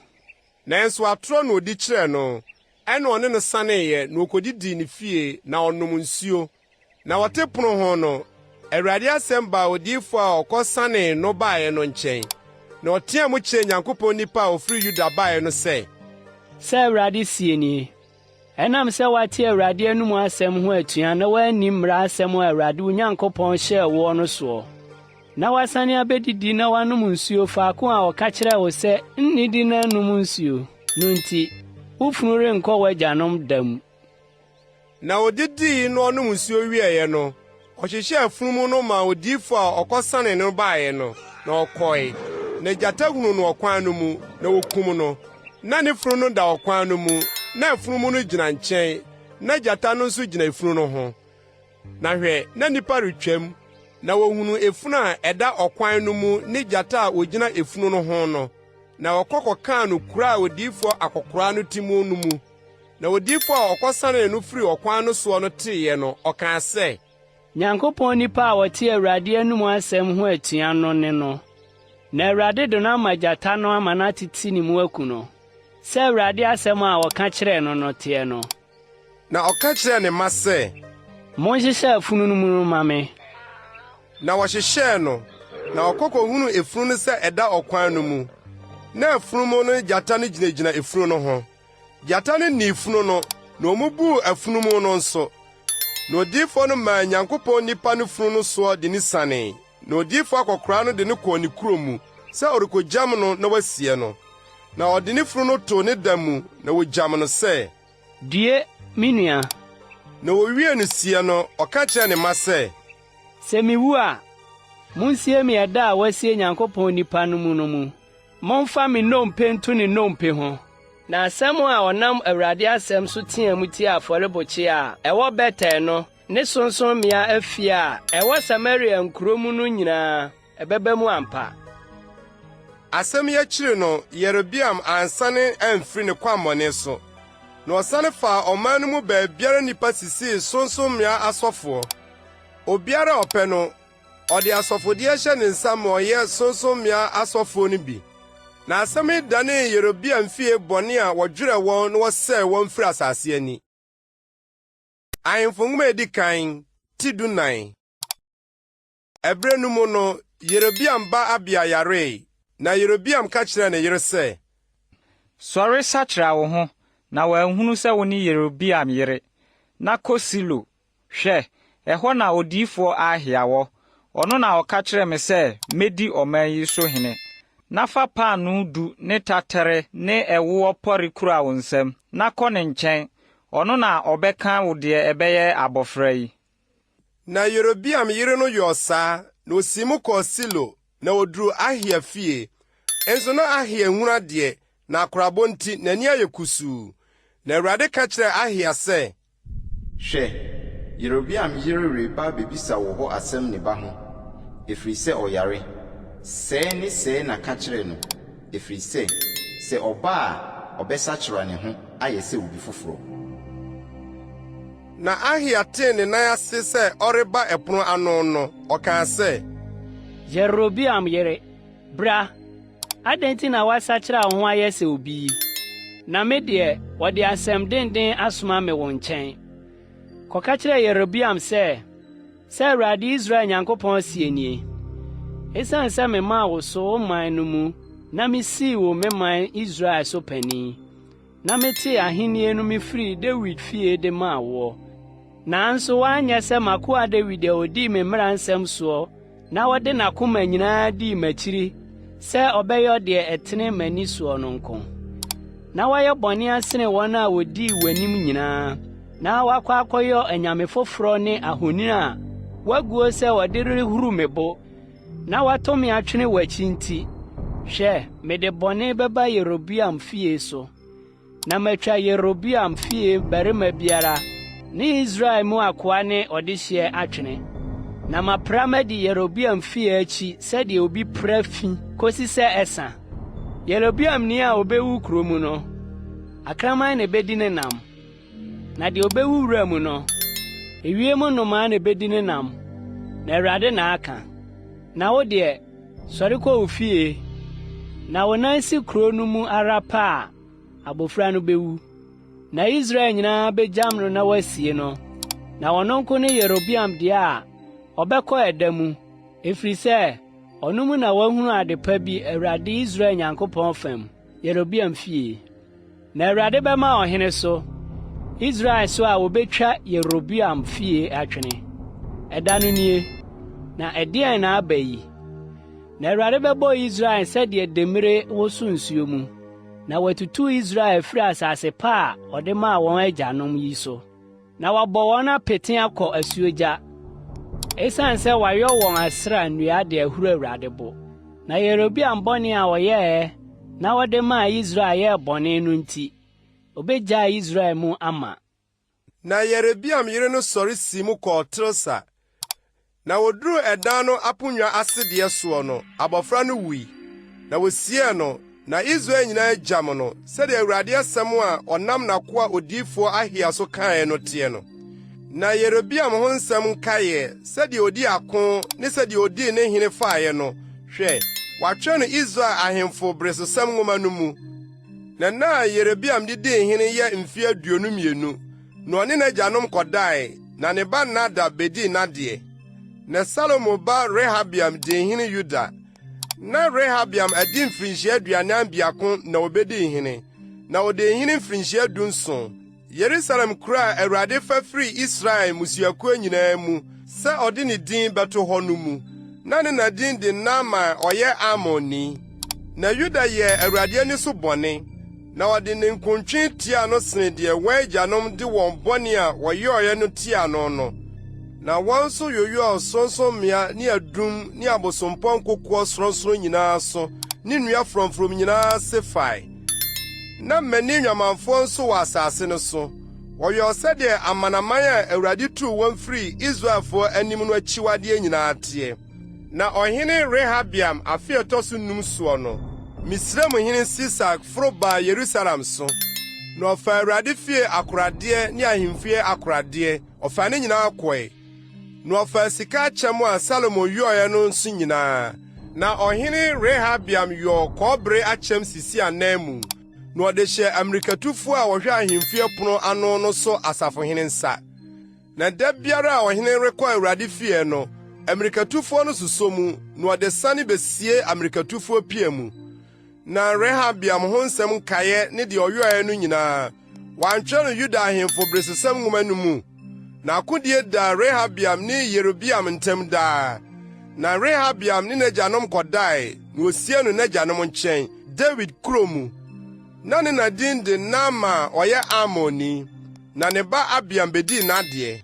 Nanso atorɔ na ɔdi kyerɛɛ no. Ɛnna ɔne no saneeɛ, na ɔkɔdidii ne fie, na ɔnom nsuo. Na wɔte pono ho no, Awurade asɛm baa odiyifoɔ a ɔkɔsanee no baeɛ no nkyɛn, na ɔteaa mu kyerɛɛ Nyankopɔn nipa a ɔfiri Yuda baeɛ no sɛ. Sɛ Awurade seɛ nie, Ɛnam sɛ woate Awurade anomu asɛm ho atua na woanni mmara asɛm a Awurade wo Nyankopɔn hyɛɛ woɔ no soɔ, na woasane abɛdidi na woanom nsuo faako a ɔka kyerɛɛ wo sɛ nnidi na nnom nsuo no nti, wo funu renkɔ w'agyanom da mu. Na ɔdidii na ɔnom nsuo wieeɛ no, ɔhyehyɛɛ afunumu no maa odiyifoɔ a ɔkɔsanee no baeɛ no, na ɔkɔe. Na gyata hunuu no ɔkwan no mu, na okum no. Ná ne funu no da ɔkwan no mu, na afunumu no gyina nkyɛn, na gyata no nso gyina efunu no ho. Na hwɛ, na nnipa retwam, na wɔhunuu efunu a ɛda ɔkwan no mu ne gyata a ogyina efunu no ho no, na wɔkɔ kɔkaa no kuro a odiyifoɔ akɔkoraa no te mu no mu. Na odiyifo a ɔkɔsanee no firii ɔkwan no soɔ no teeɛ no, ɔkaa sɛ. Nyankopɔn nipa a ɔte Awurade anomu asɛm ho atua no ne no, na Awurade de no ama gyata no ama no atete ne mu aku no, sɛ Awurade asɛm a ɔka kyerɛɛ no no teɛ no. Na ɔka kyerɛɛ ne mma sɛ. Monhyehyɛ afunu no mu mma me. Na wɔhyehyɛɛ no, na ɔkɔ kohunuu efunu no sɛ ɛda ɔkwan no mu, na afunumu no ne gyata no gyinagyina efunu no ho. Gyata no nnii funu no, na omubuu afunumu no nso. Na odiyifoɔ no maa Nyankopɔn nipa no funu no soɔ de no sianee, na odiyifoɔ akɔkoraa no de no kɔɔ ne kuro mu sɛ ɔrekɔgyam no na wasie no. Na ɔde ne funu no too ne da mu, na wɔgyam no sɛ. Due, me nua! Na wɔwiee no sie no, ɔka kyerɛɛ ne mma sɛ. Sɛ miwu a, munsie me ɛda a wɔasie Nyankopɔn nipa no mu no mu. Momfa me nnompe nto ne nnompe ho. Na asɛm a ɔnam Awurade asɛm so teɛɛ mu tiaa afɔrebukyia a ɛwɔ Betel no ne sorɔnsorɔmmea afie a ɛwɔ Samaria nkurow mu no nyinaa, ɛbɛba mu ampa. Asɛm yi akyiri no, Yerobeam ansane amfiri ne kwammɔne so, na ɔsane faa ɔman no mu baabiara nnipa sisii sorɔnsorɔmmea asɔfoɔ. Obiara a ɔpɛ no, Ɔde asɔfodie hyɛ ne nsa ma ɔyɛ sorɔnsorɔmmea asɔfoɔ no bi. Na asɛm yi danee Yerobeam fie bɔne a wɔdwerɛɛ wɔn na wɔsɛee wɔn firii asase ani. Ahemfo Nwoma a Edi Kan, ti 14. Ɛberɛ no mu no, Yerobeam ba Abia yaree, na Yerobeam ka kyerɛɛ ne yere sɛ. Sɔre sakyera wo ho, na wɔanhunu sɛ wone Yerobeam yere, na kɔ Silo Hwɛ, ɛhɔ na odiyifoɔ Ahia wɔ, ɔno na ɔka kyerɛɛ me sɛ mɛdi ɔman yi so hene. Na fa paanoo du ne taterɛ ne ɛwoɔ pɔre kura wo nsam, na kɔ ne nkyɛn, ɔno na ɔbɛka wo deɛ ɛbɛyɛ abɔfra yi. Na Yerobeam yere no yɔɔ saa, na ɔsii mu kɔɔ Silo, na ɔduruu Ahia fie. Nso na Ahia nhunu adeɛ, na akorabɔ nti, n'ani ayɛ kusuu. Na Awurade ka kyerɛɛ Ahia sɛ, Hwɛ, Yerobeam yere reba abɛbisa wo hɔ asɛm ne ba ho, ɛfiri sɛ ɔyare. Sɛɛ ne sɛɛ na ka kyerɛ no, ɛfiri sɛ, sɛ ɔba a, ɔbɛsakyera ne ho ayɛ sɛ obi foforɔ. Na Ahia tee ne nan ase sɛ ɔreba ɛpono ano no, ɔkaa sɛ, Yerobeam yere, bra! Adɛn nti na woasakyera wo ho ayɛ sɛ obi yi? Na me deɛ, wɔde asɛm denden asoma me wo nkyɛn. Kɔka kyerɛ Yerobeam sɛ, 'Sɛ Awurade Israel Nyankopɔn seɛ nie, Esiane sɛ memaa wo so wo man no mu na misii wo me man Israel so panin, na metee ahennie no mefirii Dawid fie de maa woɔ. Nanso woanyɛ sɛ m'akoa Dawid a ɔdii me mmara nsɛm soɔ na ɔde n'akoma nyinaa dii m'akyiri sɛ ɔbɛyɔ deɛ ɛtene m'ani soɔ no nko. Na woayɛ bɔne asene wɔn a wɔdii w'anim nyinaa, na woakɔ akɔyɔ anyame foforɔ ne ahoni a wɔaguo sɛ wɔde rehuru me bo, na woato me atwene w'akyi nti, hwɛ, mede bɔne bɛba Yerobeam fie so, na matwa Yerobeam fie barima biara ne Israel mu akoa ne ɔdehyeɛ atwene, na mapra madi Yerobeam fie akyi sɛdeɛ obi pra fi kosi sɛ ɛsa. Yerobeamni a obewu kurow mu no, akraman na ebedi ne nam. Na deɛ ɔbɛwu wura mu no, ewiem nnomaa na ɛbɛdi ne nam, na Awurade na aka. Na wo deɛ, sɔre kɔ wo fie, na wo nan si kuro no mu ara pɛ a, abɔfra no bɛwu. Na Israel nyinaa bɛgyam no na wɔasie no, na ɔno nko ne Yerobeam deɛ a ɔbɛkɔ ɛda mu, ɛfiri sɛ ɔno mu na wɔahunu ade pa bi Awurade Israel Nyankopɔn fam, Yerobeam fie. Na Awurade bɛma ɔhene so, Israel so a wɔbɛtwa Yerobeam fie atwene. Ɛda no nie, na ɛdeɛn na aba yi? Na Awurade bɛbɔ Israel sɛdeɛ demmire woso nsuo mu, na watutu Israel afiri asase pa a ɔde maa wɔn agyanom yi so, na wabɔ wɔn apete akɔ asuogya, esiane sɛ wɔayɔ wɔn asra nnua de ahuru Awurade bo. Na Yerobeam bɔne a ɔyɛe na ɔde maa Israel yɛɛ bɔne no nti, obegyaa Israel mu ama. Na Yerobeam yere no sɔre sii mu kɔɔ Tirsa. Na woduruu ɛdan no aponnwa ase deɛ soɔ no, abɔfra no wui. Na wosiee no, na Israel nyinaa gyam no, sɛdeɛ Awurade asɛm a ɔnam n'akoa odiyifoɔ Ahia so kaeɛ no teɛ no. Na Yerobeam ho nsɛm nkaeɛ, sɛdeɛ odii ako ne sɛdeɛ odii ne hene faeɛ no, hwɛ, wɔatwerɛ no Israel ahemfo beresosɛm nwoma no mu. Na nna a Yerobeam de dii hene yɛ mfe 22, na ɔne n'agyanom kɔdae, na ne ba Nadab bedii n'adeɛ. Na Salomo ba Rehabeam dii hene Yuda. Na Rehabeam adi mfirinhyia 41 na obedii hene, na odii hene mfirinhyia 17. Yerusalem kuro a Awurade fa firii Israel mmusuakuo nyinaa mu sɛ ɔde ne din bɛto hɔ no mu. Na ne na din de Naama a ɔyɛ Amonni. Na Yuda yɛɛ Awurade ani so bɔne, na wɔde ninkuntwe tiaa no sene deɛ wɔn agyanom de wɔn bɔne a wɔyɔeɛ no tiaa no no. Na wɔn nso yoyɔɔ sorɔnsorɔmmea ne adum ne abosompɔ nkokoɔ sorɔnsorɔn nyinaa so ne nnua frɔmfrɔm nyinaa ase fae. Na mmani nnwamanfoɔ nso wɔ asase no so. Wɔyɔɔ sɛdeɛ amanaman a Awurade tuu wɔn firii Israelfoɔ anim no akyiwadeɛ nyinaa teɛ. Na ɔhene Rehabeam afe a ɛtɔ so num soɔ no, Misraimhene Sisak foro baa Yerusalem so, na ɔfaa Awurade fie akoradeɛ ne ahemfie akoradeɛ, ɔfaa ne nyinaa kɔe. Na ɔfaa sika akyɛm a Salomo yɔeɛ no nso nyinaa. Na ɔhene Rehabeam yɔɔ kɔbere akyɛm sisii ananmu, na ɔde hyɛɛ ammirikatufoɔ a wɔhwɛ ahemfie pono ano no so asafohene nsa. Na da biara a ɔhene rekɔ Awurade fie no, ammirikatufoɔ no sosɔ mu, na wɔde sane besie ammirikatufoɔ pia mu. Na Rehabeam ho nsɛm nkaeɛ ne deɛ ɔyɔeɛ no nyinaa, wɔantwerɛ no Yuda ahemfo beresosɛm nwoma no mu? Na akodie daa Rehabeam ne Yerobeam ntam daa. Na Rehabeam ne n'agyanom kɔdae, na wɔsiee no n'agyanom nkyɛn, Dawid kuro mu. Na ne na din de Naama a ɔyɛ Amonni. Na ne ba Abiam bedii n'adeɛ.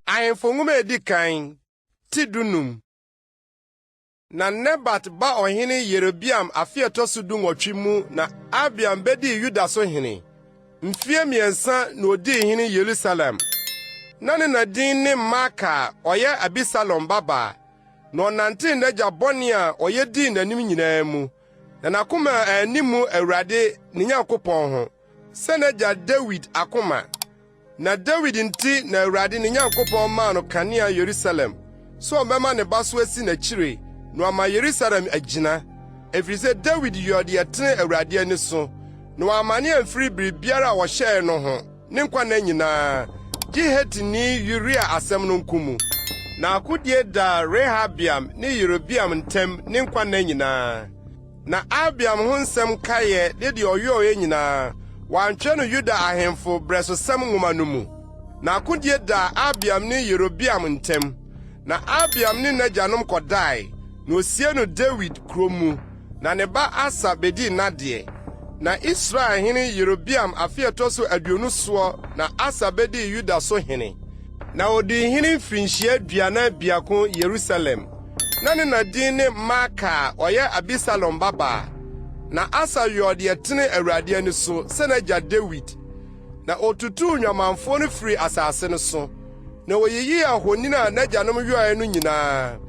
Ahemfo Nwoma a Edi Kan, ti 15. Na Nebat ba ɔhene Yerobeam afe a ɛtɔ so 18 mu na Abiam bedii Yuda so hene. Mfeɛ 3 na odii hene Yerusalem. Na ne na din ne Maaka a ɔyɛ Abisalom babaa. Na ɔnantee n'agya bɔne a ɔyɛ dii n'anim nyinaa mu, na n'akoma anni mu Awurade, ne Nyankopɔn ho, sɛ n'agya Dawid akoma. Na Dawid nti na Awurade ne Nyankopɔn maa no kanea Yerusalem, sɛ ɔbɛma ne ba so asi n'akyire na wama Yerusalem agyina, ɛfiri sɛ Dawid yɔɔ deɛ ɛtene Awurade ani so, na wammane amfiri biribiara a ɔhyɛe no ho ne nkwa nna nyinaa, gye Hetini Uria asɛm no nko mu. Na akodie daa Rehabeam ne Yerobeam ntam ne nkwa nna nyinaa. Na Abiam ho nsɛm nkaeɛ ne deɛ ɔyɔeɛ nyinaa, wɔantwerɛ no Yuda ahemfo berɛsosɛm nwoma no mu. Na akodie daa Abiam ne Yerobeam ntam. Na Abiam ne n'agyanom kɔdae, na wɔsiee no Dawid kuro mu, na ne ba Asa bɛdii n'adeɛ. Na Israel hene Yerobeam afe a ɛtɔ so 20 soɔ na Asa bɛdii Yuda so hene. Na ɔdii hene mfirinhyia 41 Yerusalem. Na ne na din ne Maaka a ɔyɛ Abisalom babaa. Na Asa yɔɔ deɛ ɛtene Awurade ani so sɛ n'agya Dawid. Na ɔtutuu nnwamanfoɔ no firii asase no so, na ɔyiyii ahoni a n'agyanom yɔeɛ no nyinaa.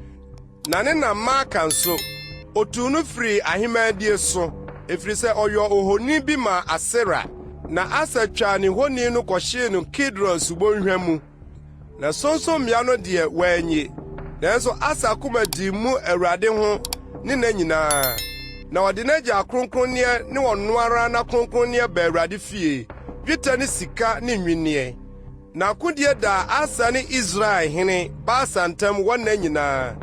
Na ne na Maaka nso, ɔtuu no firii ahemmaadie so, ɛfiri sɛ ɔyɔɔ ohoni bi maa Asera. Na Asa twaa ne honi no kɔhyee no Kidron subonhwa mu. Na sorɔnsorɔmmea no deɛ, wannye. Nanso Asa koma dii mu Awurade ho ne nna nyinaa. Na ɔde n'agya akronkronneɛ ne ɔno ara n'akronkronneɛ baa Awurade fie, dwetɛ ne sika ne nnwinneɛ. Na akodie daa Asa ne Israel hene Baasa ntam wɔn nna nyinaa.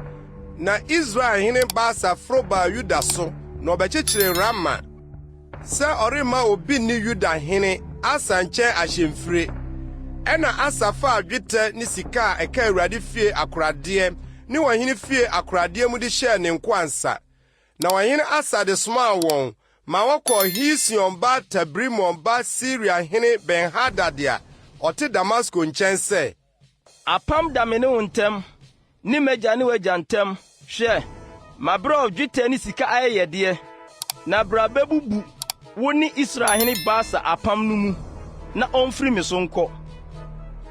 Na Israel hene Baasa foro baa Yuda so na ɔbɛkyekyeree Rama. Sɛ ɔremma obi nni Yuda hene Asa nkyɛn ahyɛmfire. Ɛnna Asa faa dwetɛ ne sika a ɛka Awurade fie akoradeɛ ne ɔhene fie akoradeɛ mu de hyɛɛ ne nkoa nsa. Na ɔhene Asa de somaa wɔn ma wɔkɔɔ Hesion ba Tabrimon ba Siriahene Ben-Hadad a ɔte Damasko nkyɛn sɛ. Apam da me ne wo ntam, ne m'agya ne w'agya ntam. Hwɛ, mabrɛ wo dwetɛ ne sika ayɛyɛdeɛ, na bra bɛbubu wo ne Israelhene Baasa apam no mu, na ɔmfiri me so nkɔ.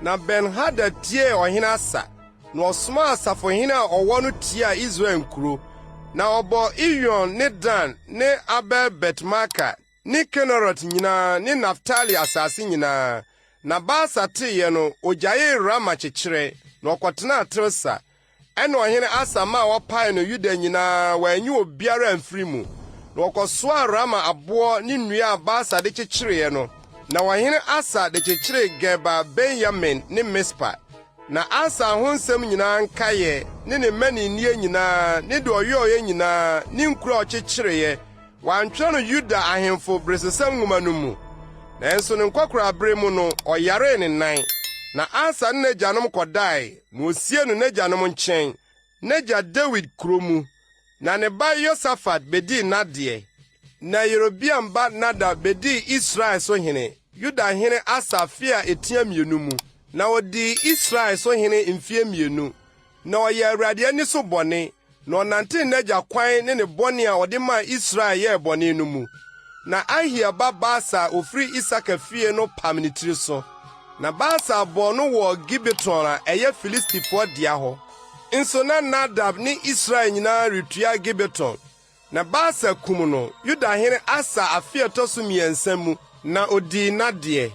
Na Ben-Hadad tiee ɔhene Asa, na ɔsomaa asafohene a ɔwɔ no tiaa Israel nkuro, na ɔbɔɔ Iyon ne Dan ne Abel-Bet-Maaka ne Kinerot nyinaa ne Naftali asase nyinaa. Na Baasa teeɛ no, ogyaee Rama kyekyerɛ, na ɔkɔtenaa Tirsa. Ɛnna ɔhene Asa maa wɔpaee no Yuda nyinaa, wɔanyi obiara amfiri mu. Na wɔkɔsoaa Rama aboɔ ne nnua a Baasa de kyekyereeɛ no, na ɔhene Asa de kyekyeree Geba Benyamin ne Mispa. Na Asa ho nsɛm nyinaa nkaeɛ, ne ne mmaninneɛ nyinaa, ne deɛ ɔyɔeɛ nyinaa, ne nkuro a ɔkyekyereeɛ, Wɔantwerɛ no Yuda ahemfo beresosɛm nwoma no mu. Nanso ne nkwakoraabere mu no, ɔyaree ne nan. Na Asa ne n'agyanom kɔdae, na wosiee no n'agyanom nkyɛn, n'agya Dawid kuro mu. Na ne ba Yosafat bedii n'adeɛ. Na Yerobeam ba Nadab bedii Israel so hene, Yuda hene Asa afe a etia mmienu mu. Na odii Israel so hene mfeɛ mmienu. Na ɔyɛɛ Awurade ani so bɔne, na ɔnantee n'agya kwan ne ne bɔne a ɔde maa Israel yɛɛ bɔne no mu. Na Ahia ba Baasa a ofiri Isakar fie no pam ne tiri so. Na Baasa bɔɔ no wɔ Gibeton a ɛyɛ Filistifoɔ dea hɔ. Nso na Nadab ne Israel nyinaa retua Gibeton. Na Baasa kum no Yuda hene Asa afe a ɛtɔ so mmiɛnsa mu, na odii n'adeɛ.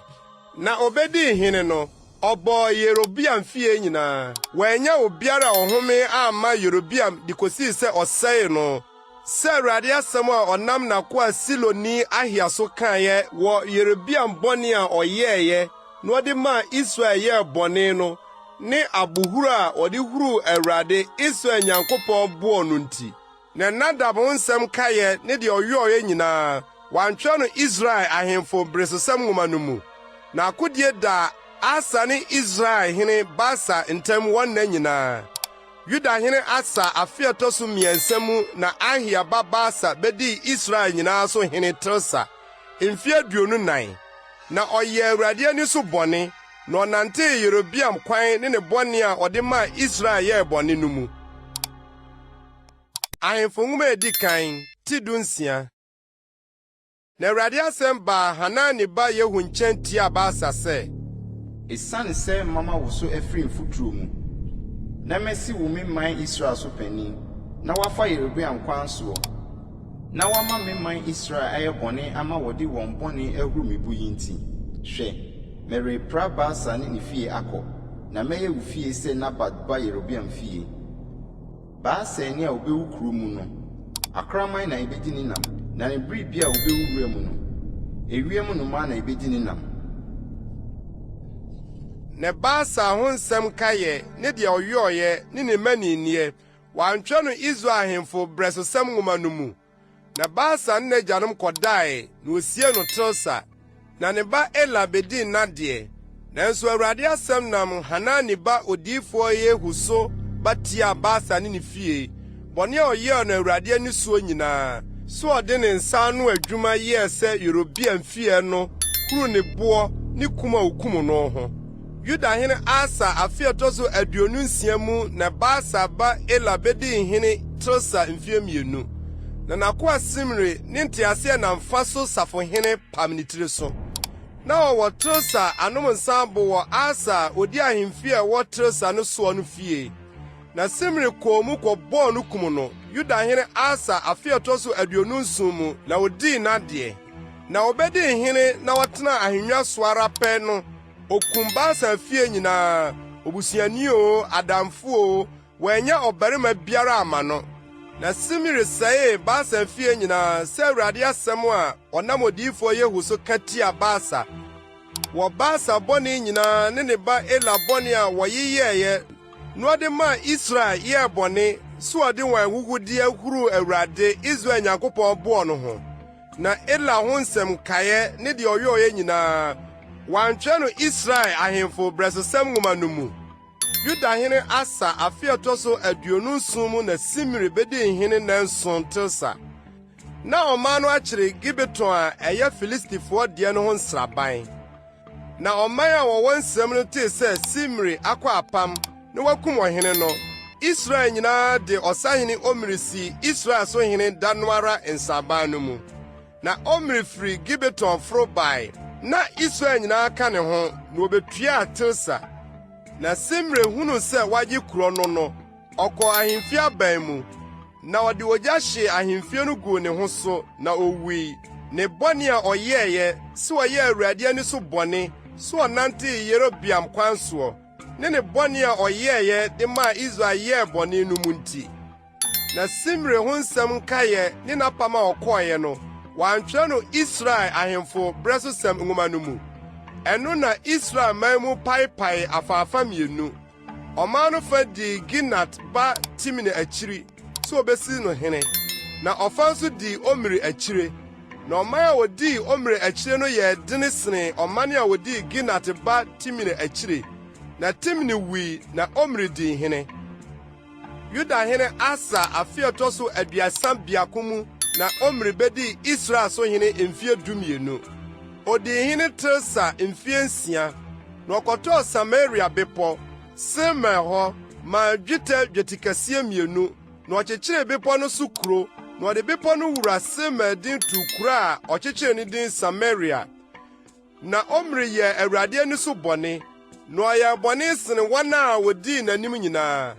Na obedii hene no, ɔbɔɔ Yerobeam fie nyinaa. Wannya obiara a ɔhome amma Yerobeam de kosii sɛ ɔsɛee no, sɛ Awurade asɛm a ɔnam n'akoa Siloni Ahia so kaeɛ wɔ Yerobeam bɔne a ɔyɛeɛ na ɔde maa Israel yɛɛ bɔne no ne abohuru a ɔde huruu Awurade, Israel Nyankopɔn boɔ no nti. Na Nadab ho nsɛm nkaeɛ ne deɛ ɔyɔeɛ nyinaa, wɔantwerɛ no Israel ahemfo beresosɛm nwoma no mu. Na akodie daa Asa ne Israel hene Baasa ntam wɔn nna nyinaa. Yuda hene Asa afe a ɛtɔ so mmiɛnsa mu na Ahia ba Baasa bɛdii Israel nyinaa so hene Tirsa mfeɛ 24. Na ɔyɛɛ Awurade ani so bɔne, na ɔnantee Yerobeam kwan ne ne bɔne a ɔde maa Israel yɛɛ bɔne no mu. Ahemfo Nwoma a Edi Kan, ti 16. Na Awurade asɛm baa Hanani ba Yehu nkyɛn tiaa Baasa sɛ. Esiane sɛ mama wo so afiri mfuturo mu, na masi wo me man Israel so panin, na woafa Yerobeam kwan soɔ, na woama me man Israel ayɛ bɔne ama wɔde wɔn bɔne ahuru me bo yi nti, hwɛ! Merepra Baasa ne ne fie akɔ, na mɛyɛ wo fie sɛ Nabat ba Yerobeam fie. Baasani a obewu kurow mu no, akraman na ebedi ne nam, na ne biribi a obewu wuram no, ewiem nnomaa na ebedi ne nam. Na Baasa ho nsɛm nkaeɛ ne deɛ ɔyɔeɛ ne ne mmaninneɛ, wɔantwerɛ no Israel ahemfo berɛsosɛm nwoma no mu? Na Baasa ne n'agyanom kɔdae, na wosiee no Tirsa. Na ne ba Ela bedii n'adeɛ. Nanso Awurade asɛm nam Hanani ba odiyifoɔ Yehu so ba tiaa Baasa ne ne fie, bɔne a ɔyɛɛ no Awurade ani soɔ nyinaa, sɛ ɔde ne nsa ano adwuma yɛɛ sɛ Yerobeam fie no huruu ne boɔ ne kum a okum no ho. Yudahene Asa afe a ɛtɔ so 26 mu na Baasa ba Ela bedii hene Tirsa mfe mmienu. Na n'akoa Simri ne nteaseɛnam fa so safohene pam ne tiri so. Na ɔwɔ Tirsa anom nsa abo wɔ Arsa a odi ahemfi a ɛwɔ Tirsa no soɔ no fie. Na Simri kɔɔ mu kɔbɔɔ no kum no Yudahene Asa afe a ɛtɔ so 27 mu na odii n'adeɛ. Na obedii hene na ɔtenaa ahennwa so ara pɛ no, Okum Baasa fie nyinaa, obusuani oo, adamfo oo, wannya ɔbarima biara amma no. Na Simri sɛee Baasa fie nyinaa sɛ Awurade asɛm a ɔnam odiyifo Yehu so ka tiaa Baasa wɔ Baasa bɔne nyinaa ne ne ba Ela bɔne a wɔyeyɛeɛ na ɔde maa Israel yɛɛ bɔne sɛ ɔde wɔn ahuhudeɛ huruu Awurade, Israel Nyankopɔn boɔ no ho. Na Ela ho nsɛm nkaeɛ ne deɛ ɔyɔeɛ nyinaa, wɔantwerɛ no Israel ahemfo berɛsosɛm nwoma no mu. Yudahene Asa afe a ɛtɔ so 27 mu na Simri bedii hene nnanson Tirsa. Na ɔman no akyere Gibeton a ɛyɛ Filistifoɔ deɛ no ho nsraban. Na ɔman a wɔwɔ nsram no tee sɛ Simri akɔ apam na wakum ɔhene no, Israel nyinaa de ɔsahene Omri sii Israel so hene da no ara nsraban no mu. Na Omri firi Gibeton foro bae, na Israel nyinaa ka ne ho, na wobetuaa Tirsa. Na Simri hunuu sɛ wɔagye kurow no no, Ɔkɔɔ ahemfie aban mu, na ɔde ogya hyee ahemfie no guu ne ho so, na owui. Ne bɔne a ɔyɛeɛ, sɛ ɔyɛɛ Awurade ani so bɔne, sɛ ɔnantee Yerobeam kwan soɔ, ne ne bɔne a ɔyɛeɛ de maa Israel yɛɛ bɔne no mu nti. Na Simri ho nsɛm nkaeɛ ne n'apam a ɔkɔeɛ no, wɔantwerɛ no Israel ahemfo berɛsosɛm nwoma no mu. Ɛno na Israel man mu paepaee afaafa mmienu. Ɔman no fa dii Ginat ba Tibni akyiri sɛ obesi no hene, na ɔfa nso dii Omri akyire. Na ɔman a wodii Omri akyire no yɛɛ den senee ɔman a wodii Ginat ba Tibni akyire. Na Tibni wui na Omri dii hene. Yudahene Asa afe a ɛtɔ so 31 mu na Omri bedii Israel so hene mfe 12. Odii hene Tirsa mfe nsia, na ɔkɔtɔɔ Samaria bepɔ, Semer hɔ, maa dwetɛ dwetikɛseɛ mmienu, na ɔkyekyeree bepɔ no so kuro, na ɔde bepɔ no wura Semer din too kuro a ɔkyekyeree no din Samaria. Na Omri yɛɛ Awurade ani so bɔne, na ɔyɛɛ bɔne sen wɔn a wodii n'anim nyinaa.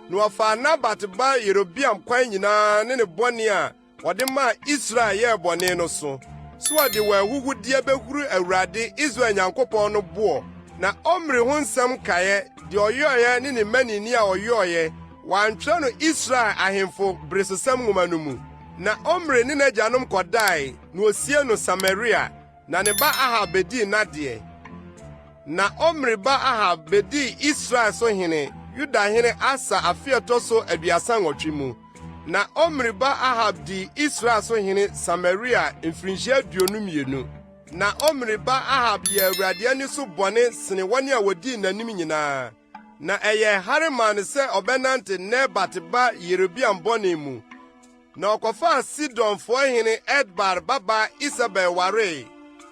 Na ɔfaa Nabat ba Yerobeam kwan nyinaa ne ne bɔne a ɔde maa Israel yɛɛ bɔne no so, sɛ ɔde wɔn ahuhudeɛ behuru Awurade, Israel Nyankopɔn no boɔ. Na Omri ho nsɛm nkaeɛ, deɛ ɔyɔeɛ ne ne mmaninne a ɔyɔeɛ, wɔantwerɛ no Israel ahemfo beresosɛm nwoma no mu. Na Omri ne n'agyanom kɔdae, na wosiee no Samaria. Na ne ba Ahab bedii n'adeɛ. Na Omri ba Ahab bedii Israel so hene Yudahene Asa afe a ɛtɔ so 38 mu. Na Omri ba Ahab dii Israel so hene Samaria mfirinhyia 22. Na Omri ba Ahab yɛɛ Awurade ani so bɔne sene wɔn a wodii n'anim nyinaa. Na ɛyɛɛ hare maa no sɛ ɔbɛnante Nebat ba Yerobeam bɔne mu. Na ɔkɔfaa Sidonfoɔ hene Etbaal babaa Isebel waree,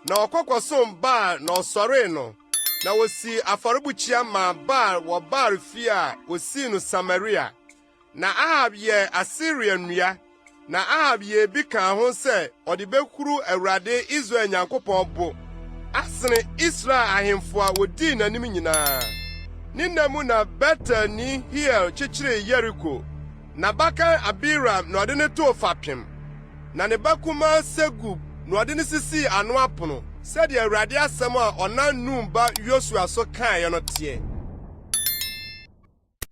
na ɔkɔ kɔsom Baal na ɔsɔree no. Na osii afɔrebukyia maa Baal wɔ Baal fie a osii no Samaria. Na Ahab yɛɛ Asiria nnua, na Ahab yɛɛ bi kaa ho sɛ ɔde behuru Awurade Israel Nyankopɔn bo asene Israel ahemfo a wodii n'anim nyinaa. Ne nna mu na Betelni Hiel kyekyeree Yeriko. N'abakan Abiram na ɔde no too fapem, na ne ba kumaa Segub na ɔde no sisii ano apono. Sɛdeɛ Awurade asɛm a ɔnam Nun ba Yosua so kaeɛ no teɛ.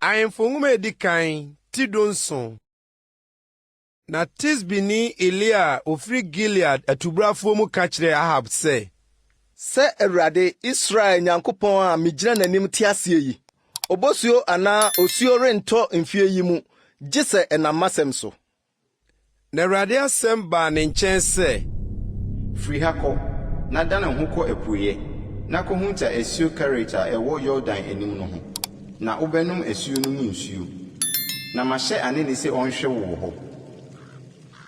Ahemfo Nwoma a Edi Kan, ti 17. Na Tisbini Elia a ofiri Gilead atubrafoɔ mu ka kyerɛɛ Ahab sɛ. Sɛ Awurade, Israel Nyankopɔn a migyina n'anim te aseɛ yi, obosuo anaa osuo rentɔ mfeɛ yi mu, gye sɛ ɛnam m'asɛm so. Na Awurade asɛm baa ne nkyɛn sɛ. Firi ha kɔ, na dane wo ho kɔ apueeɛ, na kɔhunta asuo Kerit a ɛwɔ Yordan anim no ho, na wobɛnom asuo no mu nsuo. Na mahyɛ anene sɛ ɔnhwɛ wo wɔ hɔ.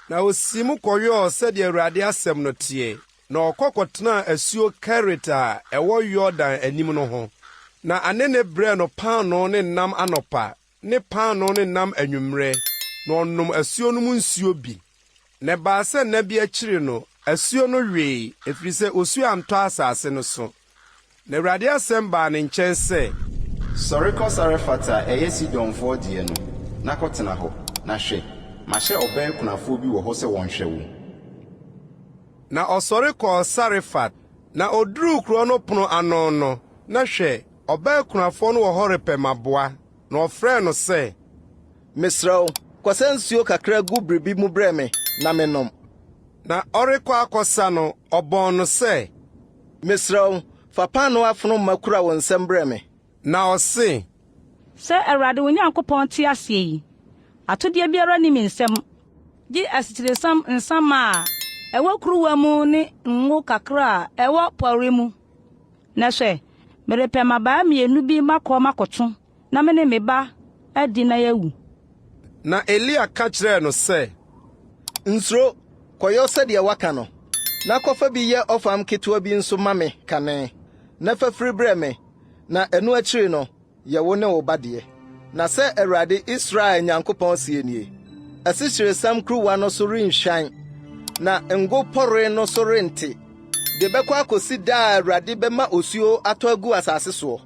Na ɔsii mu kɔyɔɔ sɛdeɛ Awurade asɛm no teɛ, na ɔkɔ kɔtenaa asuo Kerit a ɛwɔ Yordan anim no ho. Na anene brɛɛ no paanoo ne nam anɔpa ne paanoo ne nam anwummerɛ, na ɔnom asuo no mu nsuo bi. Na ɛbaa sɛ nna bi akyiri no, asuo no wee, ɛfiri sɛ osuo antɔ asase no so. Na Awurade asɛm baa ne nkyɛn sɛ. Sɔre kɔ Sarefat a ɛyɛ Sidonfoɔ deɛ no, na kɔtena hɔ, na hwɛ, mahyɛ ɔbaa kunafoɔ bi wɔ hɔ sɛ ɔnhwɛ wo. Na ɔsɔre kɔɔ Sarefat. Na ɔduruu kuro no pono ano no, na hwɛ, ɔbaa kunafoɔ no wɔ hɔ repɛ mmaboa. Na ɔfrɛɛ no sɛ. Mesrɛ wo, kɔsa nsuo kakra gu biribi mu brɛ me na mennom. Na ɔrekɔ akɔsa no, ɔbɔɔ no sɛ. Mesrɛ wo, fa paanoo afono ma kura wo nsam brɛ me. Na ɔse. Sɛ Awurade wo Nyankopɔn te aseɛ yi, atodeɛ biara nni me nsam, gye asikyiresiam nsa ma a ɛwɔ kuruwa mu ne ngo kakra a ɛwɔ pɔre mu. Na hwɛ, merepɛ mmabaa mmienu bi makɔ makɔto, na me ne me ba adi na yɛawu. Na Elia ka kyerɛɛ no sɛ. Nsuro, kɔyɔ sɛdeɛ woaka no, na kɔfa bi yɛ ɔfam ketewa bi nso ma me kane, na fa firi brɛ me, na ɛno akyiri no, yɛ wo ne wo ba deɛ. Na sɛ Awurade, Israel Nyankopɔn seɛ nie, Asikyiresiam kuruwa no so renhwan, na ngo pɔre no so rente, de bɛkɔ akɔsi da a Awurade bɛma osuo atɔ agu asase soɔ.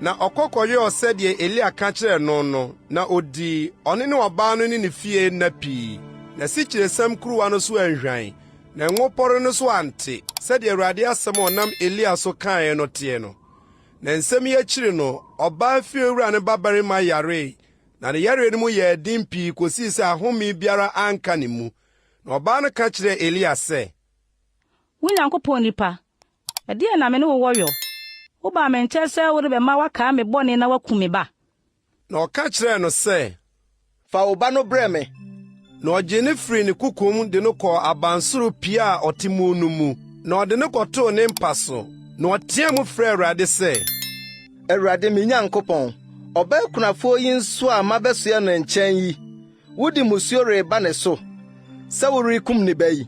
Na ɔkɔ kɔyɔɔ sɛdeɛ Elia ka kyerɛɛ no no, na ɔdii, ɔno ne ɔbaa no ne ne fie nna pii. Na asikyiresiam kuruwa no so anhwan, na ngo pɔre no so ante, sɛdeɛ Awurade asɛm a ɔnam Elia so kaeɛ no teɛ no. Na nsɛm yi akyiri no, ɔbaa fiewura no babarima yaree, na ne yareɛ no mu yɛɛ den pii kosii sɛ ahome biara anka ne mu. Na ɔbaa no ka kyerɛɛ Elia sɛ. Wo Nyankopɔn nipa, ɛdeɛn na me ne wo wɔ yɔ? Wobaa me nkyɛn sɛ worebɛma woakae me bɔne na woaku me ba? Na ɔka kyerɛɛ no sɛ, Fa wo ba no brɛ me. Na ɔgyee no firii ne kokom de no kɔɔ abansoro pia a ɔte mu no mu, na ɔde no kɔtoo ne mpa so. Na ɔteɛɛ mu frɛɛ Awurade sɛ. Awurade, me Nyankopɔn, ɔbaa kunafoɔ yi nso a mabɛsoɛ ne nkyɛn yi, wode mmusuo reba ne so sɛ worekum ne ba yi?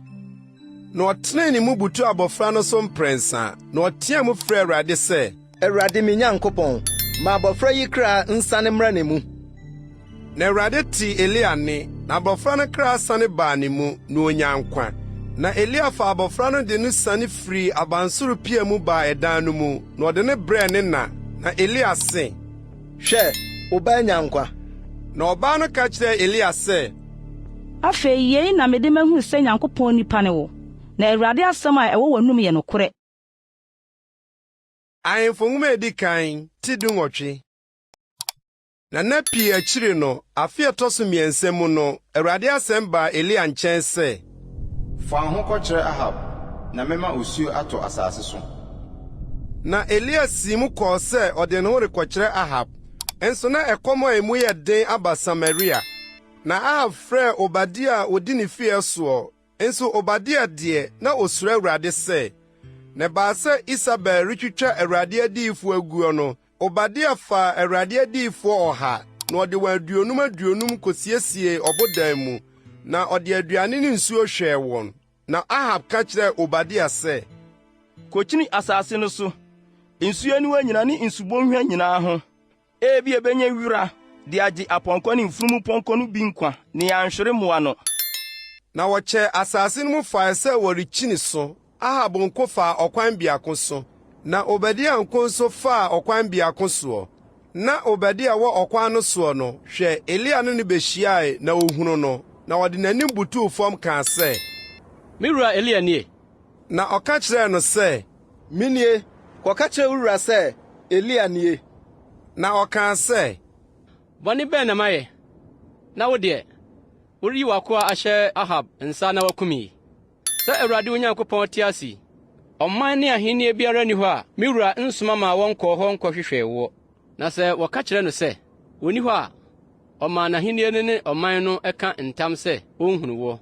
Na ɔtenee ne mu butuu abofra no so mprɛnsa, na ɔteɛɛ mu frɛɛ Awurade sɛ. Awurade me Nyankopɔn, ma abɔfra yi kra nsane mmra ne mu. Na Awurade tee Elia nne, na abɔfra no kra sane baa ne mu, na onyaa nkwa. Na Elia faa abɔfra no de no siane firii abansoro pia mu baa ɛdan no mu, na ɔde no brɛɛ ne na. Na Elia se. Hwɛ, wo ba anya nkwa. Na ɔbaa no ka kyerɛɛ Elia sɛ. Afei yei na mede mahunu sɛ Nyankopɔn nipa ne wo, na Awurade asɛm a ɛwɔ w'anom yɛ nokorɛ. Ahemfo Nwoma a Edi Kan, ti 18. Na nna pii akyiri no, afe a ɛtɔ so mmiɛnsa mu no, Awurade asɛm baa Elia nkyɛn sɛ. Fa wo ho kɔkyerɛ Ahab, na mɛma osuo atɔ asase so. Na Elia sii mu kɔɔ sɛ ɔde ne ho rekɔkyerɛ Ahab. Nso na ɛkɔm a emu yɛ den aba Samaria. Na Ahab frɛɛ Obadia a odi ne fie soɔ, Nso Obadia deɛ, na osuro Awurade sɛ. Na ɛbaa sɛ Isabel retwitwa Awurade adiyifoɔ aguo no, Obadia faa Awurade adiyifoɔ ɔha, na ɔde wɔn aduonum aduonum kosiesiee ɔbodan mu, na ɔde aduane ne nsuo hwɛɛ wɔn. Na Ahab ka kyerɛɛ Obadia sɛ. Kokyini asase no so, nsuo aniwa nyinaa ne nsubɔnhwa nyinaa ho. Ebia ebenya wura de agye apɔnkɔ ne mfunumpɔnkɔ no bi nkwa na yɛanhwere mmoa no. Na wɔkyɛɛ asase no mu fae sɛ wɔrekyini so. Ahab nko faa ɔkwan biako so, na Obadia nko nso faa ɔkwan biako soɔ. Na Obadia wɔ ɔkwan no soɔ no, hwɛ, Elia ne no behyiae, na ohunuu no, na ɔde n'anim butuw fam kaa sɛ. Me wura Elia nie? Na ɔka kyerɛɛ no sɛ, Menie, kɔka kyerɛ wo wura sɛ, 'Elia nie. Na ɔkaa sɛ, Bɔne bɛn na mayɛ, na wo deɛ, woreyi w'akoa ahyɛ Ahab nsa na wakum yi? Sɛ Awurade wo Nyankopɔn te ase yi, ɔman ne ahenni biara nni hɔ a me wura nsoma maa wɔnkɔɔ hɔ nkɔhwehwɛɛ woɔ. Na sɛ wɔka kyerɛ no sɛ, 'Onni hɔ' a, ɔmaa n'ahenni no ne ɔman no ka ntam sɛ ɔrenhunu woɔ.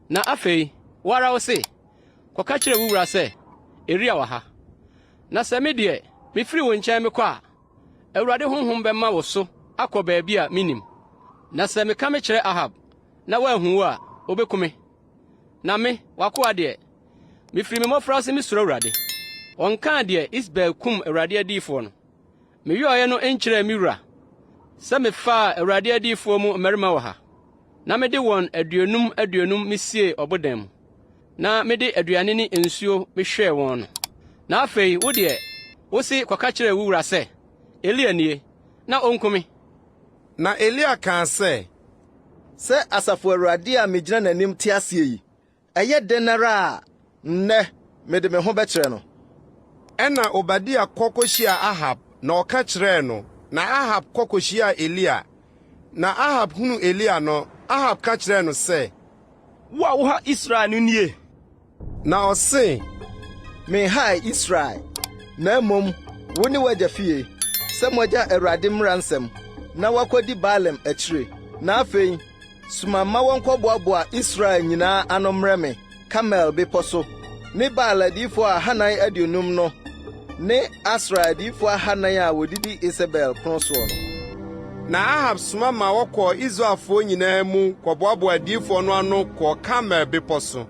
Na afei, wo ara wose, 'Kɔka kyerɛ wo wura sɛ, Elia wɔ ha. Na sɛ me deɛ, mifiri wo nkyɛn mekɔ a, Awurade honhom bɛma wo so akɔ baabi a minnim. Na sɛ meka mekyerɛ Ahab na wanhu wo a, obeku me. Na me, w'akoa deɛ, mifiri me mmofraase misuro Awurade. Wɔnkaa deɛ Isebel kum Awurade adiyifoɔ no, meyɔeɛ no nkyerɛɛ me wura, sɛ mefaa Awurade adiyifoɔ mu mmarima ɔha, na mede wɔn aduonum aduonum misiee ɔbodan mu, na mede aduane ne nsuo mehwɛɛ wɔn no. Na afei wo deɛ, wose kɔka kyerɛ wo wura sɛ, 'Elia nie, na onku me. Na Elia kaa sɛ, Sɛ Asafo Awurade a migyina n'anim te aseɛ yi, ɛyɛ dɛn ara a, nnɛ mede me ho bɛkyerɛ no. Ɛnna Obadia kɔ kohyiaa Ahab, na ɔka kyerɛɛ no. Na Ahab kɔ kohyiaa Elia. Na Ahab hunuu Elia no, Ahab ka kyerɛɛ no sɛ, Wo a woha Israel no nie? Na ɔse, Menhaa Israel, na mmom wo ne w'agya fie, sɛ moagya Awurade mmara nsɛm, na woakɔdi Baalim akyire. Na afei, soma ma wɔnkɔboaboa Israel nyinaa ano mmrɛ me Karmel bepɔ so, ne Baal adiyifoɔ ahanan aduonum no ne Asera adiyifoɔ ahanan a wɔdidi Isebel pono soɔ no. Na Ahab soma ma wɔkɔɔ Israelfoɔ nyinaa mu kɔboaboaa adiyifoɔ no ano kɔɔ Karmel bepɔ so.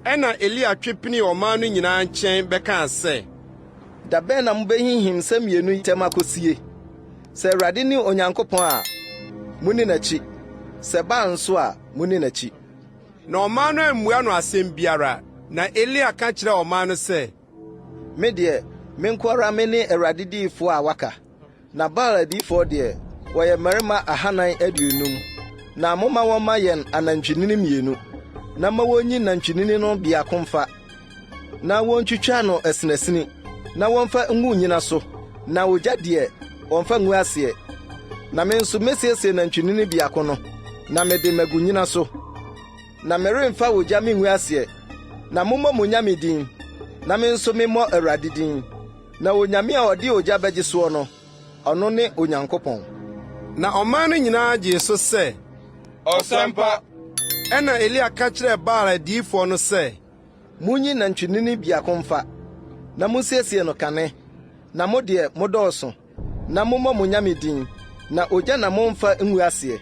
Ɛnna Elia twe pinii ɔman no nyinaa nkyɛn bɛkaa sɛ. Da bɛn na mubehinhim nsɛm mmienu yi ntam akosie? Sɛ Awurade ne Onyankopɔn a, munni n'akyi, sɛ Baal nso a, munni n'akyi. Na ɔman no ammua no asɛm biara. Na Elia ka kyerɛɛ ɔman no sɛ. Me deɛ, me nko ara mene Awurade diyifoɔ a waka, Na Baal adiyifoɔ deɛ, wɔyɛ mmarima 450. Na momma wɔmma yɛn anantwinini mmienu, na ma wɔnyi nantwinini no biako mfa, na wɔntwitwa no asinasini, na wɔmfa ngu nnyina so, na ogya deɛ, wɔmfa ngu aseɛ. Na me nso mɛsiesie nantwinini biako no, na mede magu nnyina so, na meremfa ogya mengu aseɛ. Na mommɔ mo nyame din, na me nso memmɔ Awurade din. Na Onyame a ɔde ogya bɛgye soɔ no, ɔno ne Onyankopɔn. Na ɔman no nyinaa gyee so sɛ, Ɔsɛmpa! Ɛnna Elia ka kyerɛɛ Baal adiyifoɔ no sɛ, Monyi nantwinini biako mfa, na monsiesie no kane, na mo deɛ, modɔɔso. Na mommɔ mo nyame din, na ogya na mommfa ngu aseɛ.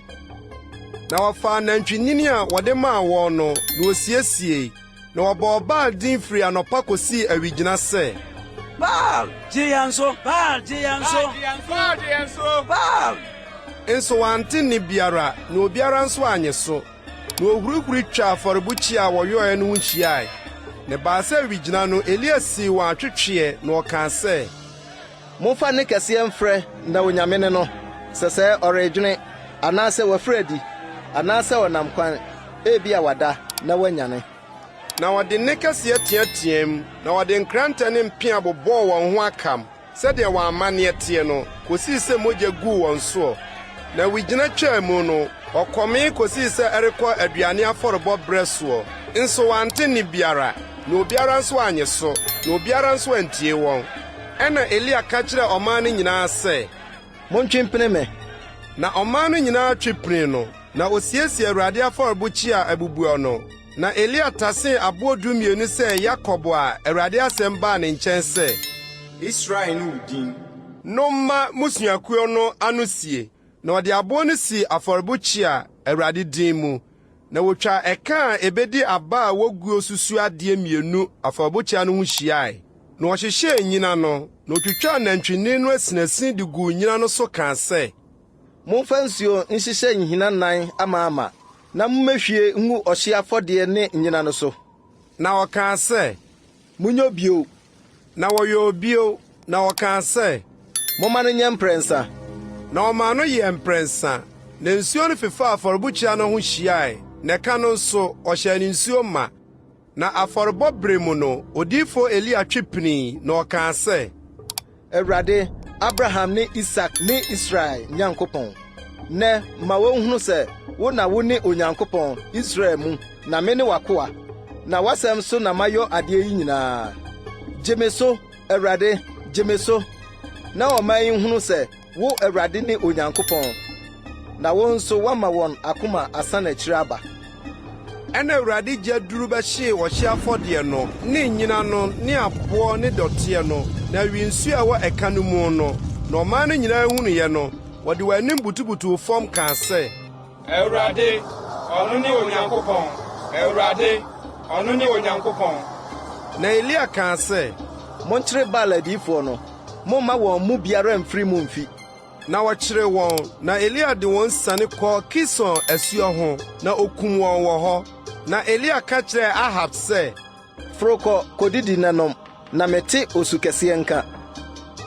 Na wɔfaa nantwinini a wɔde maa wɔn no, na wosiesiei, na wɔbɔɔ Baal din firii anɔpa kosii awigyina sɛ. Baal, gye yɛn so! Baal, gye yɛn so! Baal, gye yɛn so! Baal! Nso wɔante nne biara, na obiara nso annye so. Na wohurihuri twaa afɔrebukyia a wɔyɔe no ho hyiae. Na ɛbaa sɛ awigyina no, Elia sii wɔn atwetweɛ, na ɔkaa sɛ. Momfa nne kɛseɛ mfrɛ na onyame ne no, sɛsɛɛ ɔredwene, anaasɛ wafiri adi, anaasɛ ɔnam kwan, ebia wada, na wanyane. Na wɔde nne kɛseɛ teateaam, na wɔde nkrantɛ ne mpea bobɔɔ wɔn ho akam, sɛdeɛ wɔn amanneɛ teɛ no, kɔsii sɛ mogya guu wɔn soɔ. Na wigyina twaa mu no, wɔkɔmee kɔsii sɛ ɛrekɔ aduane afɔrebɔ berɛ soɔ, nso wɔante nne biara, na obiara nso annye so, na obiara nso antie wɔn. Ɛnna Elia ka kyerɛɛ ɔman no nyinaa sɛ. Montwe mpene me. Na ɔman no nyinaa twe pinii no, na osiesiee Awurade afɔrebukyia a abubuo no. Na Elia tasee aboɔ dumienu sɛ Yakob a Awurade asɛm baa ne nkyɛn sɛ. Israel ne wo din. No mma mmusuakuo no ano sie. Na ɔde aboɔ no sii afɔrebukyia, Awurade din mu. Na wotwaa ɛka a ebedi aba a woguo susuoadeɛ mmienu afɔrebukyia no ho hyiae. Na ɔhyehyɛɛ nnyina no, na otwitwaa nantwinini no asinasin de guu nnyina no so kaa sɛ. Momfa nsuo nhyehyɛ nhina nnan amaama, na mommɛhwie ngu ɔhyeɛ afɔdeɛ ne nnyina no so. Na ɔkaa sɛ. Monyɔ bio. Na wɔyɔɔ bio, na ɔkaa sɛ. Momma no nyɛ mprɛnsa. Na ɔmaa no yɛɛ mprɛnsa. Na nsuo no fefaa afɔrebukyia no ho hyiae, na ɛka no nso, ɔhyɛɛ no nsuo ma. Na afɔrebɔ bere mu no, odiyifo Elia twe pinii, na ɔkaa sɛ. Awurade, Abraham ne Isak ne Israel Nyankopɔn, nnɛ ma wɔnhunu sɛ wo na wone Onyankopɔn, Israel mu, na mene w'akoa, na w'asɛm so na mayɔ adeɛ yi nyinaa. Gye me so, Awurade, gye me so, na ɔman yi nhunu sɛ wo Awurade ne Onyankopɔn, na wo nso woama wɔn akoma asan akyiri aba. Ɛnna Awurade gya duru bɛhyee ɔhyeɛ afɔdeɛ no ne nnyina no ne aboɔ ne dɔteɛ no, na ɛwee nsuo a ɛwɔ ɛka no mu no. Na ɔman no nyinaa hunuiɛ no, wɔde wɔn anim butubutuu fam kaa sɛ. Awurade, ɔno ne Onyankopɔn! Awurade, ɔno ne Onyankopɔn! Na Elia kaa sɛ. Monkyere Baal adiyifoɔ no, mommma wɔn mu biara mmfiri mu mmfi. Na wɔkyeree wɔn, na Elia de wɔn siane kɔɔ Kison asuo ho, na okum wɔn wɔ hɔ. Na Elia ka kyerɛɛ Ahab sɛ. Foro kɔ kodidi na nom, na mete osu kɛseɛ nka.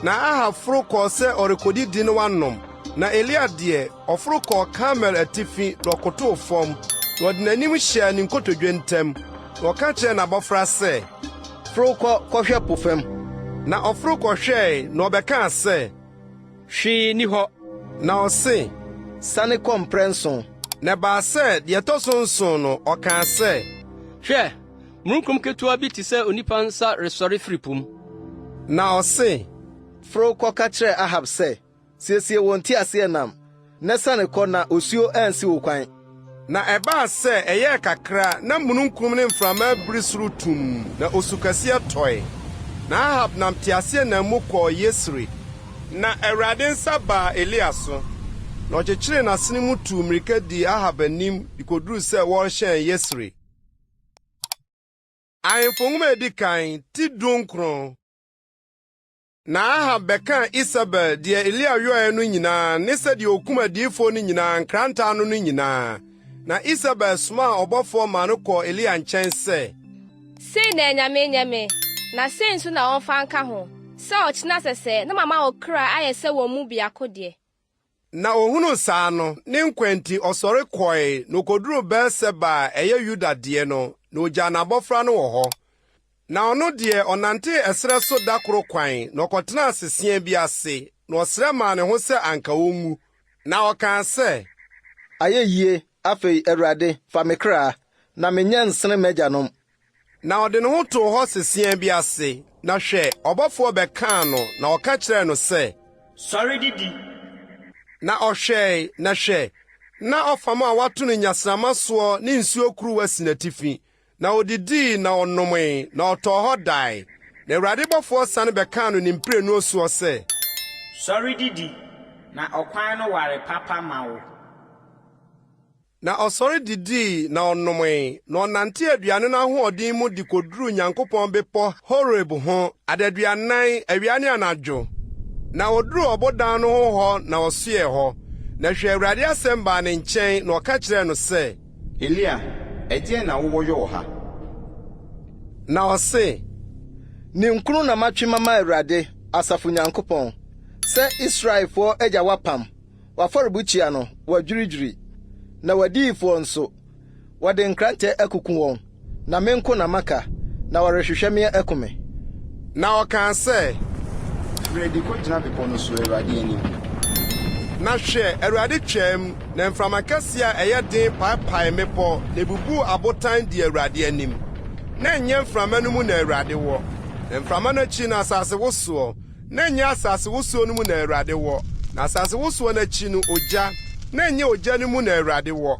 Na Ahab foro kɔɔ sɛ ɔrekodidi na wanom. Na Elia deɛ, ɔforo kɔɔ Karmel atifi na ɔkotow fam, na ɔde n'anim hyɛɛ ne nkotodwe ntam, na ɔka kyerɛɛ n'abɔfra sɛ. Foro kɔ kɔhwɛ po fam. Na ɔforo kɔhwɛe, na ɔbɛkaa sɛ. Hwee nni hɔ. Na ɔse. Sane kɔ mprɛnson. Na ɛbaa sɛ, deɛ ɛtɔ so nson no, ɔkaa sɛ. Hwɛ! Mununkum ketewa bi te sɛ onipa nsa resɔre firi po mu. Na ɔse. Foro kɔka kyerɛ Ahab sɛ, 'Siesie wo nteaseɛnam, na siane kɔ na osuo ansi wo kwan. Na ɛbaa sɛ ɛyɛɛ kakra na mununkum ne mframa abiri soro tumm, na osu kɛseɛ tɔe. Na Ahab nam teaseɛnam mu kɔɔ Yesreel. Na Awurade nsa baa Elia so, na ɔkyekyeree n'asene mu tuu mmirika dii Ahab anim de koduruu sɛ wɔrehyɛn Yesreel. Ahemfo Nwoma a Edi Kan, ti 19. Na Ahab bɛkaa Isebel deɛ Elia yɔeɛ no nyinaa ne sɛdeɛ ɔkum adiyifoɔ no nyinaa nkrantɛ ano no nyinaa. Na Isebel somaa ɔbɔfoɔ maa no kɔɔ Elia nkyɛn sɛ. Sei na anyame nyɛ me, na sei nso na wɔmfa nka ho, sɛ ɔkyena sɛsɛɛ na mama wo kra ayɛ sɛ wɔn mu biako deɛ. Na ohunuu saa no, ne nkwa nti, ɔsɔre kɔe, na okoduruu Beer-Seba a ɛyɛ Yuda deɛ no, na ogyaa n'abɔfra no wɔ hɔ. Na ɔno deɛ, ɔnantee ɛserɛ so da koro kwan, na ɔkɔtenaa seseɛ bi ase, na ɔsrɛ maa ne ho sɛ anka onwu. Na ɔkaa sɛ. Ayɛ yie, afei, Awurade, fa me kra, na menyɛ nsene m'agyanom. Na ɔde ne ho too hɔ seseɛ bi ase, na hwɛ, ɔbɔfoɔ bɛkaa no, na ɔka kyerɛɛ no sɛ. Sɔre didi! Na ɔhwɛe, na hwɛ, na ɔfam a wɔato no nnyasramma soɔ ne nsuo kuruwa si n'atifi. Na ɔdidii na ɔnomee, na ɔtɔɔ hɔ dae. Na Awurade bɔfoɔ sane bɛkaa no ne mprenu soɔ sɛ. Sɔre didi, na ɔkwan no ware papa ma wo. Na ɔsɔre didii na ɔnomee, na ɔnantee aduane no ahoɔden mu de koduruu Nyankopɔn bepɔ Horeb ho, adaduanan, awia ne anadwo. Na oduruu ɔbodan no ho hɔ na ɔsoɛɛ hɔ. Na hwɛ, Awurade asɛm baa ne nkyɛn, na ɔka kyerɛɛ no sɛ. Elia, ɛdeɛn na wowɔ yɔ wɔ ha? Na ɔse. Ninkunu na matwe mama Awurade, asafo Nyankopɔn, sɛ Israelfoɔ agya w'apam, W'afɔrebukyia no, wɔadwiridwiri, na w'adiyifoɔ nso, wɔde nkrantɛ akuku wɔn, na me nko na maka, na wɔrehwehwɛ me aku me. Na ɔkaa sɛ. Firi adi kɔgyina bepɔ no so, Awurade anim. Na hwɛ, Awurade twaam, na mframa kɛseɛ a ɛyɛ den paepaee mmepɔ, na ebubuu abotan dii Awurade anim. Na ɛnyɛ mframa no mu na Awurade wɔ, na mframa no akyi no asase wosoɔ. Na ɛnyɛ asasewosoɔ no mu na Awurade wɔ, na asasewosoɔ no akyi no, ogya, na ɛnyɛ ogya no mu na Awurade wɔ.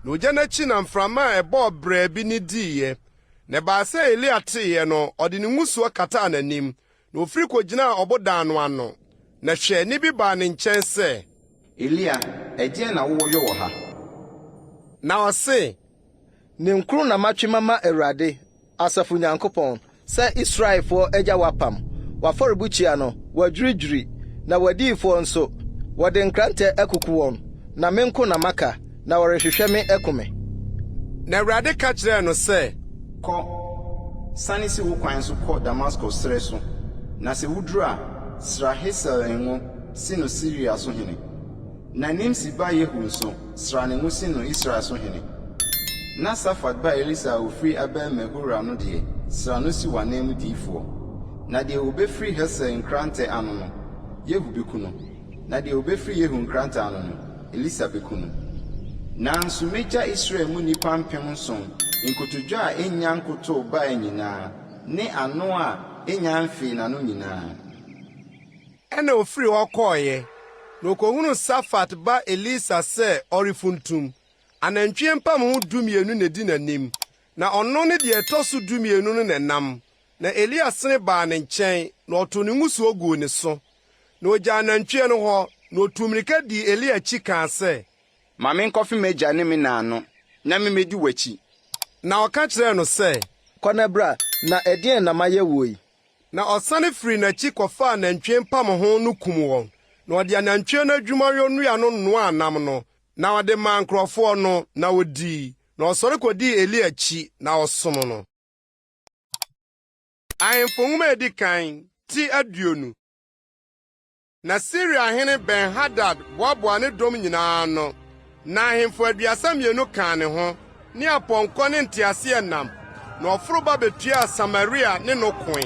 Na ogya no akyi na mframa a ɛbɔɔ brɛɛ bi nne diiɛ. Na ɛbaa sɛ Elia teeɛ no, ɔde ne ngusoɔ kataa n'anim, na ɔfiri kɔgyinaa ɔbodan no ano. Na hwɛ, nne bi baa ne nkyɛn sɛ. Elia, ɛdeɛn na wowɔ yɔ wɔ ha? Na ɔse. Ninkunu na matwe mama Awurade, asafo Nyankopɔn, sɛ Israelfoɔ agya w'apam, w'afɔrebukyia no, wɔadwiridwiri, na w'adiyifoɔ nso, wɔde nkrantɛ akuku wɔn, na me nko na maka, na wɔrehwehwɛ me aku me. Na Awurade ka kyerɛɛ no sɛ. Kɔ, sane si wo kwan so kɔ Damasko serɛ so, na sɛ wuduru a, sra Hasael ngo si no Siria so hene. Na Nimsi ba Yehu nso, sra no ngo si no Israel so hene. Na Safat ba Elisa a ɔfiri Abel-Mehora no deɛ, sra no si w'ananmu diyifoɔ. Na deɛ ɔbɛfiri Hasael nkrantɛ ano no, Yehu bɛku no, na deɛ ɔbɛfiri Yehu nkrantɛ ano no, Elisa bɛku no. Nanso mɛgya Israel mu nnipa 7,000, nkotodwe a ɛnnya nkotoo Baal nyinaa, ne ano a ɛnnya mfee n'ano nyinaa. Ɛnna ɔfirii hɔ kɔeɛ, na ɔkɔhunuu Safat ba Elisa sɛ ɔrefuntum. Anantwie mpamho dumienu na ɛdi n'anim, na ɔno ne deɛ ɛtɔ so dumienu no na ɛnam. Na Elia sene baa ne nkyɛn, na ɔtoo ne ngusoɔ guu ne so. Na ɔgyaa anantwie no hɔ, na ɔtuu mmirika dii Elia akyi kaa sɛ. Ma menkɔfe m'agya ne me na ano, na mimmedi w'akyi. Na ɔka kyerɛɛ no sɛ. Kɔ na bra, na ɛdeɛn na mayɛ woɔ yi? Na ɔsane firii n'akyi kɔfaa anantwie mpamho no kum wɔn, na ɔde anantwie no adwumayɔ nnua no noaa nam no, na ɔde maa nkurɔfoɔ no, na wɔdii. Na ɔsɔre kɔdii Elia akyi, na ɔsom no. Ahemfo Nhoma a Edi Kan, ti 20. Na Siria hene Ben-Hadad boaboaa ne dɔm nyinaa ano, na ahemfo 32 kaa ne ho, ne apɔnkɔ ne nteaseɛnam, na ɔforo ba betuaa Samaria ne no koe.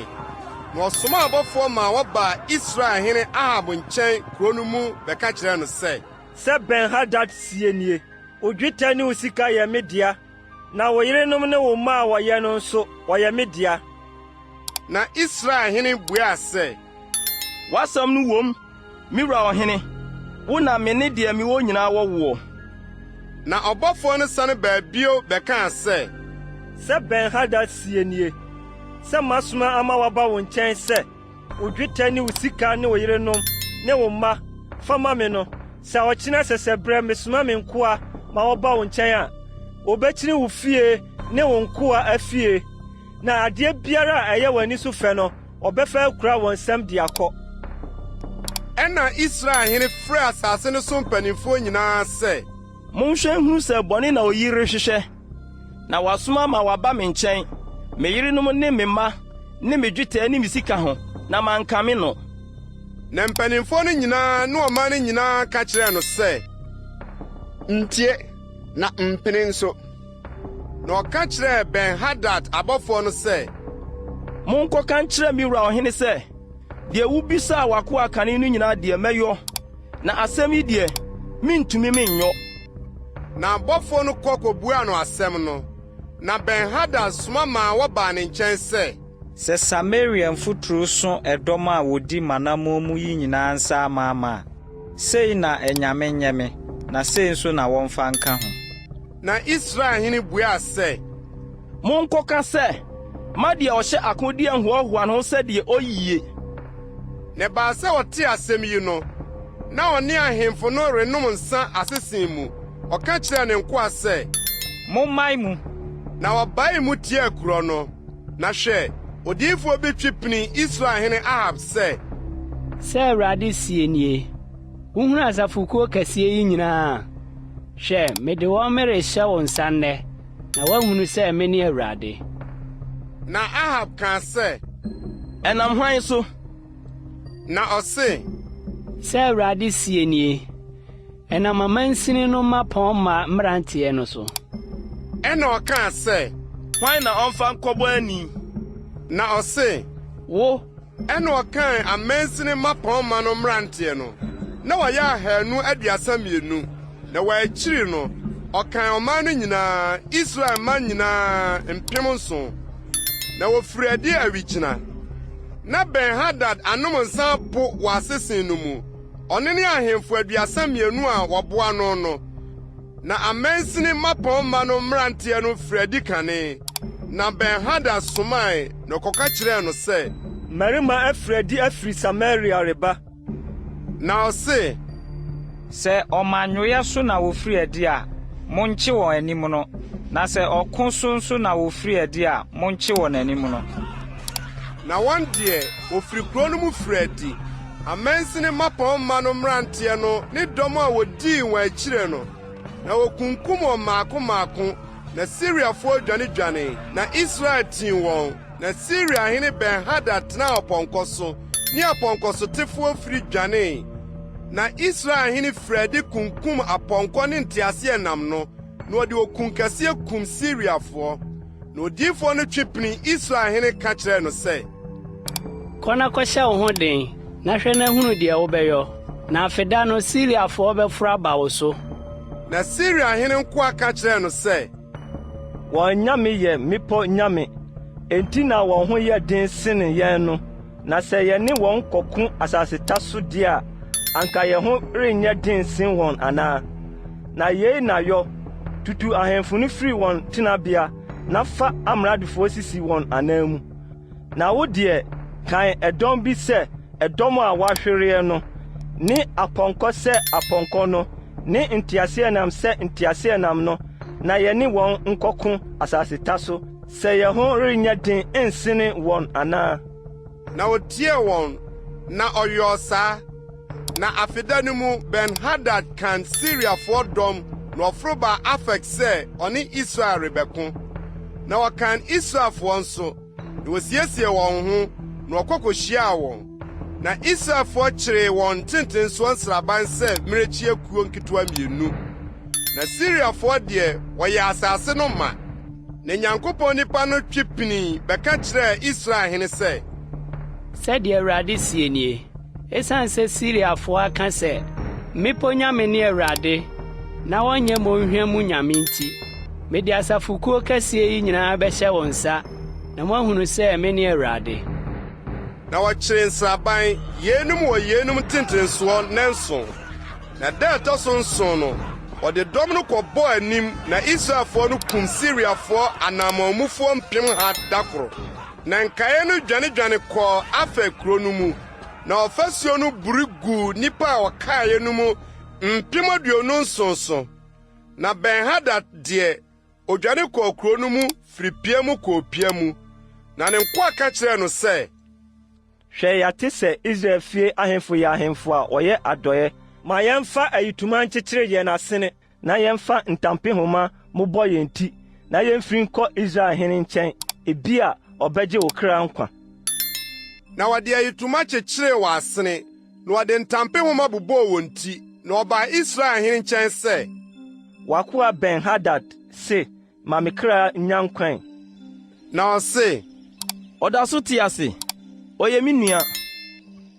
Na ɔsomaa abɔfoɔ maa wɔbaa Israel hene Ahab nkyɛn kurow no mu bɛka kyerɛɛ no sɛ. Sɛ Ben-Hadad seɛ nie, 'Wo dwetɛ ne wo sika yɛ me dea, na wo yerenom ne wo mma a wɔyɛ no nso, wɔyɛ me dea. Na Israel hene buaa sɛ, W'asɛm no wom, me wura ɔhene, wo na me ne deɛ mewɔ nyinaa wɔ woɔ. Na ɔbɔfoɔ no sane baa bio bɛkaa sɛ. Sɛ Ben-Hadad seɛ nie, 'Sɛ masoma ama wɔaba wo nkyɛn sɛ, Wo dwetɛ ne wo sika ne wo yerenom ne wo mma, fa ma me no, sɛ ɔkyena sɛsɛberɛ mesoma me nkoa ma wɔba wo nkyɛn a, wɔbɛkyini wo fie ne wo nkoa afie, na adeɛ biara a ɛyɛ w'ani so fɛ no, wɔbɛfa akura wɔn nsam de akɔ. Ɛnna Israel hene frɛɛ asase no so mpanimfoɔ nyinaa sɛ. Monhwɛ nhunu sɛ bɔne na oyi rehwehwɛ, na wasoma ma wɔaba me nkyɛn, me yerenom ne me mma ne me dwetɛ ne me sika ho, na mankame no. Na mpanimfoɔ no nyinaa ne ɔman no nyinaa ka kyerɛɛ no sɛ. Ntie, na mpene nso. Na ɔka kyerɛɛ Ben-Hadad abɔfoɔ no sɛ. Monkɔka nkyerɛ me wura ɔhene sɛ, 'Deɛ wobisaa w'akoa kane no nyinaa deɛ, mɛyɔ, na asɛm yi deɛ, merentumi menyɔ. Na abɔfoɔ no kɔ kɔbuaa no asɛm no. Na Ben-Hadad soma maa wɔbaa ne nkyɛn sɛ. Sɛ Samaria mfuturu so ɛdɔm a wɔdi m'anammɔn mu yi nyinaa nsa amaama a, sei na anyame nyɛ me, na sei nso na wɔmfa nka ho. Na Israel hene buaa sɛ. Monkɔka sɛ, 'Mma deɛ ɔhyɛ akodeɛ nhoahoa ne ho sɛ deɛ ɔyie. Na ɛbaa sɛ ɔtee asɛm yi no, na ɔne ahemfo no renom nsã asese mu, ɔka kyerɛɛ ne nkoa sɛ. Mommae mu! Na wɔbaee mu tiaa kurow no. Na hwɛ, odiyifo bi twe pinii Israel hene Ahab sɛ. Sɛ Awurade seɛ nie, Wohunu asafokuo kɛseɛ yi nyinaa a? Hwɛ, mede wɔn merehyɛ wo nsa nnɛ, na woahunu sɛ mene Awurade. Na Ahab kaa sɛ. Ɛnam hwan so? Na ɔse. Sɛ Awurade seɛ nie, Ɛnam amansini no mmapɔmma mmeranteɛ no so. Ɛnna ɔkaa sɛ. Hwan na ɔmfa nkɔbɔ ani? Na ɔse. Wo! Ɛnna ɔkan amansini mmapɔmma no mmeranteɛ no, na wɔyɛ 232. Na wɔ akyiri no, ɔkan ɔman no nyinaa, Israel mma nyinaa, 7,000. Na wɔfirii adi awigyina. Na Ben-Hadad anom nsã apo wɔ asese no mu, ɔno ne ahemfo 32 a wɔboa no no. Na amansini mmapɔmma no mmeranteɛ no firii adi kane, na Ben-Hadad somae na ɔkɔka kyerɛɛ no sɛ. Mmarima afiri adi afiri Samaria reba. Na ɔse. Sɛ ɔmannwoeɛ so na wɔfiri adi a, monkye wɔn animono, na sɛ ɔko so nso na wɔfiri adi a, monkye wɔn animono. Na wɔn deɛ, wɔfiri kuro no mu firii adi, amansini mmapɔmma no mmeranteɛ no ne dɔm a wɔdii wɔn akyire no, na wɔkunkum wɔn mmaako mmaako, na Siriafoɔ dwanedwanee, na Israel tii wɔn. Na Siriahene Ben-Hadad tenaa ɔpɔnkɔ so, ne apɔnkɔsotefoɔ firi dwanee. Na Israelhene firii adi kunkum apɔnkɔ ne nteaseɛnam no. Na ɔde okunkɛseɛ kum Siriafoɔ. Na odiyifoɔ no twe pinii Israel hene ka kyerɛɛ no sɛ. Kɔ na kɔhyɛ wo ho den, na hwɛ na hunu deɛ wobɛyɔ, na afeda no Siriafoɔ bɛforo aba wo so. Na Siria hene nkoa ka kyerɛɛ no sɛ. Wɔn anyame yɛ mmepɔ nyame, enti na wɔn ho yɛ den sene yɛn no, na sɛ yɛne wɔn kɔko asaseta so deɛ a, anka yɛn ho renyɛ den nsen wɔn anaa? Na yei na yɔ, tutu ahemfo no firi wɔn tenabea na fa amradofoɔ sisi wɔn ananmu. Na wo deɛ, kan ɛdɔm bi sɛ ɛdɔm a wɔahwereɛ no, ne apɔnkɔ sɛ apɔnkɔ no, ne nteaseɛnam sɛ nteaseɛnam no, na yɛne wɔn nkɔko asaseta so, sɛ yɛn ho renyɛ den nsene wɔn anaa. Na otiee wɔn, na ɔyɔɔ saa. Na afeda no mu Ben-Hadad kan Siriafoɔ dɔm na ɔforo baa Afek sɛ ɔne Israel rebɛko. Na wɔkan Israelfoɔ nso, na wosiesiee wɔn ho, na wɔkɔ kohyiaa wɔn. Na Israelfoɔ kyeree wɔn ntentensoɔ nsraban sɛ mmirekyie akuo nketewa mmienu. Na Siriafoɔ deɛ, wɔyɛɛ asase no ma. Na Nyankopɔn nipa no twe pinii bɛka kyerɛɛ Israel hene sɛ. Sɛdeɛ Awurade seɛ nie, Esiane sɛ Siriafoɔ aka sɛ, 'Mmepɔ nyame ne Awurade, na wɔnyɛ mmɔnhwa mu nyame nti, mede asafokuo kɛseɛ yi nyinaa bɛhyɛ wo nsa, na moahunu sɛ mene Awurade. Na wɔkyeree nsraban, yeinom wɔ yeinom ntentensoɔ nnanson. Na da a ɛtɔ so nson no, wɔde dɔm no kɔbɔɔ anim na Israelfoɔ no kum Siriafoɔ anammɔnmufoɔ mpemha da koro. Na nkaeɛ no dwanedwane kɔɔ Afek kuro no mu, na ɔfasuo no buri guu nnipa a wɔkaeɛ no mu 27 so. Na Ben-Hadad deɛ, odwane kɔɔ kuro no mu firi pia mu kɔɔ pia mu. Na ne nkoa ka kyerɛɛ no sɛ. Hwɛ, yɛate sɛ Israel fie ahemfo yɛ ahemfo a wɔyɛ adɔe. Ma yɛmfa ayitoma nkyekyere yɛn asene na yɛmfa ntampehoma mmobɔ yɛn ti, na yemfiri nkɔ Israel hene nkyɛn, ebia ɔbɛgye wo kra nkwa. Na wɔde ayitoma kyekyeree wɔn asene, na wɔde ntampehoma bobɔɔ wɔn ti, na wɔbaa Israel hene nkyɛn sɛ. W'akoa Ben-Hadad se, Ma me kra nnya nkwa ɛ. Na ɔse. Ɔda so te ase? Ɔyɛ me nua.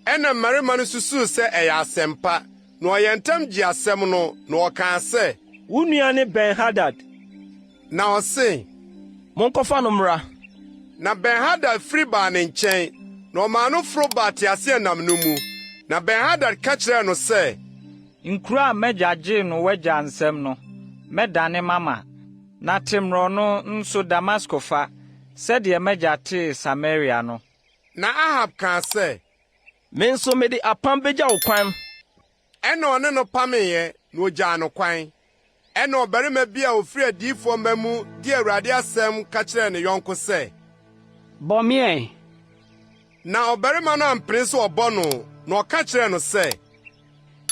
Ɛnna mmarima no susuw sɛ ɛyɛ asɛm pa, na ɔyɛɛ ntɛm gyee asɛm no, na ɔkaa sɛ. Wo nua ne Ben-Hadad. Na ɔse. Monkɔfa no mmra. Na Ben-Hadad firi baa ne nkyɛn, na ɔmaa no foro baa teaseɛnam no mu. Na Ben-Hadad ka kyerɛɛ no sɛ. Nkuro a m'agya gyee no w'agya nsam no, mɛdane mama, na te mmorɔno nso Damasko fa, sɛdeɛ m'agya tee Samaria no. Na Ahab kaa sɛ. Me nso mede apam begya wo kwan. Ɛnna ɔne no pameeɛ, na ɔgyaa no kwan. Ɛnna ɔbarima bi a ɔfiri adiyifoɔ mma mu de Awurade asɛm ka kyerɛɛ ne yɔnko sɛ. Bɔ me ɛ! Na ɔbarima no ampene sɛ ɔbɔ no, na ɔka kyerɛɛ no sɛ.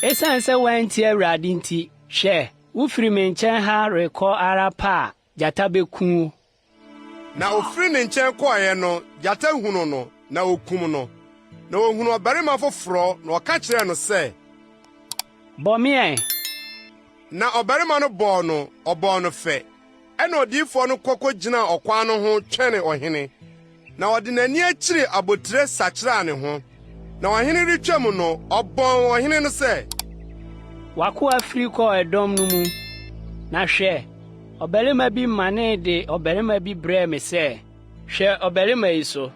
Esiane sɛ woantie Awurade nti, hwɛ, wofiri me nkyɛn ha rekɔ ara pɛ a, gyata beku wo. Na ofiri ne nkyɛn kɔeɛ no, gyata hunuu no, na okum no. Na ohunuu ɔbarima foforɔ, na ɔka kyerɛɛ no sɛ. Bɔ me ɛ! Na ɔbarima no bɔɔ no, ɔbɔɔ no fɛ. Ɛnna odiyifoɔ no kɔ kogyinaa ɔkwan no ho twɛnee ɔhene. Na ɔde n'ani akyiri abotire sakyeraa ne ho. Na ɔhene retwam no, ɔbɔn ɔhene no sɛ. W'akoa firi kɔɔ ɛdɔm no mu, na hwɛ, ɔbarima bi manee de ɔbarima bi brɛɛ me sɛ, Hwɛ ɔbarima yi so,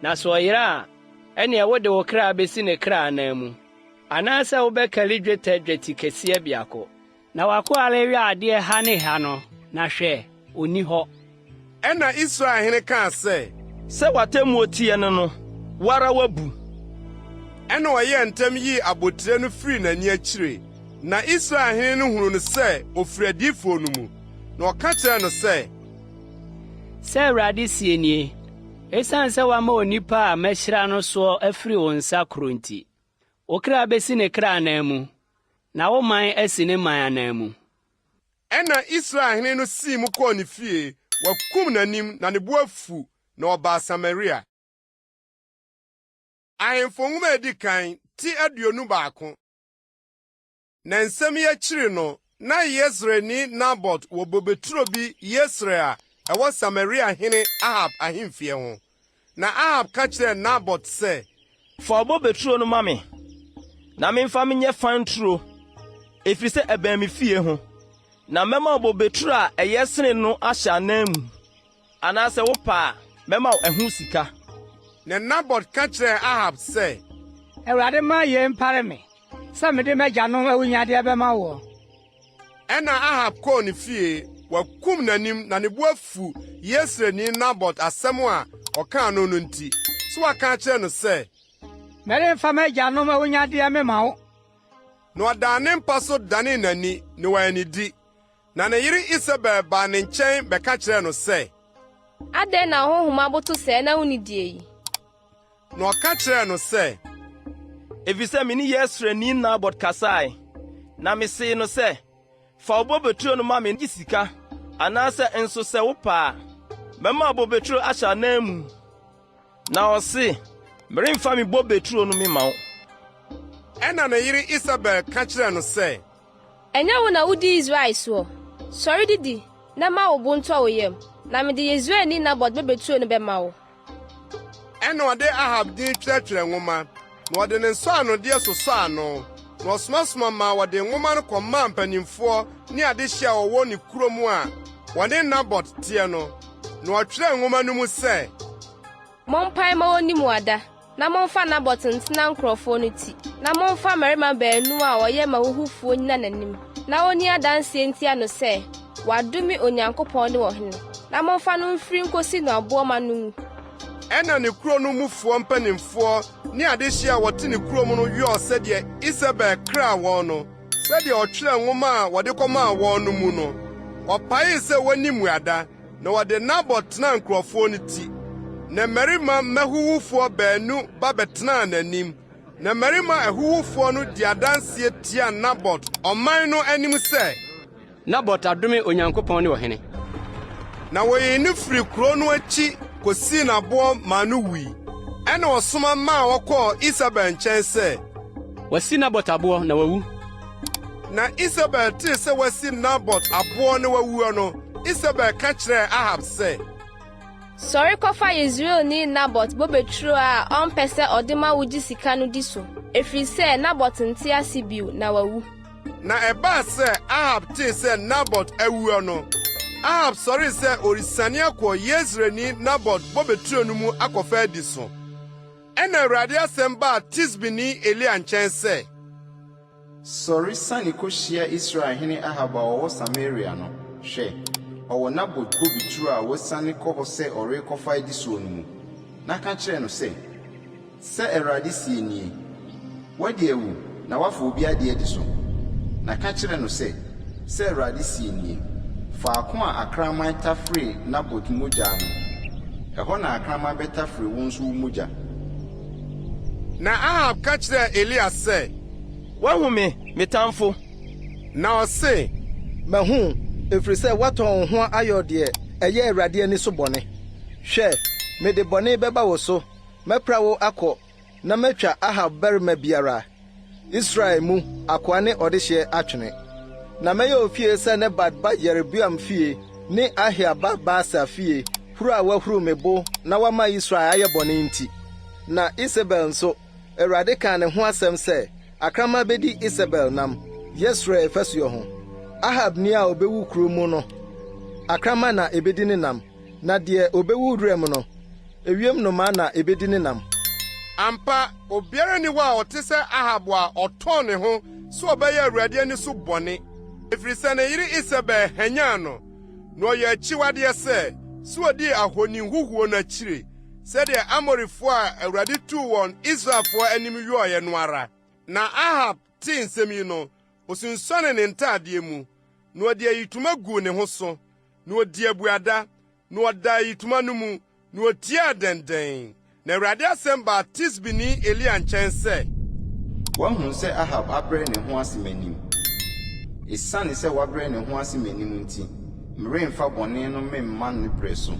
na sɛ ɔyera a, ɛnneɛ wode wo kra besi ne kra ananmu, anaasɛ wobɛkari dwetɛ dwetikɛseɛ biako. Na w'akoa rewɛn adeɛ ha ne ha no, na hwɛ, ɔnni hɔ. Ɛnna Israel hene kaa sɛ. Sɛ w'atemmuo teɛ ne no, wo ara woabu. Ɛnna ɔyɛɛ ntɛm yii abotire no firii n'ani akyire. Na Israel hene no hunuu no sɛ ɔfiri adiyifoɔ no mu, na ɔka kyerɛɛ no sɛ. Sɛ Awurade seɛ nie, Esiane sɛ woama onipa a mahyira no soɔ afiri wo nsa korɔ nti, wo kra bɛsi ne kra ananmu, na wo man asi ne man ananmu. Ɛnna Israel hene no sii mu kɔɔ ne fie, wakum n'anim, na ne bo afu, na ɔbaa Samaria. Ahemfo Nwoma a Edi Kan, ti 21. Na nsɛm yi akyiri no, Na Yesreelni Nabot wɔ bobeturo bi Yesreel a ɛwɔ Samaria hene Ahab ahemfie ho. Na Ahab ka kyerɛɛ Nabot sɛ. Fa wo bobeturo no ma me, na memfa menyɛ fan turo, ɛfiri sɛ ɛbɛn me fie ho, na mɛma wo bobeturo a ɛyɛ sene no ahyɛ ananmu. Anaasɛ wopɛ a, mɛma wo ɛho sika. Na Nabot ka kyerɛɛ Ahab sɛ. Awurade mma yei mpare me, sɛ mede m'agyanom awunnyadeɛ bɛma woɔ. Ɛnna Ahab kɔɔ ne fie, wakum n'anim na ne bo afu Yesreelni Nabot asɛm a ɔkaa no no nti, sɛ waka akyerɛ no sɛ. Meremfa m'agyanom awunnyadeɛ memma wo. Na ɔdaa ne mpa so danee n'ani, na wannidi. Na ne yere Isebel baa ne nkyɛn bɛka kyerɛɛ no sɛ. Adɛn na wo honhom aboto sɛɛ na wunnidie yi? Na ɔka kyerɛɛ no sɛ. Efisɛ me ne Yesreelni Nabot kasae, na misee no sɛ, 'Fa wo bobeturo no ma me gye sika, anaasɛ nso sɛ wopɛ a, mɛma wo bobeturo ahyɛ ananmu. Na ɔse, 'Meremfa me bobeturo no memma wo. Ɛnna ne yere Isebel ka kyerɛɛ no sɛ. Ɛnyɛ wo na wudi Israel soɔ? Sɔre didi, na ma wo bo ntɔ wo yam, na mede Yesreelni Nabot bobeturo no bɛma wo. Ɛnna ɔde Ahab din twerɛtwerɛɛ nwoma, na ɔde ne nsɔanodeɛ sosɔɔ ano, na ɔsomasoma maa wɔde nwoma no kɔmaa mpanimfoɔ ne adehyeɛ a wɔwɔ ne kurom a wɔne Nabot teɛ no. Na ɔtwerɛɛ nwoma no mu sɛ. Mompae mma wɔnni mmuada, na momfa Nabot ntena nkurɔfoɔ no ti, na momfa mmarima baanum a wɔyɛ m'ahuhufoɔ nnyina n'anim, na wɔnni adanseɛ ntia no sɛ wadome Onyankopɔn ne ɔhene, na momfa no mfiri nkɔsi no aboɔ mma no nwu. Ɛnna ne kuro no mufoɔ mpanimfoɔ ne adehyeɛ a wɔte ne kurom no yɔɔ sɛdeɛ Isebel kraa wɔn no, sɛdeɛ ɔtwerɛɛ nwoma a wɔde kɔmaa wɔn no mu no. Wɔpaee sɛ wɔnni mmuada, Na wɔde Nabot tenaa nkurɔfoɔ no ti. Na mmarima mmahuhufoɔ baanu ba bɛtenaa n'anim. Na mmarima ahuhufoɔ no dii adanseɛ tiaa Nabot ɔman no anim sɛ. Nabot adome Onyankopɔn ne ɔhene. Na wɔyii no firii kuro no akyi kɔsii no aboɔ maa no wui. Ɛnna ɔsoma maa wɔkɔɔ Isebel nkyɛn sɛ. Wɔasi Nabot aboɔ, na wawu. Na Isebel tee sɛ wɔasi Nabot aboɔ na wawuo no, Isebel ka kyerɛɛ Ahab sɛ. Sɔre kɔfa Yesreelni Nabot bobeturo a ɔmpɛ sɛ ɔde ma wo gye sika no di so, ɛfiri sɛ Nabot nte ase bio, na wawu. Na ɛbaa sɛ Ahab tee sɛ Nabot awuo no, Ahab sɔree sɛ ɔresiane akɔ Yesreelni Nabot bobeturo no mu akɔfa adi so. Ɛnna Awurade asɛm baa Tisbini Elia nkyɛn sɛ. Sɔre siane kohyia Israel hene Ahab a ɔwɔ Samaria no. Hwɛ, ɔwɔ Nabot bobe turo a wasiane kɔ hɔ sɛ ɔrekɔfa adi soɔ no mu. Na ka kyerɛ no sɛ, 'Sɛ Awurade seɛ nie, Woadi awu na woafa obi adeɛ adi so. Na ka kyerɛ no sɛ, 'Sɛ Awurade seɛ nie, Faako a akraman taferee Nabot mogya no, ɛhɔ na akraman bɛtafere wo nso wo mogya. Na Ahab ka kyerɛɛ Elia sɛ. Woahu me, me tamfo? Na ɔse. Mahu wo, ɛfiri sɛ woatɔn wo ho ayɔ deɛ ɛyɛ Awurade ani so bɔne. Hwɛ, mede bɔne bɛba wo so, mɛpra wo akɔ na matwa Ahab barima biara, Israel mu, akoa ne ɔdehyeɛ atwene. Na mɛyɛ wo fie sɛ Nebat ba Yeroboam fie ne Ahia ba Baasa fie, huru a wɔahuru me bo na wɔama Israel ayɛ bɔne nti. Na Isebel nso, Awurade kaa ne ho asɛm sɛ, 'Akraman bedi Isebel nam Yesreel fasuo ho. Ahabni a obewu kurow mu no, akraman na ebedi ne nam, na deɛ obewu wuram no, ewiem nnomaa na ebedi ne nam. Ampa, obiara nni hɔ a ɔte sɛ Ahab a ɔtɔn ne ho sɛ ɔbɛyɛ Awurade ani so bɔne, ɛfiri sɛ ne yere Isebel hwanyan no, na ɔyɛɛ akyiwadeɛ sɛ, sɛ ɔdii ahoni huhuo no akyire, sɛdeɛ Amorifoɔ a Awurade tuu wɔn Israelfoɔ anim yɔeɛ no ara. Na Ahab tee nsɛm yi no, osunsuanee ne ntadeɛ mu, na ɔde ayitoma guu ne ho so, na ɔdii abuada, na ɔdaa ayitoma no mu, na otiaa dɛndɛn. Na Awurade asɛm baa Tisbini Elia nkyɛn sɛ. Woahunu sɛ Ahab abrɛ ne ho ase m'anim? Esiane sɛ wabrɛ ne ho ase m'anim nti, meremfa bɔne no memma ne berɛ so.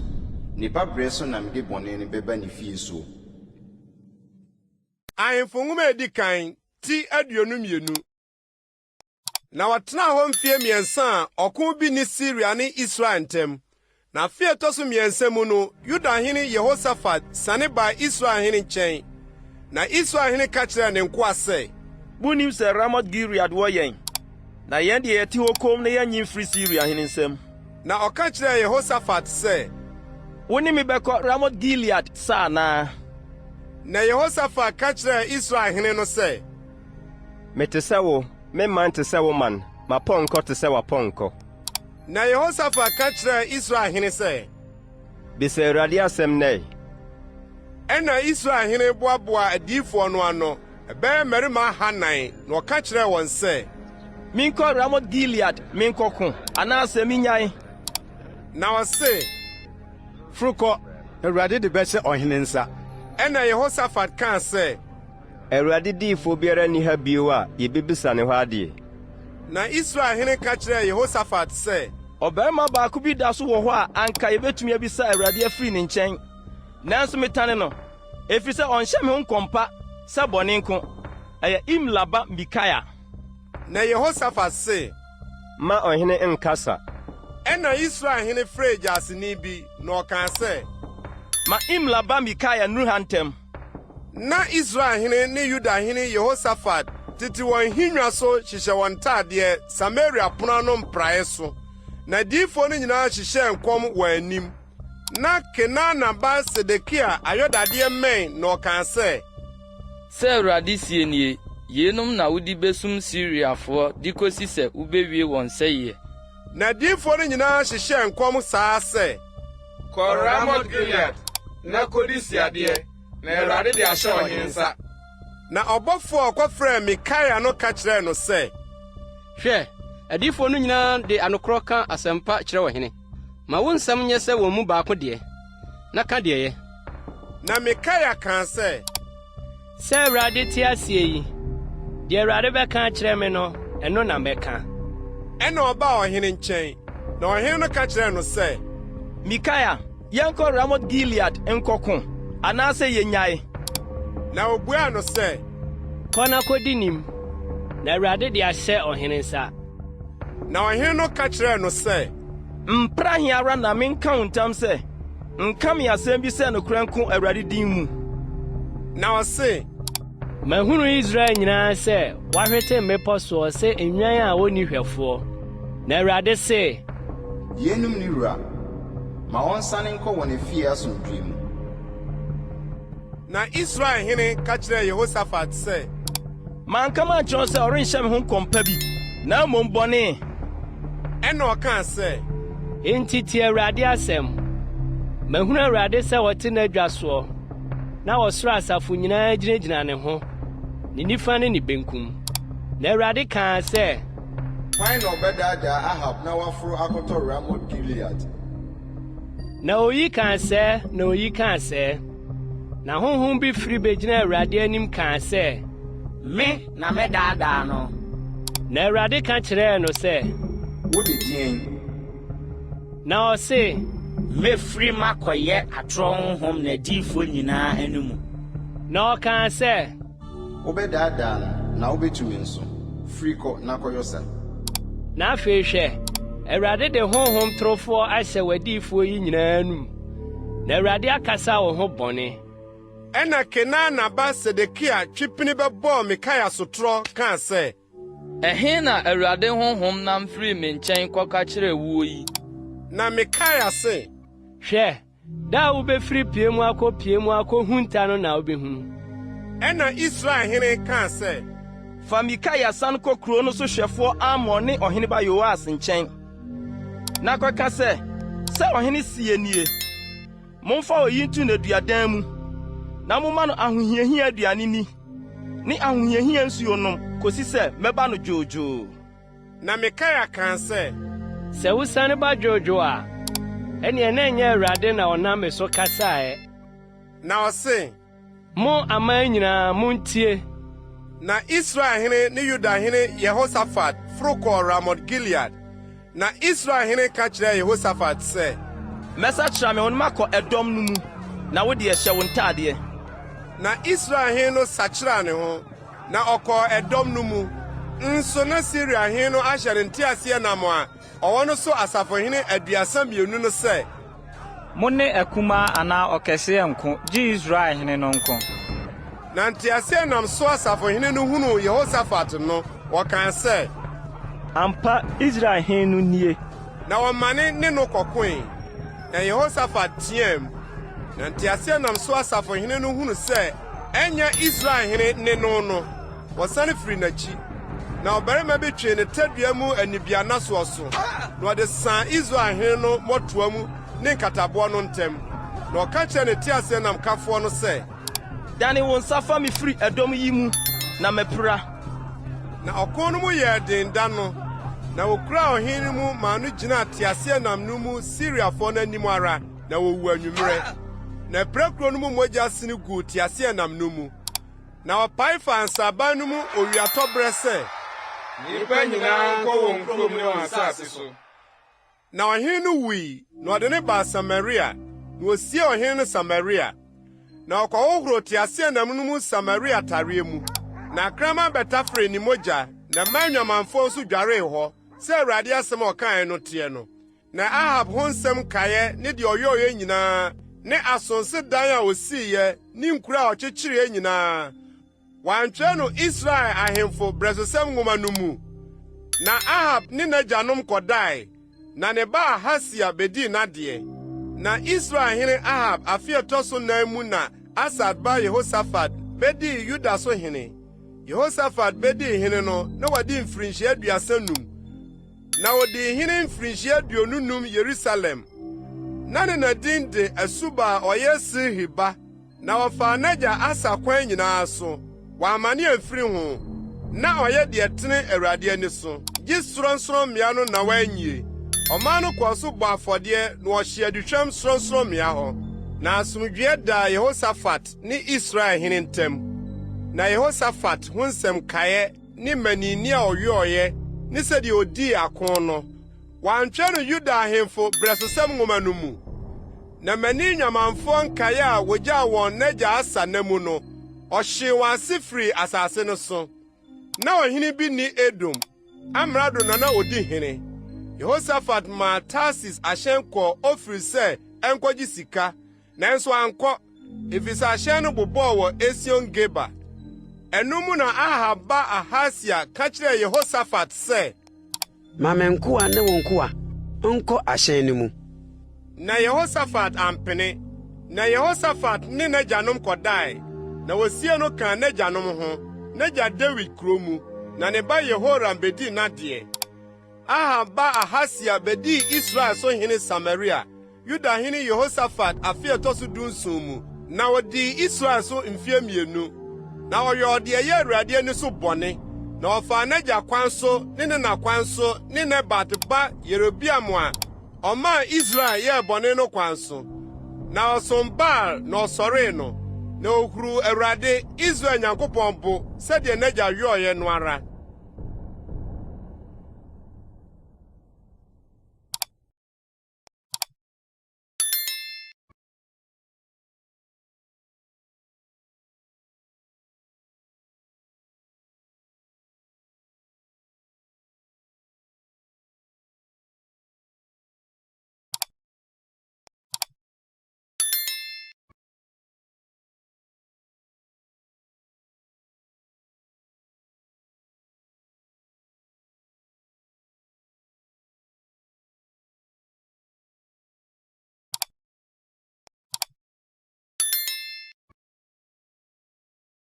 Ne ba berɛ so na mede bɔne no bɛba ne fie soɔ. Ahemfo Nwoma a Edi Kan, ti 22. Na wɔtenaa hɔ mfeɛ mmiɛnsa a ɔko bi nni Siria ne Israel ntam. Na afe a ɛtɔ so mmiɛnsa mu no, Yuda hene Yehosafat siane baa Israel hene nkyɛn. Na Israel hene ka kyerɛɛ ne nkoa sɛ. Munnim sɛ Ramot-Gilead wɔ yɛn, na yɛn deɛ yɛte hɔ komm na yɛnnye mfiri Siria hene nsam? Na ɔka kyerɛɛ Yehosafat sɛ. Wo ne me bɛkɔ Ramot-Gilead sa anaa? Na Yehosafat ka kyerɛɛ Israel hene no sɛ. Mete sɛ wo, me man te sɛ wo man, m'apɔnkɔ te sɛ w'apɔnkɔ. Na Yehosafat ka kyerɛɛ Israel hene sɛ. Bisa Awurade asɛm nnɛ. Ɛnna Israel hene boaboaa adiyifoɔ no ano, ɛbɛyɛ mmarima ahannan, na ɔka kyerɛɛ wɔn sɛ. Menkɔ Ramot-Gilead menkɔko, anaasɛ minnyae? Na ɔse. Foro kɔ, na Awurade de bɛhyɛ ɔhene nsa. Ɛnna Yehosafat kaa sɛ. Awurade diyifoɔ biara nni ha bio a yebebisa ne hɔ adeɛ? Na Israel hene ka kyerɛɛ Yehosafat sɛ. Ɔbarima baako bi da so wɔ hɔ a anka yebetumi abisa Awurade afiri ne nkyɛn, nanso metane no, efisɛ ɔnhyɛ me ho nkɔm pa sɛ bɔne nko. Ɛyɛ Imla ba Mikaia. Na Yehosafat se. Mma ɔhene nnkasa. Ɛnna Israel hene frɛɛ gyaseni bi, na ɔkaa sɛ. Ma Imla ba Mikaia nnuru ha ntɛm. Ná Israel hene ne Yuda hene Yehosafat tete wɔn nhennwa so hyehyɛ wɔn ntadeɛ Samaria pono ano mpraeɛ so, na adiyifoɔ no nyinaa hyehyɛɛ nkɔm wɔn anim. Ná Kenaana ba Sedekia ayɔdadeɛ mmɛn na ɔkaa sɛ. Sɛ Awurade seɛ nie, 'Yeinom na wode bɛsum Siriafoɔ de kɔsi sɛ wobɛwie wɔn sɛeɛ. Na adiyifoɔ no nyinaa hyehyɛɛ nkɔm saa ara sɛ. Kɔ Ramot-Gilead na kodi siadeɛ, na Awurade de ahyɛ ɔhene nsa. Na ɔbɔfoɔ a ɔkɔfrɛɛ Mikaia no ka kyerɛɛ no sɛ. Hwɛ, adiyifoɔ no nyinaa de anokorɔ ka asɛmpa kyerɛ ɔhene. Ma wo nsɛm nyɛ sɛ wɔn mu baako deɛ, na ka deɛ ɛyɛ. Na Mikaia kaa sɛ. Sɛ Awurade te aseɛ yi, deɛ Awurade bɛka akyerɛ me no, ɛno na mɛka. Ɛnna ɔbaa ɔhene nkyɛn, na ɔhene no ka kyerɛɛ no sɛ. Mikaia, yɛnkɔ Ramot-Gilead nkɔko, anaasɛ yennyae? Na obuaa no sɛ. Kɔ na kodi nim, na Awurade de ahyɛ ɔhene nsa. Na ɔhene no ka kyerɛɛ no sɛ. Mpra he ara na menka wo ntam sɛ, nka me asɛm bi sɛ nokorɛ nko Awurade din mu. Na ɔse. Mahunu Israel nyinaa sɛ wɔahwete mmepɔ soɔ sɛ nnwan a wɔnni hwɛfoɔ. Na Awurade se. Yeinom nni wura. Ma wɔnsane nkɔ wɔn afie asomdwoeɛ mu. Na Israel hene ka kyerɛɛ Yehosafat sɛ. Manka mankyerɛ wo sɛ ɔrenhyɛ me ho nkɔm pa bi, na mmom bɔne? Ɛnna ɔkaa sɛ. Enti tie Awurade asɛm. Mahunu Awurade sɛ ɔte n'adwa soɔ, na ɔsoro asafo nyinaa gyinagyina ne ho, ne nifa ne ne benkum. Na Awurade kaa sɛ. Hwan na ɔbɛdaadaa Ahab na waforo akɔtɔ Ramot-Gilead? Na oyi kaa sɛɛ, na oyi kaa sɛɛ. Na honhom bi firi begyinaa Awurade anim kaa sɛ. Me na mɛdaadaa no. Na Awurade ka kyerɛɛ no sɛ. Wode deɛn? Na ɔse. Mɛfiri makɔyɛ atorɔ honhom n'adiyifoɔ nyinaa anomu. Na ɔkaa sɛ. Wobɛdaadaa no, na wobɛtumi nso. Firi kɔ na kɔyɔ sa. Na afei hwɛ, Awurade de honhom torofoɔ ahyɛ w'adiyifoɔ yi nyinaa anom, na Awurade akasa wo ho bɔne. Ɛnna Kenaana ba Sedekia twe pini bɛbɔɔ Mikaia sotorɔ kaa sɛ. Ɛhe na Awurade honhom nam firii me nkyɛn kɔka kyerɛɛ woɔ yi? Na Mikaia se. Hwɛ, Da a wubefiri pie mu akɔ pie mu akohunta no na wubehunu. Ɛnna Israel hene kaa sɛ. Fa Mikaia san kɔ kurow no so hwɛfoɔ Amon ne ɔheneba Yoas nkyɛn, na kɔka sɛ, 'Sɛ ɔhene seɛ nie, Momfa oyi nto nneduadan mu, na momma no ahohiahia aduane nni ne ahohiahia nsuo nnom kosi sɛ mɛba no dwoodwoo. Na Mikaia kaa sɛ. Sɛ wosiane ba dwoodwoo a, ɛnneɛ na ɛnyɛ Awurade na ɔnam me so kasaeɛ. Na ɔse. Mo aman nyinaa, montie! Na Israel hene ne Yuda hene Yehosafat foro kɔɔ Ramot-Gilead. Na Israel hene ka kyerɛɛ Yehosafat sɛ. Mɛsakyera me ho na makɔ ɛdɔm no mu, na wo deɛ, hyɛ wo ntadeɛ. Na Israel hene no sakyeraa ne ho, Na ɔkɔɔ ɛdɔm no mu. Nso na Siria hene no ahyɛ ne nteaseɛnam a ɔwɔ no so asafohene 32 no sɛ, Mo ne akumaa anaa ɔkɛseɛ nnko, gye Israel hene no nko. Na nteaseɛnam so asafohene no hunuu Yehosafat no, wɔkaa sɛ, Ampa, Israel hene no nie! Na wɔmane ne no kɔkoe. Na Yehosafat teɛɛm, na nteaseɛnam so asafohene no hunu sɛ ɛnyɛ Israel hene ne no no, wɔsane firii n'akyi. Na ɔbarima bi twee ne tadua mu anibiannasoɔ so, na ɔde saa Israel hene no mmɔtoa mu ne nkataboɔ no ntam. Na ɔka kyerɛɛ ne teaseɛnam kafoɔ no sɛ, Dane wo nsa fa me firi ɛdɔm yi mu, na mapira. Na ɔko no mu yɛɛ den da no, na wokuraa ɔhene no mu maa no gyinaa teaseɛnam no mu Siriafoɔ no anim ara, na wɔwuu anwummerɛ. Na apirakuro no mu mogya sene guu teaseɛnam no mu. Na wɔpae faa nsraban no mu owiatɔberɛ sɛ. Nnipa nyinaa nkɔ wɔn kurom ne wɔn asase so. Na ɔhene no wui, na wɔde no baa Samaria, na wosiee ɔhene no Samaria. Na ɔkɔhohoroo teaseɛnam no mu Samaria tareɛ mu. Na akraman bɛtaferee ne mogya, na mmaa nnwamanfoɔ nso dwaree hɔ, sɛ Awurade asɛm a ɔkaeɛ no teɛ no. Na Ahab ho nsɛm nkaeɛ ne deɛ ɔyɔeɛ nyinaa, ne asonse dan a ɔsiiɛ ne nkuro a ɔkyekyereeɛ nyinaa, Wɔantwerɛ no Israel ahemfo berɛsosɛm nwoma no mu? Na Ahab ne n'agyanom kɔdae, na ne ba Ahasia bedii n'adeɛ. Na Israel hene Ahab afe a ɛtɔ so nan mu na Asa ba Yehosafat bedii Yuda so hene. Yehosafat bedii hene no, na wadi mfirinhyia 35, na odii hene mfirinhyia 25 Yerusalem. Na ne na din de Asuba a ɔyɛ Silhi ba. Na ɔfaa n'agya Asa kwan nyinaa so, wammane amfiri ho. Ná ɔyɛ deɛ ɛtene Awurade ani so, gye sorɔnsorɔmmea no na wanyie. Ɔman no kɔɔ so bɔɔ afɔdeɛ na wɔhyee aduhwam sorɔnsorɔmmea hɔ. Na asomdwoeɛ daa Yehosafat ne Israel hene ntam. Na Yehosafat ho nsɛm nkaeɛ ne mmaninne a ɔyɔeɛ ne sɛdeɛ ɔdii ako no, wɔantwerɛ no Yuda ahemfo berɛsosɛm nwoma no mu? Na mmani nnwamanfoɔ nkaeɛ a wɔgyaa wɔn n'agya Asa nna mu no, ɔhyee wɔn ase firii asase no so. Na ɔhene bi nni Edom, amrado na na ɔdi hene. Yehosafat maa Tarsis ahyɛn kɔɔ Ofir sɛ ɛnkɔgye sika, nanso ankɔ, efisɛ ahyɛn no bobɔɔ wɔ Esion-Geber. Ɛno mu na Ahab ba Ahasia ka kyerɛɛ Yehosafat sɛ, Ma me nkoa ne wo nkoa nkɔ ahyɛn no mu. Na Yehosafat ampene. Na Yehosafat ne n'agyanom kɔdae, na wosiee no kaa n'agyanom ho, n'agya Dawid kurow mu. Na ne ba Yehoram bedii n'adeɛ. Ahab ba Ahasia bedii Israel so hene Samaria, Yuda hene Yehosafat afe a ɛtɔ so dunson mu, na odii Israel so mfe mmienu. Na ɔyɔɔ deɛ ɛyɛ Awurade ani so bɔne, na ɔfaa n'agya kwan so ne ne na kwan so ne Nebat ba Yerobeam a ɔmaa Israel yɛɛ bɔne no kwan so. Na ɔsom Baal na ɔsɔree no, na ohuruu Awurade, Israel Nyankopɔn bo sɛdeɛ n'agya yɔeɛ no ara.